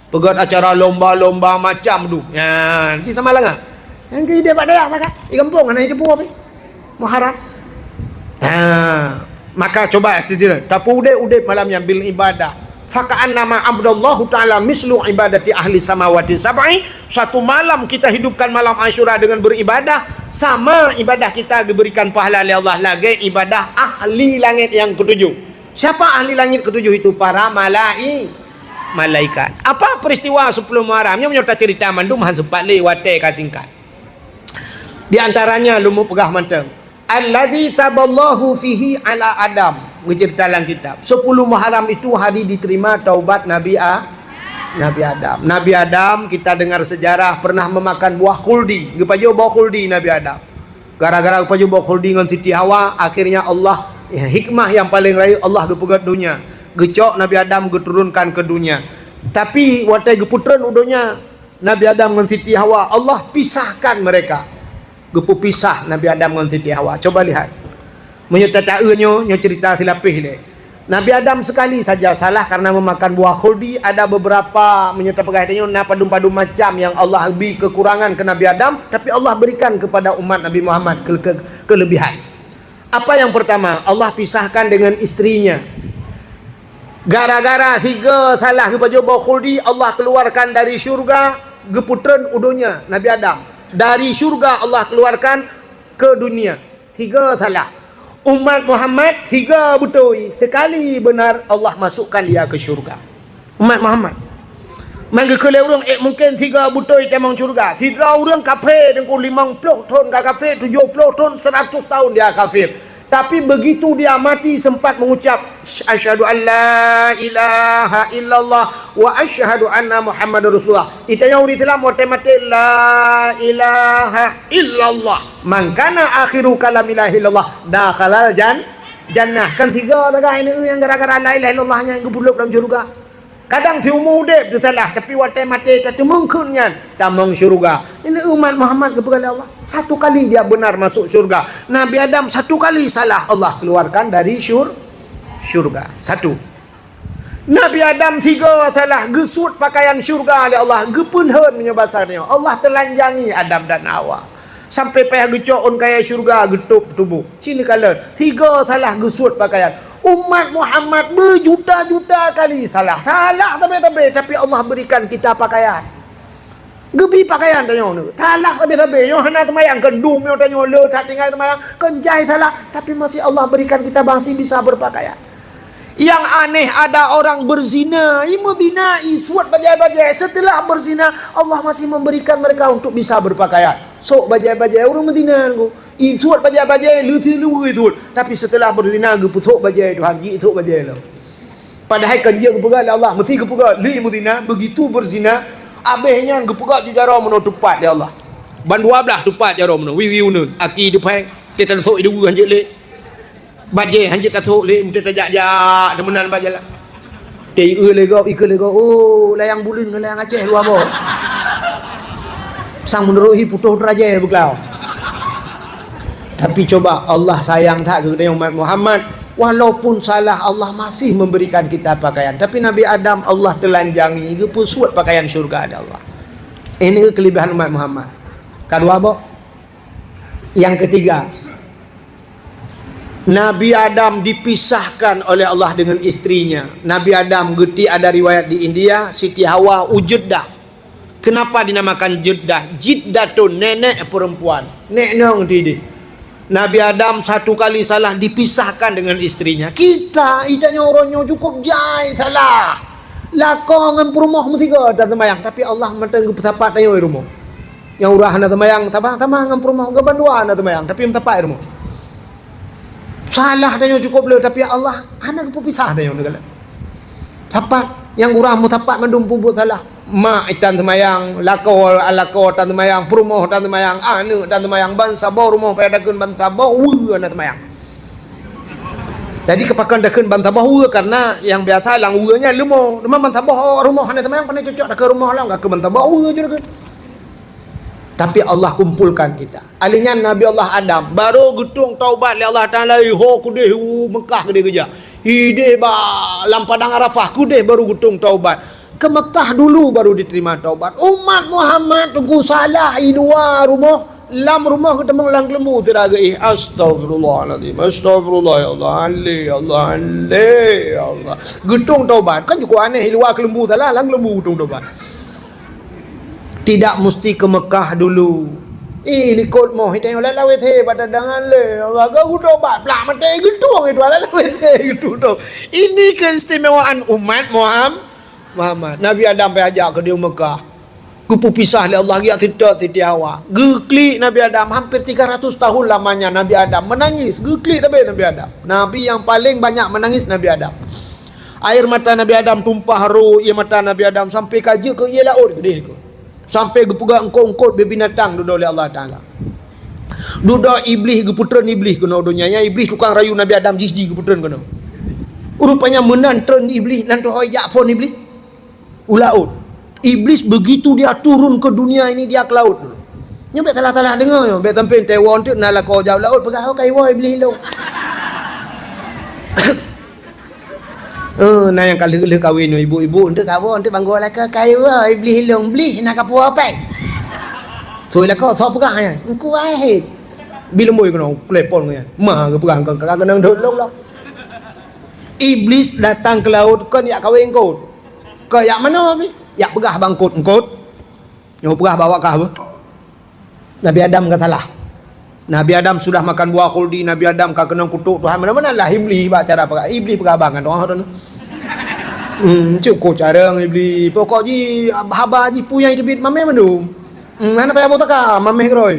Peugét acara lomba-lomba macam tu. Ya, di Samalanga. Nyang keu idéh bak dayah sagai. Di gampông hana jiteupeue pih. Muharram. Ha, maka coba, tapeuudép-udép malam nyan bil ibadah. Faka'annama abdallahu ta'ala mislu ibadati ahli samawati sab'i. Suatu malam kita hidupkan malam Asyura dengan beribadah, sama ibadah kita diberikan pahala oleh Allah lagée ibadah ahli langét nyang ketujuh. Siapa ahli langit ketujuh itu? Para malai-, malaikat. Apa peristiwa sepuluh Muharram? Nyoe meunyoe tacerita mandum han sempat lé, watée ka singkat. Di antaranya lôn peugah mantong. Alladzi taballahu fihi ala Adam. Geucerita lam kitab. Sepuluh Muharram itu hari diterima taubat Nabi A-, Nabi Adam. Nabi Adam, kita dengar sejarah, pernah memakan buah khuldi. Geupajoh buah khuldi Nabi Adam. Gara-gara geupajoh buah khuldi ngon Siti Hawa, akhirnya Allah, ya, hikmah nyang paleng rayeuk, Allah geupeugét donya. Geucok Nabi Adam geuturunkan keu donya. Tapi watée geupeutreun u donya, Nabi Adam ngon Siti Hawa, Allah pisahkan mereka. Geupeupisah Nabi Adam ngon Siti Hawa. Coba lihat. Meunyoe tata-eu nyoe, nyoe cerita silapéh lé. Nabi Adam sekali saja salah karena memakan buah khuldi. Ada beberapa, meunyoe tapeugah tanyoe, na padum-padum macam yang Allah bri kekurangan ke Nabi Adam, tapi Allah berikan kepada umat Nabi Muhammad ke-, ke-, kelebihan. Apa yang pertama? Allah pisahkan dengan istrinya. Gara-gara sigoe salah geupajoh buah khuldi, Allah keluarkan dari syurga, geupeutreun u donya, Nabi Adam. Dari syurga Allah keluarkan ke dunia. Sigoe salah. Umat Muhammad sigoe beutôi, sekali benar Allah masukkan dia ke syurga. Umat Muhammad. Meunyoe geukheun lé ureuëng, eh, mungkin sigoe beutôi tamong syurga. Sidroe ureuëng kafé, teungku, limong ploh thon ka kafé, tujoh ploh thon, seratus tahun dia kafir. Tapi begitu dia mati sempat mengucap, "Asyhadu an la ilaha illallah wa asyhadu anna Muhammadar Rasulullah." Itanyong ureuëng Islam watée maté, "La ilaha illallah." "Man kana akhiru kalami la ilaha illallah, dakhalal jan-, jannah." Kan sigoe tagai neu nyang gara-gara la ilaha illallah nyan geupeuleub lam syurga. Kadang siumu udeb teusalah, tapi watée maté tateumeung kheun nyan, tamong syurga. Ini umat Muhammad geupeugah lé Allah. Satu kali dia benar masuk syurga. Nabi Adam satu kali salah, Allah keluarkan dari syur-, syurga. Satu. Nabi Adam sigoe salah, geusuet pakaian syurga lé Allah, geupeulhon meunyoe basa nyoe. Allah telanjangi Adam dan Hawa. Sampai payah geucok ôn kayée syurga, geutôb tuboh. Sini kalon, sigoe salah geusuet pakaian. Umat Muhammad berjuta-juta kali salah. Salah sabe-sabe, tapi Allah berikan kita pakaian. Geubri pakaian tanyoe nyoe. Salah sabe-sabe. Nyoe hana seumayang, keundum nyoe tanyoe le that tinggai seumayang. Keunjai salah, tapi masih Allah berikan kita masih bisa berpakaian. Yang aneh, ada orang berzina, i meuzina, i suet bajée-bajée. Setelah berzina, Allah masih memberikan mereka untuk bisa berpakaian. Sok bajée-bajée ureuëng meuzina nyoe. I suet bajée-bajée, leuti luweue suet. Tapi setelah berzina, geupeusok bajée Tuhan, jisok bajée lom. Padahai kan jeuet geupeugah lé Allah, meusti geupeugah, "Lé meuzina," begitu berzina, abéh nyan geupeugah ju jaroe meunoe teupat lé Allah. Ban dua blaih teupat jaroe meunoe, wiwi uneun, aki depan, teutan sok i deue hanjeuet lé. Bajée hanjeuet tasok lé, meuntée tajak-jak, teumeunan bak jalan. Teu-eu lé gob, ikeu lé gob, oh, layang buleuen ngon layang Aceh dua boh. Sang meunurot hi putôh teurajée beuglau. Tapi coba, Allah sayang that keu geutanyoe umat Muhammad, walaupun salah, Allah masih memberikan kita pakaian. Tapi Nabi Adam, Allah telanjangi, geupeusuet pakaian syurga lé Allah. Ini kelebihan umat Muhammad. Kadua boh. Yang ketiga, Nabi Adam dipisahkan oleh Allah dengan istrinya. Nabi Adam, geuti ada riwayat di India, Siti Hawa u Jeddah. Kenapa dinamakan Jeddah? Jiddatun, nenek perempuan. Nek nong ti deh. Nabi Adam satu kali salah dipisahkan dengan istrinya. Kita, ita nyoe uroe nyoe cukup jai salah. Lakoe ngon peurumoh meusigoe taseumayang, tapi Allah mantong geupeusapat tanyoe i rumoh. Nyang uroe hana seumayang, sama-sama ngon peurumoh, geuban dua hana seumayang, tapi meusapat i rumoh. Salah tanyoe cukup le, tapi Allah hana geupeupisah tanyoe ngon gala. Sapat, nyang uroe meusapat mandum peubuet salah. Mak itan seumayang, lakoe, lakoe tan seumayang, peurumoh tan seumayang, aneuk tan seumayang, bansaboh rumoh payah takheun bansaboh weue hana seumayang. Jadi keupakon takheun bansaboh weue karena nyang biasa lam weue nyan leumo. Teuma bansaboh rumoh hana seumayang, pane cocok takheun rumoh lam, ka keu bansaboh weue ju takheun. Tapi Allah kumpulkan kita. Alèh nyan Nabi Allah Adam baru geutueng taubat lé Allah Taala, ho keudeh u Mekah keudeh geujak. Ideh ba lam padang Arafah keudeh baru geutueng taubat. Ke Mekah dulu baru diterima taubat. Umat Muhammad teungku salah i luwa rumoh, lam rumoh geutamong lam keuleumbu sira geuéh. Astagfirullahalazim. Astagfirullah ya Allah. Ale ya Allah. Ale ya Allah. Geutueng taubat. Kan cukup aneh i luwa keuleumbu salah, lam keuleumbu geutueng taubat. Tidak musti ke Mekah dulu. Ih, likot moh, itanyoe lam WC pada dangan le. Laga geutobat, plak maté geutueng itu lam WC geutueng. Ini keistimewaan umat Muham-, Muhammad. Nabi Adam payah jak keudeh u Mekah. Geupeupisah lé Allah, geujak seutôt Siti Hawa. Geuklik Nabi Adam, hampir tiga ratus tahun lamanya Nabi Adam menangis. Geuklik tapi Nabi Adam. Nabi yang paling banyak menangis Nabi Adam. Air mata Nabi Adam tumpah ru ie mata Nabi Adam sampai ka jeuet keu ie laôt keudeh. Sampai geupeugah eungkôt-eungkôt binatang dudoe lé Allah Taala. Dudoe Iblih, geupeutreun Iblih keunoe donya. Nyan Iblih tukang rayu Nabi Adam jih-jih geupeutreun keunoe. Rupanya meunan treun Iblih, nan teuhôi jak phon Iblih u laôt. Iblis begitu dia turun ke dunia ini, dia ke laut dulu. Nyoe bèk salah-salah deungoe nyoe, bèk sampai teuwoe teuk na lakoe jak laôt peugah, "Oh, ka iwoe Iblih lôn." Eh, na nyang ka lheueh-lheueh kawin nyoe, ibu-ibu, eunteuk ka boh, eunteuk banggôi lakoe, kayue, Iblih lôn, blih na ka puwoe péng. Sôi lakoe, soe peugah nyan? Teungku Wahid. Bi leumbôi keunoe, telepon ngon nyan. Ma geupeugah, ka, ka keunong dot lôn lom. Iblis datang keu laôt kon jak kawin eungkôt. Kon jak manoe pih, jak peugah bak eungkôt, "Eungkôt, nyoe peugah bak awak kah beuh. Nabi Adam ka salah. Nabi Adam sudah makan buah khuldi, Nabi Adam ka keunong kutok Tuhan." Meunan-meunan lah Iblih bak cara peugah. Iblih peugah abang kan doa tu. Hmm, cukup carông Iblih. Pokok jih, haba jih peue nyang teubiet mamèh mandum. Hmm, hana payah boh saka, mamèh keudroe.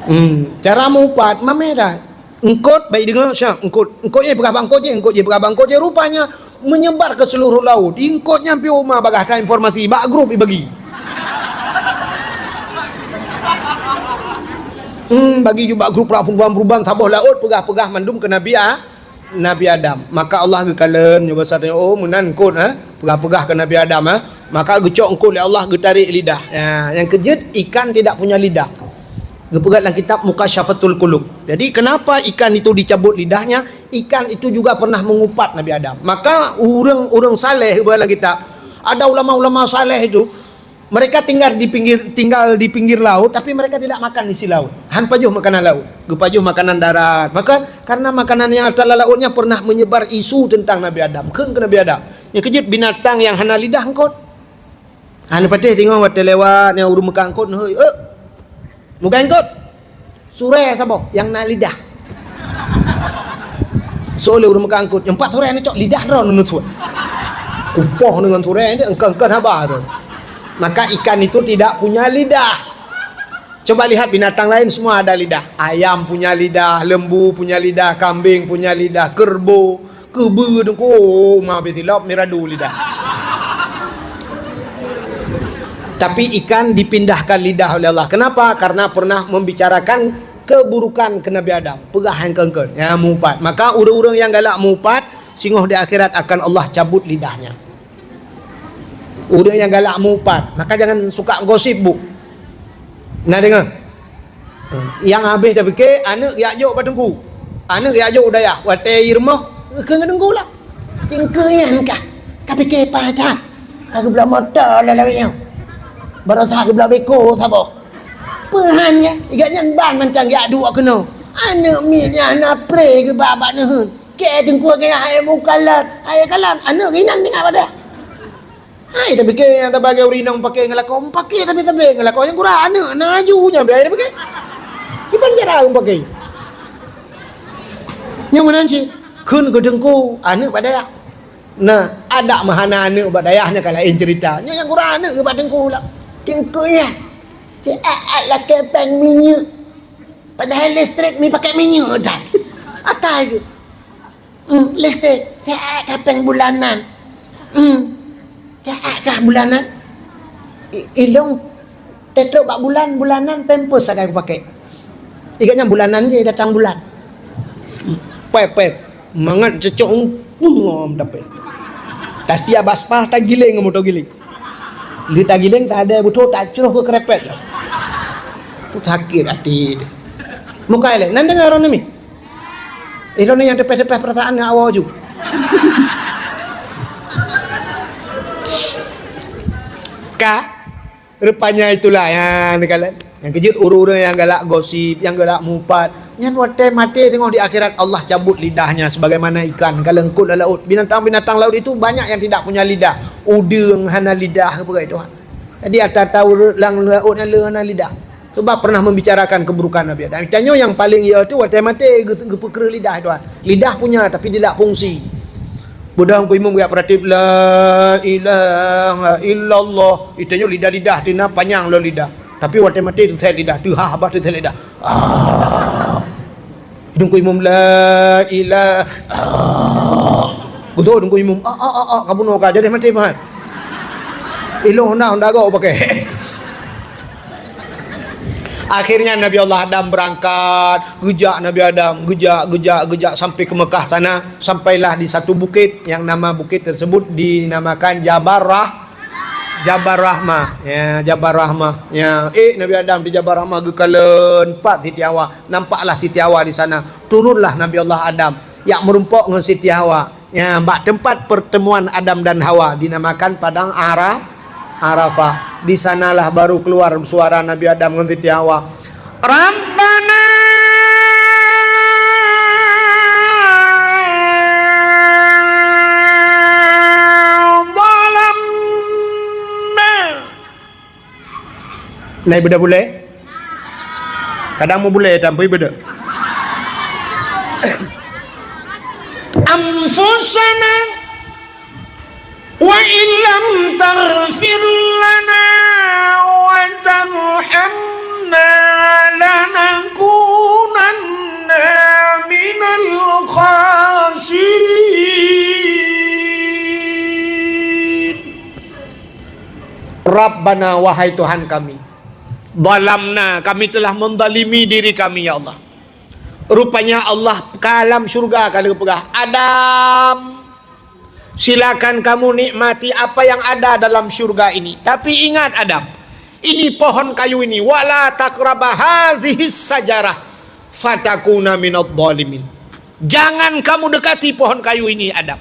Hmm, cara meuupat mamèh dah. Eungkôt, baik deungoe, siap, eungkôt. Eungkôt jih peugah bak eungkôt jih, eungkôt jih peugah bak eungkôt jih. Rupanya, menyebar ke seluruh laut. Eungkôt nyan pih uma bagaih ka informasi, bak grup ibagi. Hmm, bagi ju bak grup rak perubahan-perubahan, saboh laôt peugah-peugah mandum keu Nabi A-, Nabi Adam. Maka Allah geukalon, nyoe basa tanya, "Oh, meunan eungkôt, ha?" Peugah-peugah keu Nabi Adam, ha? Maka geucok eungkôt lé Allah, geutarek lidah. Ya, nyang keujeuet, ikan tidak punya lidah. Geupeugah lam kitab Mukasyafatul Qulub. Jadi, kenapa ikan itu dicabut lidahnya? Ikan itu juga pernah mengupat Nabi Adam. Maka, ureuëng-ureuëng saleh, geupeugah lam kitab, ada ulama-ulama saleh itu, mereka tinggal di pinggir, tinggal di pinggir laut, tapi mereka tidak makan isi laut. Han pajoh makanan laut, geupajoh makanan darat. Maka, karena makanan yang atas lautnya pernah menyebar isu tentang Nabi Adam. Kheun keu Nabi Adam. Nyang keujeuet binatang nyang hana lidah eungkôt. Hana patéh teungoh watée lewat nyang ureuëng meukat eungkôt, neuhôi, "Eh, mugai eungkôt." Surée saboh nyang na lidah. Soe lé ureuëng meukat eungkôt, nyang pat surée neucok lidah droe neuneuk suet. Kupoh deungon surée, engkén-engkén haba tu. Maka ikan itu tidak punya lidah. Coba lihat binatang lain, semua ada lidah. Ayam punya lidah, lembu punya lidah, kambing punya lidah, kerbau, keubeu tu, oh, ma bitilop miradu lidah. Tapi ikan dipindahkan lidah oleh Allah. Kenapa? Karena pernah membicarakan keburukan ke Nabi Adam. Peugah nyang keungkeut, nyang meuupat. Maka ureuëng-ureuëng nyang galak meuupat, singoh di akhirat akan Allah cabut lidahnya. Ureuëng nyang galak meuupat, maka jangan suka gosip, Bu. Na deungoe? Nyang habéh tapike, aneuëk jak jok bak teungku. Aneuëk jak jok u dayah, watée i rumoh, keu teungku lah. Teungku nyan kah, ka pike paih that, ka geubloe moto lé lawét nyoe. Baroesa geubloe beko saboh. Peuhan ya, igat nyan ban mantong jak duek keunoe. Aneuëk miet nyan hana pré geuba bak neuheun. Kée teungku gaya hai mukalat, hai kalam, aneuëk inan tinggai pada. Hai, tapike nyang tabagi ureuëng inong pake ngeulakon, pake tapi-tapi ngeulakon nyang kurang aneuëk na aju nyan biaya tapike. Kiban cara pake. Nyang meunan cit, kheun keu teungku, aneuëk bak dayah. Nah, adak meuhana aneuëk bak dayah nyan ka laén cerita. Nyoe nyang kurang aneuëk bak teungku lah. Teungku ya, siat lakée péng minyeuk. Padahai listrik mi pakai minyeuk dah. Akai ke? Hmm, listrik. Siat ka péng bulanan. Hmm. Siat ka bulanan. I-, ilong tetrok bak bulan, bulanan pampers sagai kupakai. Igat nyan bulanan je datang bulan. Hmm. Pep, pep. Mangat cecok ngom dapet. Tati abas pah tagiling moto giling. Lheueh tagiling, tadée beutôi tacroh keu keurepet. Sakét até teuh. Mukai lé, nan deungoe droeneuh mi. Eh, droeneuh nyang teupeh-teupeh peurasaan ngon awak ju. Ka? Rupanya itulah nyang neukalon. Nyang keujeuet ureuëng-ureuëng nyang galak gosip, nyang galak mupat, nyan watée maté teungoh di akhirat Allah cabut lidahnya sebagaimana ikan ka leungkot lam laut. Binatang-binatang laut itu banyak yang tidak punya lidah. Udeueng hana lidah, peugah Tuhan. Jadi ata-ata ureuëng lam laut nyan le hana lidah. Sebab pernah membicarakan keburukan Nabi Adam. Tanyoe nyang paling ya tu watée maté geu-, geupeukreue lidah Tuhan. Lidah punya tapi tidak fungsi. Beudang ku imum geujak peuratif, "La ilaha illallah." Itanyoe lidah-lidah teuh na panyang lom lidah. Tapi watée maté teusét lidah, teuhah bah teusét lidah. Ah. Beudang ku imum, "La ilaha." Ah. Beutôi deungku imum, "Ah, ah, ah, ah, ka bunoe ka, jadi maté meuhat." Ilong honda, honda gok pakai. Akhirnya Nabi Allah Adam berangkat, geujak Nabi Adam, geujak, geujak, geujak sampai ke Mekah sana. Sampailah di satu bukit yang nama bukit tersebut dinamakan Jabal Rah-, Jabal Rahmah. Ya, Jabal Rahmah. Ya, eh, Nabi Adam di Jabal Rahmah geukalon pat Siti Hawa. Nampaklah Siti Hawa di sana. Turunlah Nabi Allah Adam. Jak meurumpok ngon Siti Hawa. Ya, bak teumpat pertemuan Adam dan Hawa dinamakan Padang Ara-, Arafah. Di sanalah baru keluar suara Nabi Adam ngon Siti Hawa. Rabbana zalamna. Nah, ibu dah boleh? Kadang mau boleh, tapi ibu dah. Anfusana wa illam taghfir lana wa tarhamna lanakunanna minal khasirin. Rabbana, wahai Tuhan kami, zalamna, kami telah menzalimi diri kami, ya Allah. Rupanya Allah ka lam syurga, ka lheueh peugah, "Adam, silakan kamu nikmati apa yang ada dalam syurga ini. Tapi ingat, Adam, ini pohon kayu ini, wala taqraba hazihis sajarah, fatakuna minadh dhalimin." Jangan kamu dekati pohon kayu ini, Adam.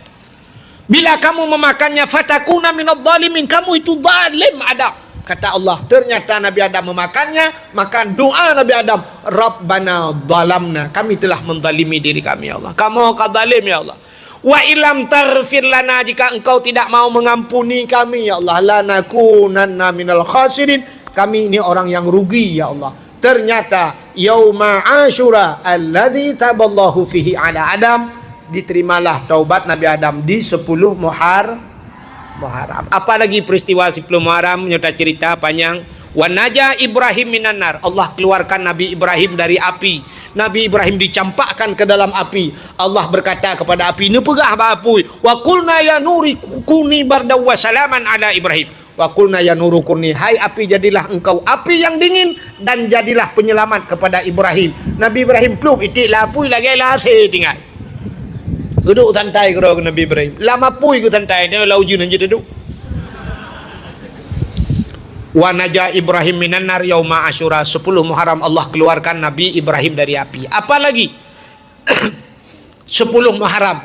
Bila kamu memakannya, fatakuna minadh dhalimin, kamu itu zalim, Adam, kata Allah. Ternyata Nabi Adam memakannya, maka doa Nabi Adam, Rabbana zalamna, kami telah menzalimi diri kami, ya Allah. Kamu ka zalim, ya Allah. Wa illam taghfir lana, jika Engkau tidak mau mengampuni kami, ya Allah, lanakunanna minal khasirin, kami ini orang yang rugi, ya Allah. Ternyata yauma Asyura alladzi taballahu fihi ala Adam, diterimalah taubat Nabi Adam di sepuluh Muhar-, Muharram. Apa lagi peristiwa sepuluh Muharram? Nyoe ta cerita panjang. Wa naja Ibrahim minan nar. Allah keluarkan Nabi Ibrahim dari api. Nabi Ibrahim dicampakkan ke dalam api. Allah berkata kepada api, neupeugah bak api, "Wa qulna ya nuri kuni bardaw wa salaman ala Ibrahim." Wa qulna ya nuru kuni, "Hai api, jadilah engkau api yang dingin dan jadilah penyelamat kepada Ibrahim." Nabi Ibrahim plup itik lam apui lagèe lam asèe tinggai. Duduk santai keudroe Nabi Ibrahim. Lam apui geuh santai, dia lam ujeuen hanjeuet duduk. Wa naja Ibrahim minan nar yauma Asyura, sepuluh Muharram Allah keluarkan Nabi Ibrahim dari api. Apa lagi? Sepuluh Muharram.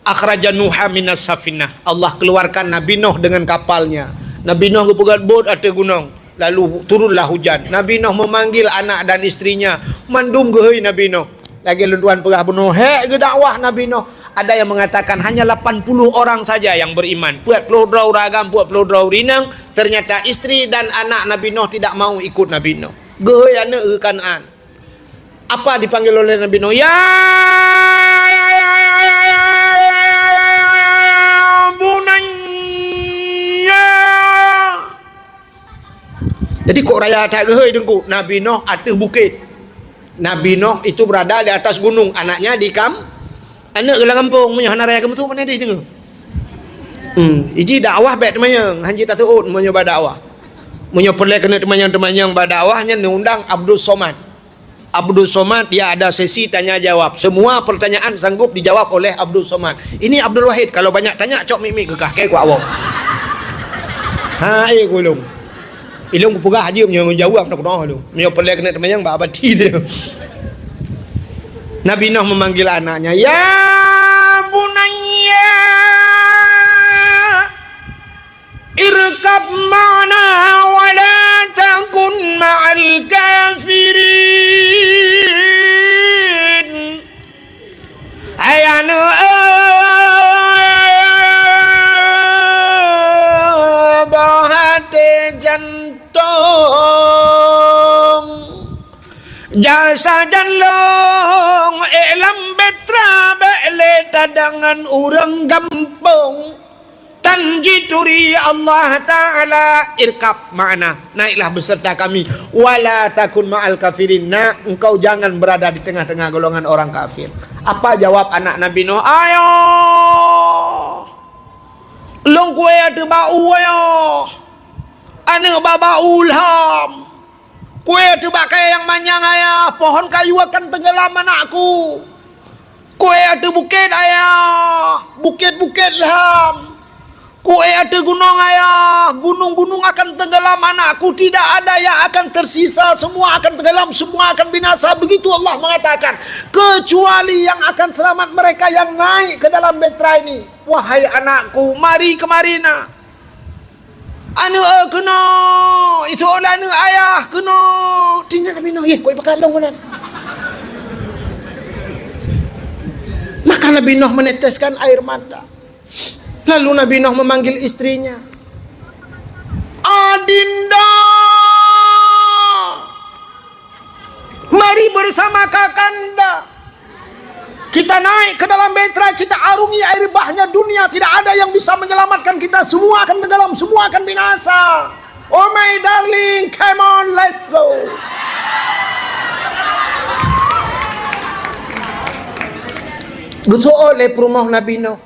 Akhraja Nuha minas safinah. Allah keluarkan Nabi Nuh dengan kapalnya. Nabi Nuh geupeugöt bot ateueh gunong, lalu turunlah hujan. Nabi Nuh memanggil anak dan istrinya. Mandum geuhôi Nabi Nuh. Lagèe lôn tuan peugah bunoe, hék geudakwah Nabi Nuh. Ada yang mengatakan hanya lapan puluh orang saja yang beriman. Peuet ploh droe ureueng agam, peuet ploh droe ureueng inong. Ternyata istri dan anak Nabi Nuh tidak mau ikut Nabi Nuh. Geuhôi aneuk geuh Kanaan. Apa dipanggil oleh Nabi Nuh? "Ya, ya, ya, ya, ya, ya, ya, ya, bunayya." Jadi kok raya that geuhôi Teungku? Nabi Nuh ateueh bukét. Nabi Nuh itu berada di atas gunung, anaknya di kam-, aneuk geuh lam gampông, meunyoe hana raya keumeusut, mana deh deungö? Hmm, iji dakwah bèk teumanyong, hanjeuet taseuôt meunyoe ba dakwah. Meunyoe peureulèe keuneuk teumanyong-teumanyong ba dakwah, nyan undang Abdul Somad. Abdul Somad, dia ada sesi tanya jawab. Semua pertanyaan sanggup dijawab oleh Abdul Somad. Ini Abdul Wahid, kalau banyak tanya, cok mik-mik keu kah, keu kuak woe. Ha, eh, ku ilong. Ilong kupeugah aja meunyoe jawab nak keunoe ilong. Meunyoe peureulèe keuneuk teumanyong, bak abati dia. Nabi Nuh memanggil anaknya, "Ya bunayya, irkab ma'ana wa la takun ma'al kafirin." Hai aneuk, eh, boh até jantông, jak sajan lôn, eh, lam beutra bèk lé tadangan ureueng gampông. Tan jituri Allah Ta'ala, "Irkab ma'ana, naiklah beserta kami. Wala takun ma'al kafirin, nak, engkau jangan berada di tengah-tengah golongan orang kafir." Apa jawab anak Nabi Nuh? "Ayah, lôn kueh ateueh bak u, ayah. Aneuk bak, bak u lham. Kueh ateueh bak kayèe nyang manyang, ayah, pohon kayu akan tenggelam anakku. Kueh ateueh bukét, ayah, bukét-bukét lham. Ueh ateueh gunong, ayah, gunung-gunung akan tenggelam, anakku, tidak ada yang akan tersisa, semua akan tenggelam, semua akan binasa. Begitu Allah mengatakan, kecuali yang akan selamat mereka yang naik ke dalam bahtera ini. Wahai anakku, mari kemari nak. Aneuk, eh, keunoe, itu oleh aneuk ayah keunoe. Tinggal Nabi Nuh, yeh, kok ipakalong meunan. Maka Nabi Nuh meneteskan air mata. Lalu Nabi Nuh memanggil istrinya, "Adinda, mari bersama kakanda. Kita naik ke dalam bahtera, kita arungi air bahnya dunia, tidak ada yang bisa menyelamatkan kita. Semua akan tenggelam, semua akan binasa. Oh my darling, come on, let's go." Geuseuôt lé peurumoh Nabi Nuh.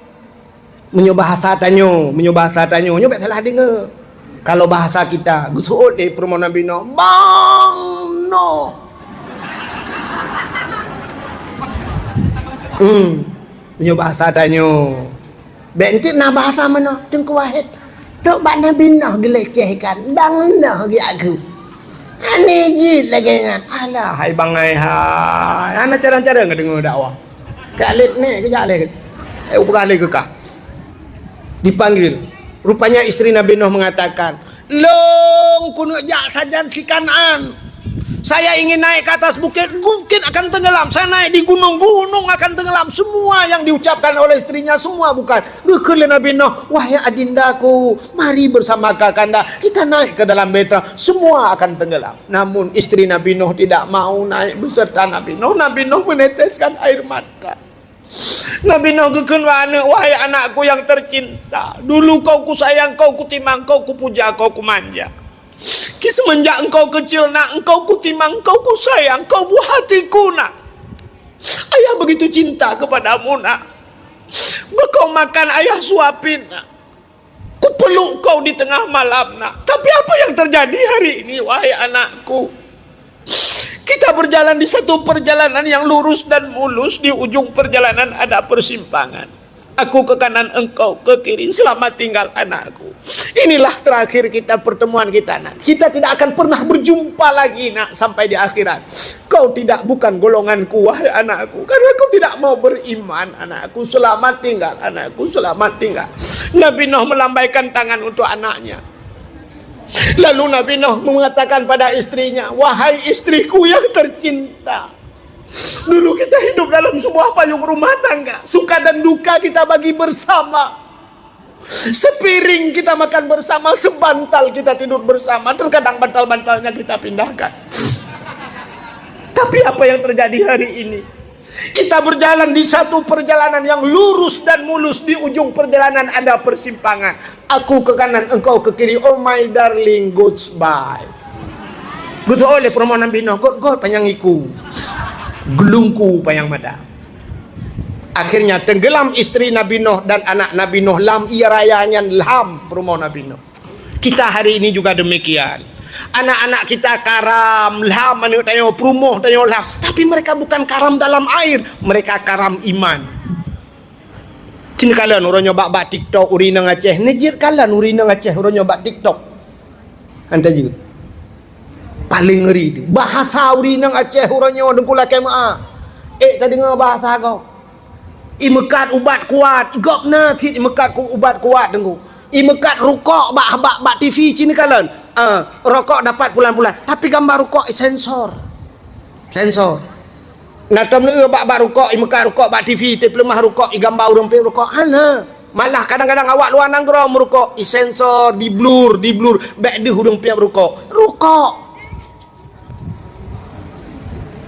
Meunyoe bahasa tanyoe, meunyoe bahasa tanyoe, nyoe bék salah deungoe. Kalau bahasa kita, geuseuôt lé peurumoh Nabi Nuh, "Bang Nuh." Hmm, meunyoe bahasa tanyoe. Bék enteuk na bahasa meunoe, Teungku Wahid. Trok bak Nabi Nuh geulecehkan, "Bang Nuh," geujak kheun. Aneh jeuet lagée nyan. Alah, hai bangai hai. Hana carang-carang ka deungoe dakwah. Kak Lid ni kejak leh. Eh, upeugah lé keu kah. Dipanggil. Rupanya istri Nabi Nuh mengatakan, "Lôn keuneuk jak sajan si Kan'an. Saya ingin naik ke atas bukit, bukit akan tenggelam. Saya naik di gunung, gunung akan tenggelam." Semua yang diucapkan oleh istrinya, semua bukan. Geukheun lé Nabi Nuh, "Wahai adindaku, mari bersama kakanda. Kita naik ke dalam bahtera. Semua akan tenggelam." Namun istri Nabi Nuh tidak mau naik beserta Nabi Nuh. Nabi Nuh meneteskan air mata. Nabi Nuh geukheun bak aneuk, "Wahai anakku yang tercinta, dulu kau kusayang, kau kutimang, kau kupuja, kau kumanja. Ki semenjak engkau kecil, nak, engkau kutimang, engkau kusayang, kau buah hatiku, nak. Ayah begitu cinta kepadamu, nak. Bah kau makan, ayah suapin, nak. Kupeluk kau di tengah malam, nak. Tapi apa yang terjadi hari ini, wahai anakku? Kita berjalan di satu perjalanan yang lurus dan mulus, di ujung perjalanan ada persimpangan. Aku ke kanan, engkau ke kiri. Selamat tinggal, anakku. Inilah terakhir kita, pertemuan kita, nak. Kita tidak akan pernah berjumpa lagi, nak, sampai di akhirat. Kau tidak, bukan golonganku, wahai anakku, karena kau tidak mau beriman, anakku. Selamat tinggal, anakku, selamat tinggal." Nabi Nuh melambaikan tangan untuk anaknya. Lalu Nabi Nuh mengatakan pada istrinya, "Wahai istriku yang tercinta, dulu kita hidup dalam sebuah payung rumah tangga. Suka dan duka kita bagi bersama. Sepiring kita makan bersama, sebantal kita tidur bersama. Terkadang bantal-bantalnya kita pindahkan. Tapi apa yang terjadi hari ini? Kita berjalan di satu perjalanan yang lurus dan mulus. Di ujung perjalanan ada persimpangan. Aku ke kanan, engkau ke kiri. Oh my darling, goodbye." Geuteu'oh lé peurumoh Nabi Nuh, "Got-got panyang iku, geulungku panyang mata." Akhirnya tenggelam istri Nabi Nuh dan anak Nabi Nuh lam ie raya nyan, lam peurumoh Nabi Nuh. Kita hari ini juga demikian. Anak-anak kita karam lam aneuk tanyoe, peurumoh tanyoe lam. Tapi mereka bukan karam dalam air, mereka karam iman. Cit neukalon uroe nyoe bak-bak TikTok ureueng inong Aceh. Neujeuet kalon ureueng inong Aceh uroe nyoe bak TikTok. Anta jeuet. Paléng ngeri tu. Bahasa ureueng inong Aceh uroe nyoe, Teungku, lakée meu'ah. Ék tadeungoe bahasa gob. Imeukat ubat kuat, gobnyan cit imeukat ku-, ubat kuat, Teungku. Imeukat rukok bak, bak, bak T V cit neukalon. Ah, rokok dapat pulan-pulan, tapi gambar rukok isensor. Sensor. Na tom lé bak, bak rukok, imeukat rukok bak T V, teupeuleumah rukok, igambar ureueng piep rukok. Hana. Malah kadang-kadang awak luwa nanggroe meurukok, isensor, diblur, diblur, bék deuh ureueng piep rukok. Rukok.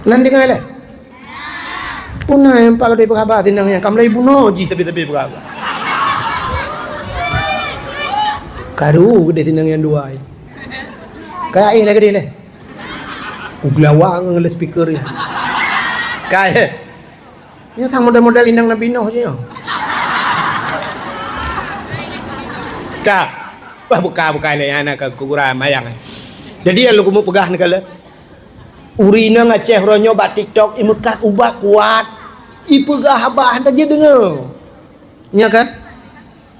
Nan deungoe lé? Puna nyang pak gadôh peugah haba sinong nyan, ka mulai bunoe jih sabe-sabe peugah haba. Karu geudeh sinong nyang dua. Ka éh lé geudeh lé. Uglawang ngon speaker nyan. Ka éh. Nyoe sang model-model inong Nabi Nuh jih nyoe. Ka. Bah, buka-buka ni anak ke kuburan mayang. Jadi, nyang lôn keumeung peugah neukalon. Ureueng inong Aceh uroe nyoe bak TikTok, imeukat ubat kuat, ipeugah haba hana jeuet deungoe. Nya kan?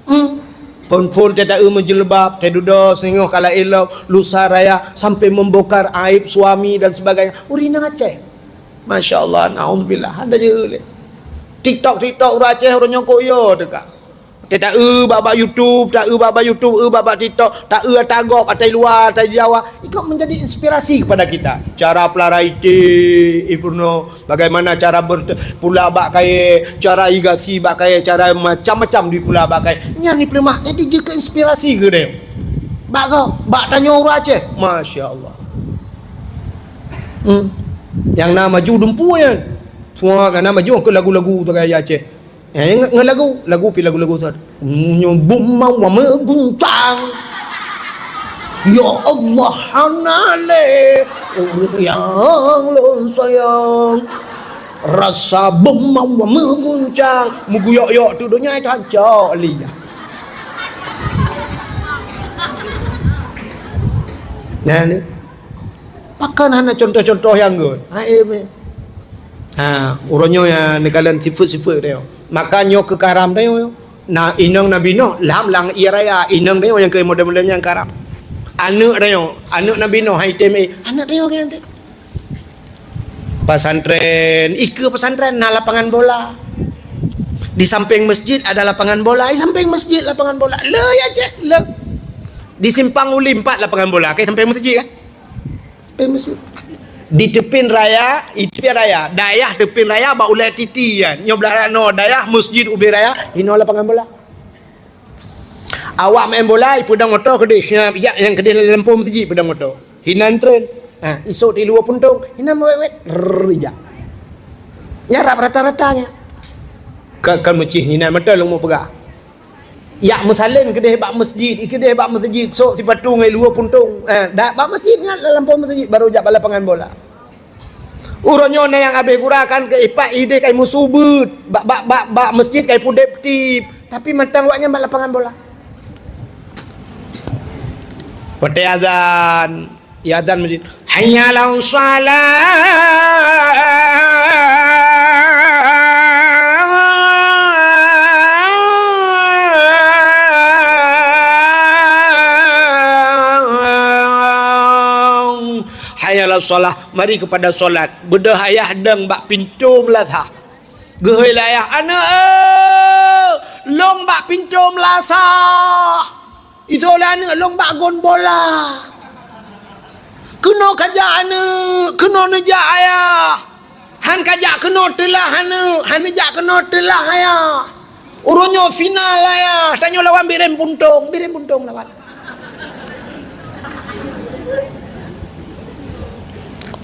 Hmm. Phon-phon teuta-eu meujilbab, teududoe singoh kala ilok, lusa raya, sampai membongkar aib suami dan sebagainya. Ureueng inong Aceh. Masya Allah, naudzubillah. Hana jeuet lé. TikTok, TikTok ureueng Aceh, ureueng nyang kok yo teuka. Teuta-eu bak-bak YouTube, ta-eu bak-bak YouTube, eu bak-bak TikTok, ta-eu ata gob, ata luwa, ata Jawa. Ikot menjadi inspirasi kepada kita. Cara pelara ité, ipeurunoe. Bagaimana cara ber-, pula bak kayèe, cara irigasi bak kayèe, cara macam-macam dipula bak kayèe. Nyan dipeuleumah, jadi jeuet keu inspirasi keu droe. Bak gob, bak tanyoe ureueng Aceh. Masya Allah. Hmm. Nyang na maju dumpu nyan. Semua nyang na maju keu lagu-lagu tu gaya Aceh. Eh, nge-, nge-, lagu, lagu pi lagu-lagu tu. Nyoe beumawa meuguncang. Ya Allah, hana lé ureueng nyang lôn sayang. Rasa beumawa meuguncang, meuguyok-yok tu donya itu hancok lé. Nah, ni. Pakon hana contoh-contoh nyang göt. Ha, eh, meh. Ha, uroe nyoe ya neukalon sifeuet-sifeuet tanyoe. Maka nyoe keu karam tanyoe. Na inong Nabi Nuh lam langèt raya, inong tanyoe nyang keu model-model nyang karam. Aneuk tanyoe, aneuk Nabi Nuh hai tem, eh, aneuk tanyoe kan teuh. Pesantren, ikeue pesantren na lapangan bola. Di samping masjid ada lapangan bola, di samping masjid lapangan bola. Le ya cek, le. Di simpang uli empat lapangan bola, ke samping masjid kan? Samping masjid. Di teupin raya, di teupin raya, dayah teupin raya bak ulèe titi kan. Nyoe blah raya no dayah masjid ubé raya, inoe lapangan bola. Awak main bola, ipeudong moto keudeh, siap jak nyang keudeh lam lampôh masjid ipeudong moto. Hinan tren. Ha, isok di luwa puntông, hinan wet-wet, rrrr, ijak. Nyarap rata-rata nyan. Ka, ka meucih hinan mata lôn mau peugah. Yak meusalén keudeh bak masjid, i keudeh bak masjid, sok sipatu ngon luwa puntông. Eh, dak bak masjid nyan, lam lampôh masjid, baru jak bak lapangan bola. Uroe nyoe na nyang habéh gura kan keu ipat ideh kai musu beuet. Bak, bak, bak, bak masjid kai pudeb tip. Tapi mantong awak nyan bak lapangan bola. Watèe azan, ya azan masjid. Hayya 'alas shalah. Hayya 'alas shalah. Mari kepada solat. Beudôh ayah dong bak pintoe meulasah. Geuhôi lé ayah, "Aneuk, eh, lôn bak pintoe meulasah." Isoe lé aneuk, "Lôn bak gon bola." Keunoe kajak aneuk, keunoe neujak ayah. Han kajak keunoe teulah aneuk, han neujak keunoe teulah ayah. Uroe nyoe final ayah, tanyoe lawan Bireuen Puntông, Bireuen Puntông lawan.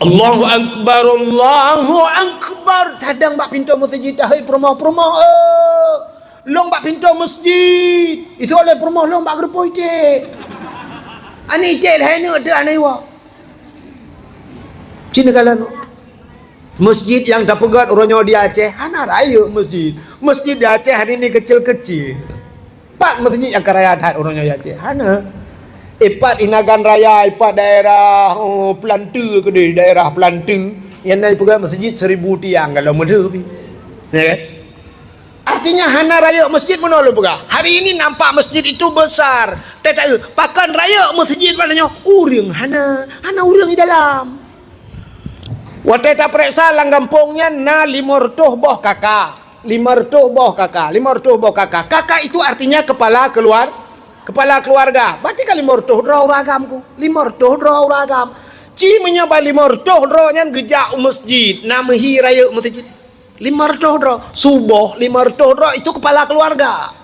Allahu Akbar, Allahu Akbar. Tadong bak pintoe masjid, tahôi peurumoh-peurumoh, eh. Lôn bak pintoe masjid. Isoe lé peurumoh lôn bak geureupoh iték. Aneuk iték lhèe neuk teuh aneuk iwa. Cina kalan. Masjid nyang tapeugöt uroe nyoe di Aceh hana rayeuk masjid. Masjid di Aceh hari ini kecil-kecil. Pat masjid nyang ka raya that uroe nyoe di Aceh? Hana. Ipat Inagan Raya, ipat daerah, oh, Peulanteu keudeh, daerah Peulanteu. Nyang na ipeugöt masjid seribu tiang kalau meulheueh pih. Ya kan? Artinya hana rayeuk masjid meunoe lôn peugah. Hari ini nampak masjid itu besar. Tetapi pakon rayeuk masjid pada nyoe? Ureueng hana, hana ureueng di dalam. Watèe tapeuriksa lam gampông nyan na limong reutôh boh kaka. Limong reutôh boh kaka, limong reutôh boh kaka. Kaka itu artinya kepala keluar-, kepala keluarga. Berarti kan limong reutôh droe ureueng agam ku. Limong reutôh droe ureueng agam. Ci meunyoe ban limong reutôh droe nyan geujak u masjid, na meuhi rayeuk masjid. Limong reutôh droe. Suboh limong reutôh droe itu kepala keluarga.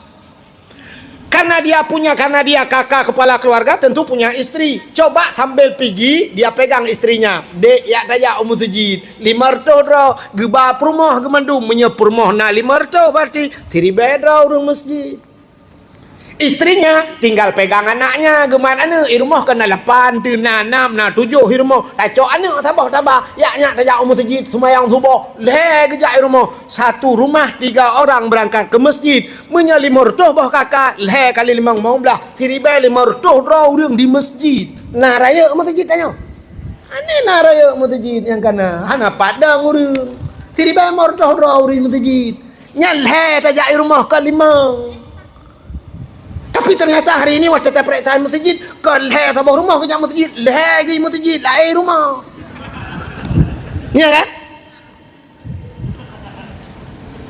Karena dia punya, karena dia kaka kepala keluarga, tentu punya istri. Coba sambil pigi, dia pegang istrinya. "Dek, yak tajak u masjid." Limong reutôh droe, geuba peurumoh geumandum. Meunyoe peurumoh na limong reutôh, berarti siribèe droe ureueng masjid. Istrinya tinggal pegang anaknya, geumat aneuk, i rumoh keu na lapan, teuh na nam, na tujoh i rumoh. Tacok aneuk saboh taba, yak nyak tajak u masjid, seumayang suboh, lhèe geujak i rumoh. Satu rumah tiga orang berangkat ke masjid. Meunyoe limong reutôh boh kaka, lhèe kali limong, limong blah, siribèe limong reutôh droe ureueng di masjid. Na rayeuk masjid tanyoe? Hana na rayeuk masjid nyang kana. Hana padang ureueng. Siribèe limong reutôh droe ureueng masjid. Nyan lhèe tajak i rumoh ka limong. Ka Tapi ternyata hari ini watèe tapreh that meuseujid, kon lhèe saboh rumoh geujak meuseujid, lhèe geuh meuseujid laén rumoh. Ya kan?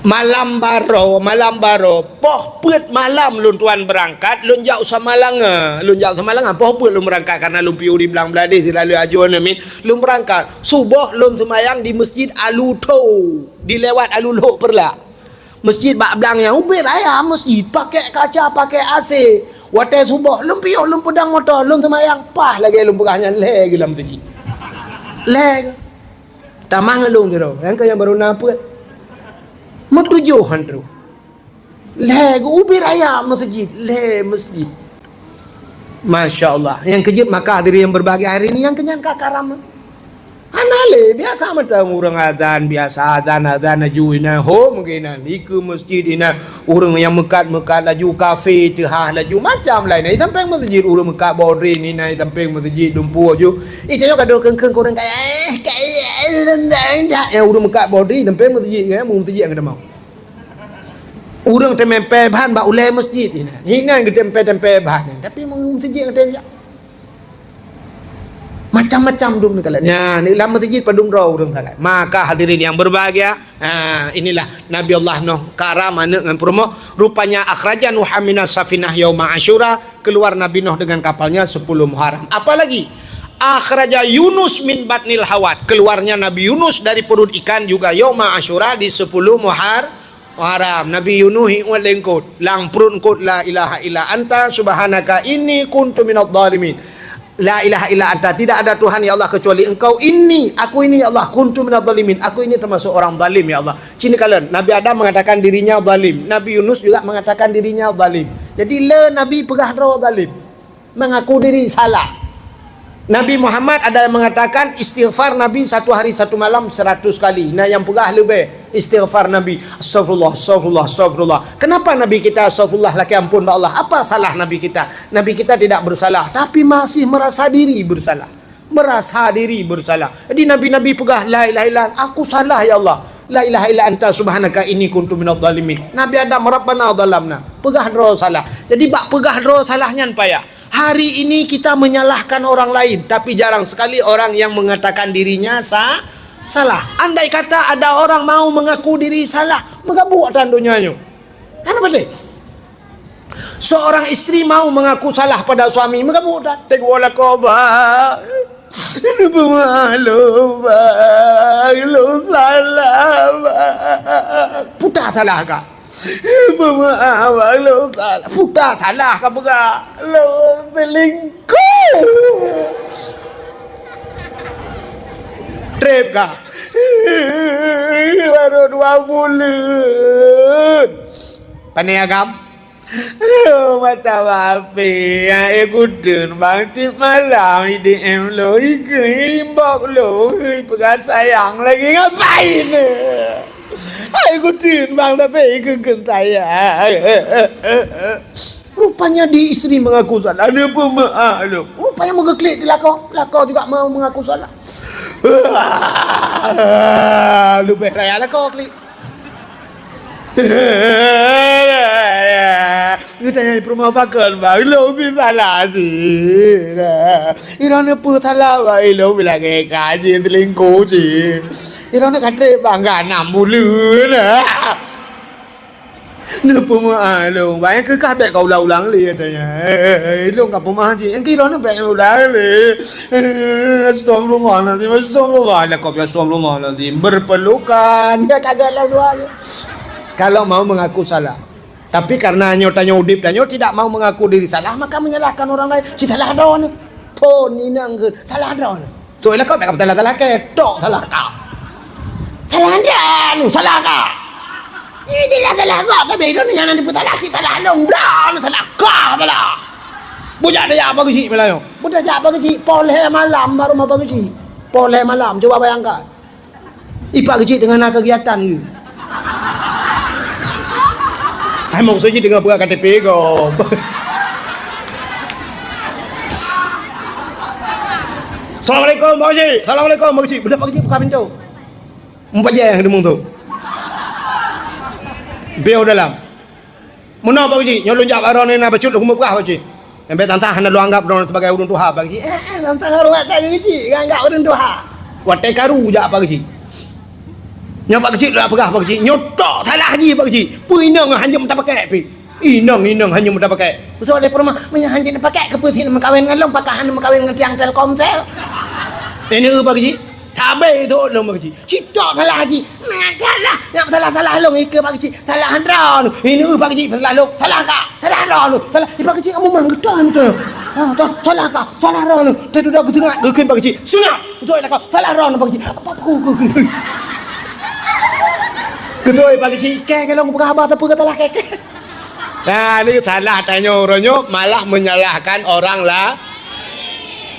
Malam baroe, malam baroe, poh peuet malam lôn tuan beurangkat, lôn jak u Samalanga. Lôn jak u Samalanga, poh peuet lôn beurangkat, karena lôn piôh di Blang Bladeh, selalu ajoe neumin, lôn beurangkat. Suboh lôn seumayang di Masjid Alutho, di lewat Alulhok Peureulak. Masjid bak blang nyan, ubit raya masjid, pakèk kaca, pakèk A C. Watèe suboh, lôn piôh, lôn peudong moto, lôn seumayang, paih lagèe lôn peugah nyan, lhèe geuh lam masjid. Lhèe geuh. Tamah ngon lôn sidroe, nyang keu nyang barô na peuet. Meutujoh han troh. Lhèe geuh ubit raya masjid, lhèe masjid. Masya Allah. Nyang keujeuet maka hadirin yang berbahagia hari ini, nyang keunyan ka karam. Hana lé, biasa mantong ureueng azan, biasa azan, azan laju inan, hom geuh inan, dikeue masjid inan, ureueng nyang meukat-meukat laju kafe teuhah laju macam laén. Di sampéng masjid ureueng meukat bodri inan, di sampéng masjid dumpeue laju. Ih, tanyoe ka deuh kheun-kheun keu ureueng kaya, eh, kaya, eh, nyang ureueng meukat bodri di sampéng masjid, kan, masjid nyang geutamong. Ureueng teumèe pèe ban bak ulèe masjid inan. Inan geuteumpèe-teumpèe ban, tapi masjid nyang geutamong. Macam-macam dum neukalon. Nyan, lam masjid padum droe ureueng salat. Maka hadirin yang berbahagia, ha, inilah Nabi Allah Nuh karam aneuk ngon peurumoh. Rupanya akhraja Nuhan minas safinah yauma Asyura, keluar Nabi Nuh dengan kapalnya sepuluh Muharram. Apalagi akhraja Yunus min batnil hawat, keluarnya Nabi Yunus dari perut ikan juga yauma Asyura di sepuluh Muhar-, Muharram. Nabi Yunus iuet lé eungkôt, lam pruet eungkôt, "La ilaha illa anta subhanaka inni kuntu minadh dhalimin." La ilaha illa anta, tidak ada Tuhan ya Allah kecuali Engkau, inni, aku ini ya Allah, kuntu minadh dhalimin, aku ini termasuk orang zalim ya Allah. Ci neukalon, Nabi Adam mengatakan dirinya zalim, Nabi Yunus juga mengatakan dirinya zalim. Jadi le Nabi peugah droe zalim, mengaku diri salah. Nabi Muhammad ada yang mengatakan istighfar Nabi satu hari satu malam seratus kali. Nah, nyang peugah leubeh istighfar Nabi, "Astagfirullah, astagfirullah, astagfirullah." Kenapa Nabi kita astagfirullah lakèe ampôn bak Allah? Apa salah Nabi kita? Nabi kita tidak bersalah, tapi masih merasa diri bersalah. Merasa diri bersalah. Jadi nabi-nabi peugah, "La ilaha illa anta, aku salah ya Allah. La ilaha illa anta subhanaka inni kuntu minadh dhalimin." Nabi Adam, "Rabbana dhalamna." Peugah droe salah. Jadi bak peugah droe salah nyan payah. Hari ini kita menyalahkan orang lain, tapi jarang sekali orang yang mengatakan dirinya sa-, salah. Andai kata ada orang mau mengaku diri salah, meugabuk tan donya nyoe. Hana patéh. Seorang istri mau mengaku salah pada suami, meugabuk tan. Teuk woe lakoe ba. Peumaklum ba, lôn salah ba. Puta salah ka. Peumaklum ba, lôn salah. Puta salah ka peugah. Lôn selingkuh. Trép ka. Baru dua buleuen. Pane agam? Oh, mata bapé, eh, kuteun bang tiep malam, I D M lo, ikeu inbox lo, hei, peugah sayang lagi, ngapain? Hai, kuteun bang, tapi ikeu sayang. Rupanya di istri mengaku salah. Ada pun maaf lo. Rupanya meugeuklik di lakoe. Lakoe juga mau mengaku salah. Leubeh raya lakoe klik. Geutanyong peurumoh pakon, bang, ilôn pih salah cit. Ilôn neupeu salah, bang, ilôn bilangé ka jih selingkuh cit. Ilôn ka trép, bang, ka nam buleuen. Neupeu meu'ah lôn, bang, nyang keu kah bèk ka ulang-ulang lé, katanya. Eh, eh, eh, lôn ka peumeu'ah cit. Nyang keu ilôn bèk ulang lé. Eh, astagfirullahalazim, astagfirullah. Lakoe, astagfirullahalazim. Berpelukan. Dia kagak lalu aja. Kalau mau mengaku salah. Tapi karena nyoe tanyoe udép tanyoe tidak mau mengaku diri salah, maka menyalahkan orang lain. Cit salah droeneuh. Phon inong keu salah droeneuh. Cok, lakoe bèk ka peusalah-salah kèe, tok salah ka. Salah droeneuh, salah ka. Ini jelas salah ka, tapi droeneuh nyang na neupeusalah, cit salah lôn, droeneuh salah ka, salah. Bujak tajak pageujih malam nyoe. Bujak tajak pageujih, poh lhèe malam baru mau pageujih. Poh lhèe malam, cuba bayangkan. Ipak geujih teungoh na kegiatan geuh. Hai, maksud jih teungoh peugah K T P gob. Assalamualaikum, Pak Haji. Assalamualaikum, Pak Haji. Beudôh Pak Haji buka pintoe. Meupajan nyang deungoe tu. Piôh dalam. Meunoe Pak Geuchik, nyoe lôn jak bak droeneuh na bacut lôn keumeung peugah Pak Geuchik. Nyang bék tantang hana lôn anggab droeneuh sibagai ureueng tuha Pak Geuchik. Eh, eh, tantang ureueng Pak Geuchik, anggab ureueng tuha Pak Geuchik. Nyoe Pak Geuchik lôn peugah Pak Geuchik, nyoe tok salah jih Pak Geuchik. Peue inong hanjeuet tapakèk pih. Inong, inong hanjeuet tapakèk. Usah lé peurumoh, meunyoe hanjeuet tapakèk, keupeue sit neumeukawen ngon lôn, pakon hana neumeukawen ngon tiang Telkomsel. Ini Pak Geuchik, sabe itu lôn Pak Geuchik. Cit tok salah jih. Maka lah, nyang salah-salah lôn ikeue Pak Geuchik. Salah droeneuh. Ini Pak Geuchik, salah lôn. Salah ka. Salah droeneuh. Salah. Ih, Pak Geuchik, kamu mang geutôi beutôi. Ha, toh, salah ka. Salah droeneuh. Teududoe geuseungap, geukheun Pak Geuchik. Seungap. Beutôi lah ka. Salah droeneuh Pak Geuchik. Apa aku geukheun? Geutôi Pak Geuchik. Kèe, kèe lôn peugah haba sapeue ka salah kèe, kèe. Nah, ni salah tanyoe uroe nyoe malah menyalahkan orang la-,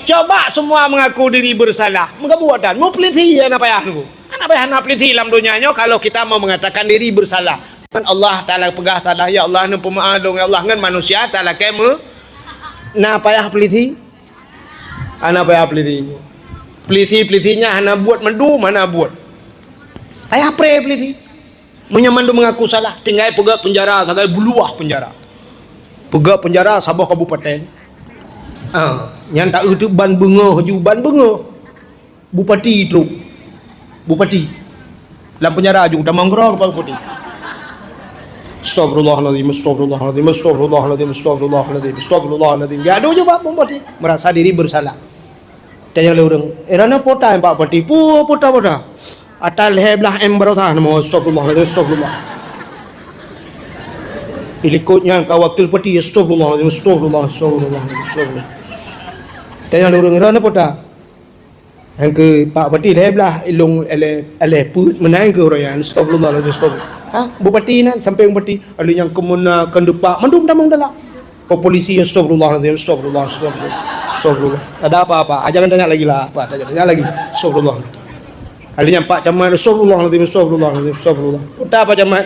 Coba semua mengaku diri bersalah. Meugabuek tan, meupeulisi hana payah nunggu. Hana payah na peulisi lam donya nyoe kalau kita mau mengatakan diri bersalah. Kan Allah Taala peugah salah, "Ya Allah, neupeumeu'ah lôn, ya Allah," ngon manusia Taala kèe meu-, na payah peulisi? Hana payah peulisi. Peulisi-peulisi nyan hana buet mandum, hana buet. Payah pré peulisi. Meunyoe mandum mengaku salah, tinggai peugöt peunjara sagai buluwah peunjara. Peugöt peunjara saboh kabupaten. Ah, nyan taeu teuk ban beungoh ju, ban beungoh. Bupati trok. Bupati. Lam peunjara ju tamong keudroe keupada bupati. Astagfirullahalazim, astagfirullahalazim, astagfirullahalazim, astagfirullahalazim, astagfirullahalazim. Geujak ju bak bupati, merasa diri bersalah. Tanyong lé ureueng, "Eh, droeneuh peue ata, Pak Bupati?" "Peue, peue ata, peue ata?" "Ata lhèe blah M baroesa." "Nama, astagfirullahalazim, astagfirullah." Ilikot nyan ka wakil bupati, "Astagfirullahalazim, astagfirullah, astagfirullah, astagfirullah." Tanyong lé ureueng, "Droeneuh peue ata?" Nyang keu Pak Bupati lhèe blah, ilong lhèe, lhèe peuet meunan keu ureueng nyan, "Astagfirullahalazim, astagfirullah." Ha, bupati nyan, sampéng bupati, ada nyang keumuna, keundupak, mandum tamong dalam. Polisi, "Astagfirullahalazim, astagfirullah, astagfirullah, astagfirullah." Ada apa-apa? Ah, jangan tanya lagi lah. Apa? Jangan tanya lagi. Astagfirullah. Ahli nyan Pak Camat, "Astagfirullahalazim, astagfirullahalazim, astagfirullah." Peue ata Pak Camat?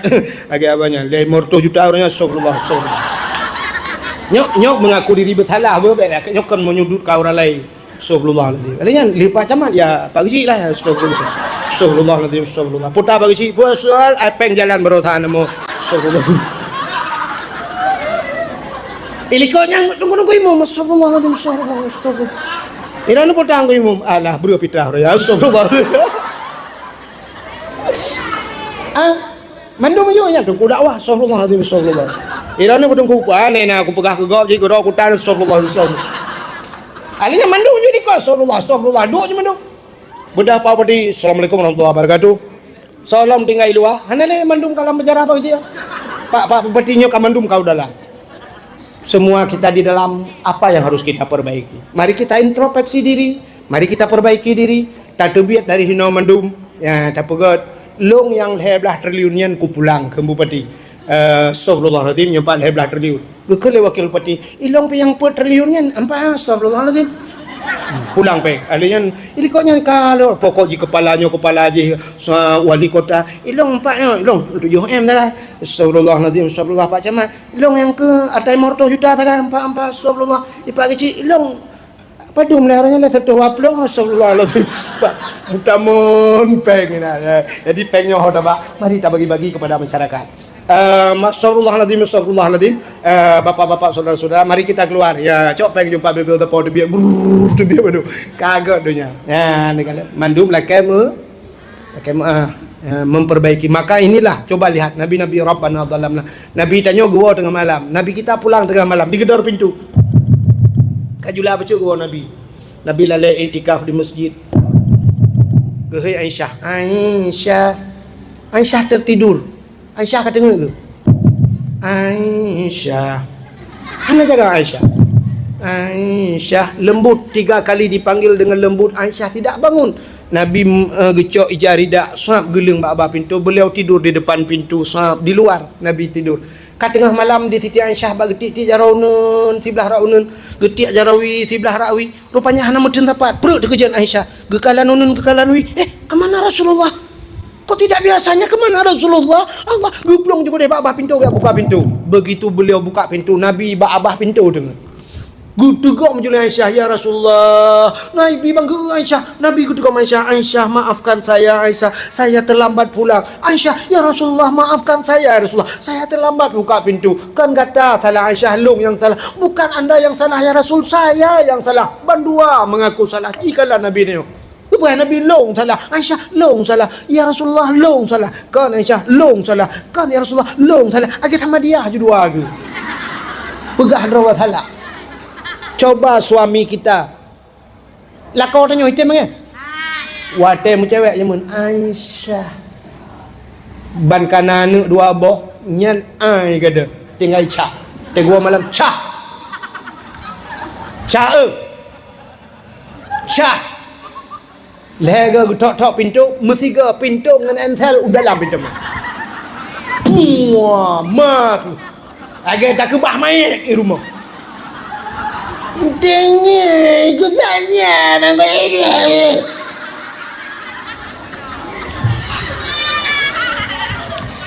Lagèe abang nyan, lhèe reutôh juta ureueng nyan, "Astagfirullah, astagfirullah." Nyok, nyok mengaku diri bersalah, beuh, bèk, nyok kan menyudut ka ureueng laén. "Astagfirullahalazim." Ahli nyan, lheuh Pak Camat, ya, Pak Geuchik lah, ya, "Astagfirullah. Astagfirullahalazim, astagfirullah." Peue ata Pak Geuchik? "Peue soal, ai, pèng jalan baroesa nama." Astagfirullah. Ilikot nyan tunggu-tunggu imum, "Astagfirullahalazim, astagfirullah, astagfirullah." Ira ni potang imum, "Alah, breuh pitah raya, astagfirullah." Ah, mandum ju nyan tunggu dakwah, "Astagfirullahalazim, astagfirullah." Ira ni tunggu, "Pane na aku peugah keu gob, jih keu droe kutan, astagfirullah, astagfirullah." Ahli nyan mandum ju di kos, "Astagfirullah, astagfirullah." Duk ju mandum. Beudah Pak Bupati, "Assalamualaikum warahmatullahi wabarakatuh." Soe lom tinggai luwa, hana lé mandum ka lam penjara Pak Geuchik. Pak, Pak Bupati nyoe ka mandum ka u dalam. Semua kita di dalam, apa yang harus kita perbaiki? Mari kita introspeksi diri, mari kita perbaiki diri, tateubiet dari hinoe mandum, ya, tapeugöt, "Lôn nyang lhèe blah triliun nyan kupulang," kheun Bupati. Eh, astagfirullahalazim, nyoe pat lhèe blah triliun. Geukheun lé wakil bupati, "Ilong pih nyang peuet triliun nyan, ampa, astagfirullahalazim." Pulang pèng. Ahli nyan, "Ilikot nyan ka lôn, pokok jih kepala nyoe, kepala jih, sa-, wali kota. Ilong ampa nyoe, ilong tujoh M dah." "Astagfirullahalazim, astagfirullah, Pak Camat. Ilong nyang keu ata limong reutôh juta sagai, ampa, ampa, astagfirullah. Pak Geuchik, ilong padum lé, ureueng nyan lé seratus dua puluh, astagfirullahalazim." Pak, meutamon pèng nyan, ya. Jadi pèng nyoe ho tabak, mari tabagi-bagi kepada masyarakat. Eh, astagfirullahalazim, astagfirullahalazim. Eh, bapak-bapak, saudara-saudara, mari kita keluar. Ya, cok pèng jumpa bibir teupeu teubiet, brrr, teubiet baru. Ka göt donya. Ya, ni kan mandum lakèe me-, lakèe me-, ah, ya, memperbaiki. Maka inilah, coba lihat, nabi-nabi Rabbana zalamna. Nabi tanyoe geuwoe teungoh malam. Nabi kita pulang teungoh malam, digeudor pintu. Ka jula bacut geuwoe Nabi. Nabi lalè iktikaf di masjid. Geuhôi Aisyah. "Aisyah." Aisyah tertidur. Aisyah ka teungeut geuh. "Aisyah." Hana jaga Aisyah. Aisyah lembut, tiga kali dipanggil dengan lembut, Aisyah tidak bangun. Nabi, eh, geucok ija rida, sab geuleueng bak babah pintu, beliau tidur di depan pintu, sab di luar Nabi tidur. Ka teungoh malam di Siti Aisyah bak geutiek-tiek jaroe uneuen, siblah rak uneuen, geutiek jaroe wie, siblah rak wie. Rupanya hana meuteun sapat, pruet teukeujot Aisyah. Geukalon uneuen, geukalon wie. "Eh, ka mana Rasulullah? Kok tidak biasanya, ke mana Rasulullah?" Allah, geuplueng ju keudeh bak babah pintu, geujak buka pintu. Begitu beliau buka pintu, Nabi bak babah pintu teungoh. Geuteugom jih lé Aisyah, "Ya Rasulullah." Nabi bangga Aisyah. Nabi geuteugom Aisyah, "Aisyah, maafkan saya, Aisyah. Saya terlambat pulang." Aisyah, "Ya Rasulullah, maafkan saya, ya Rasulullah. Saya terlambat buka pintu." "Kan gata salah, Aisyah, lôn nyang salah." "Bukan anda yang salah, ya Rasul, saya yang salah." Bandua mengaku salah. Jikalau Nabi nyoe. Bukan Nabi, "Lôn salah." "Aisyah, lôn salah." "Ya Rasulullah, lôn salah." "Kan Aisyah, lôn salah." "Kan ya Rasulullah, lôn salah." Akhé sama dia je dua ke. Peugah droe salah. Coba suami kita. Lakoe tanyoe item kan? Watée meucewek jameun, "Aisyah." Ban kana aneuk dua boh, nyan ai gada. Tinggai cah. Teugua malam, "Cah." "Cah, eu." "Cah." Lhée geutok-tok pintoe, meusigoe pintoe ngon ensel u dalam pintoe. Pua, ma tu. Lagée takeubah manyét di rumoh. Dengi, ku saja nang.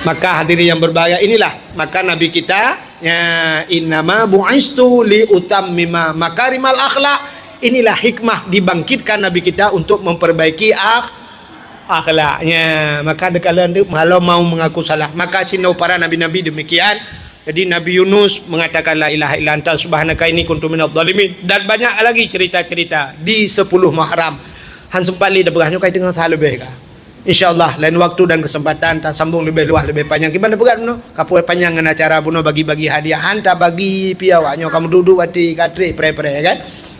Maka hadirin yang berbahagia, inilah maka Nabi kita, ya, "Innama bu'istu li utammima makarimal akhlak." Inilah hikmah dibangkitkan Nabi kita untuk memperbaiki akh-, akhlaknya. Maka dikala itu, kalau mau mengaku salah, maka cinoe para nabi-nabi demikian. Jadi Nabi Yunus mengatakan, "La ilaha illa anta subhanaka inni kuntu minadh dhalimin." Dan banyak lagi cerita-cerita di sepuluh Muharram. Han sempat lé dapeugah nyoe kai teungoh that leubeh ka. Insya Allah, lain waktu dan kesempatan tasambung leubeh luas, leubeh panjang. Kiban dapeugah bunoe, ka puet panjang ngon acara bunoe bagi-bagi hadiah. Han tabagi pih awak nyoe, kamoe duek-duek bati ka trek preh-preh kan.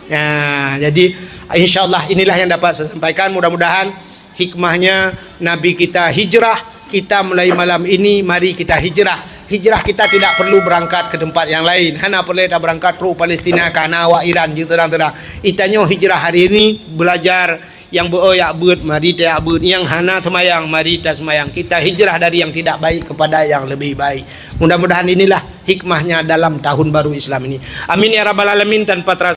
Ya, jadi insya Allah inilah yang dapat saya sampaikan. Mudah-mudahan hikmahnya Nabi kita hijrah, kita mulai malam ini mari kita hijrah. Hijrah kita tidak perlu berangkat ke tempat yang lain. Hana peureulée tabeurangkat trok Palestina, ka na awak Iran, jeuet seurang-seurang. Itanyoe hijrah hari ini belajar. Nyang beu-o jak beuet, mari tajak beuet. Nyang hana seumayang, mari taseumayang. Kita hijrah dari yang tidak baik kepada yang lebih baik. Mudah-mudahan inilah hikmahnya dalam tahun baru Islam ini. Amin ya rabbal alamin. Tanpa terasa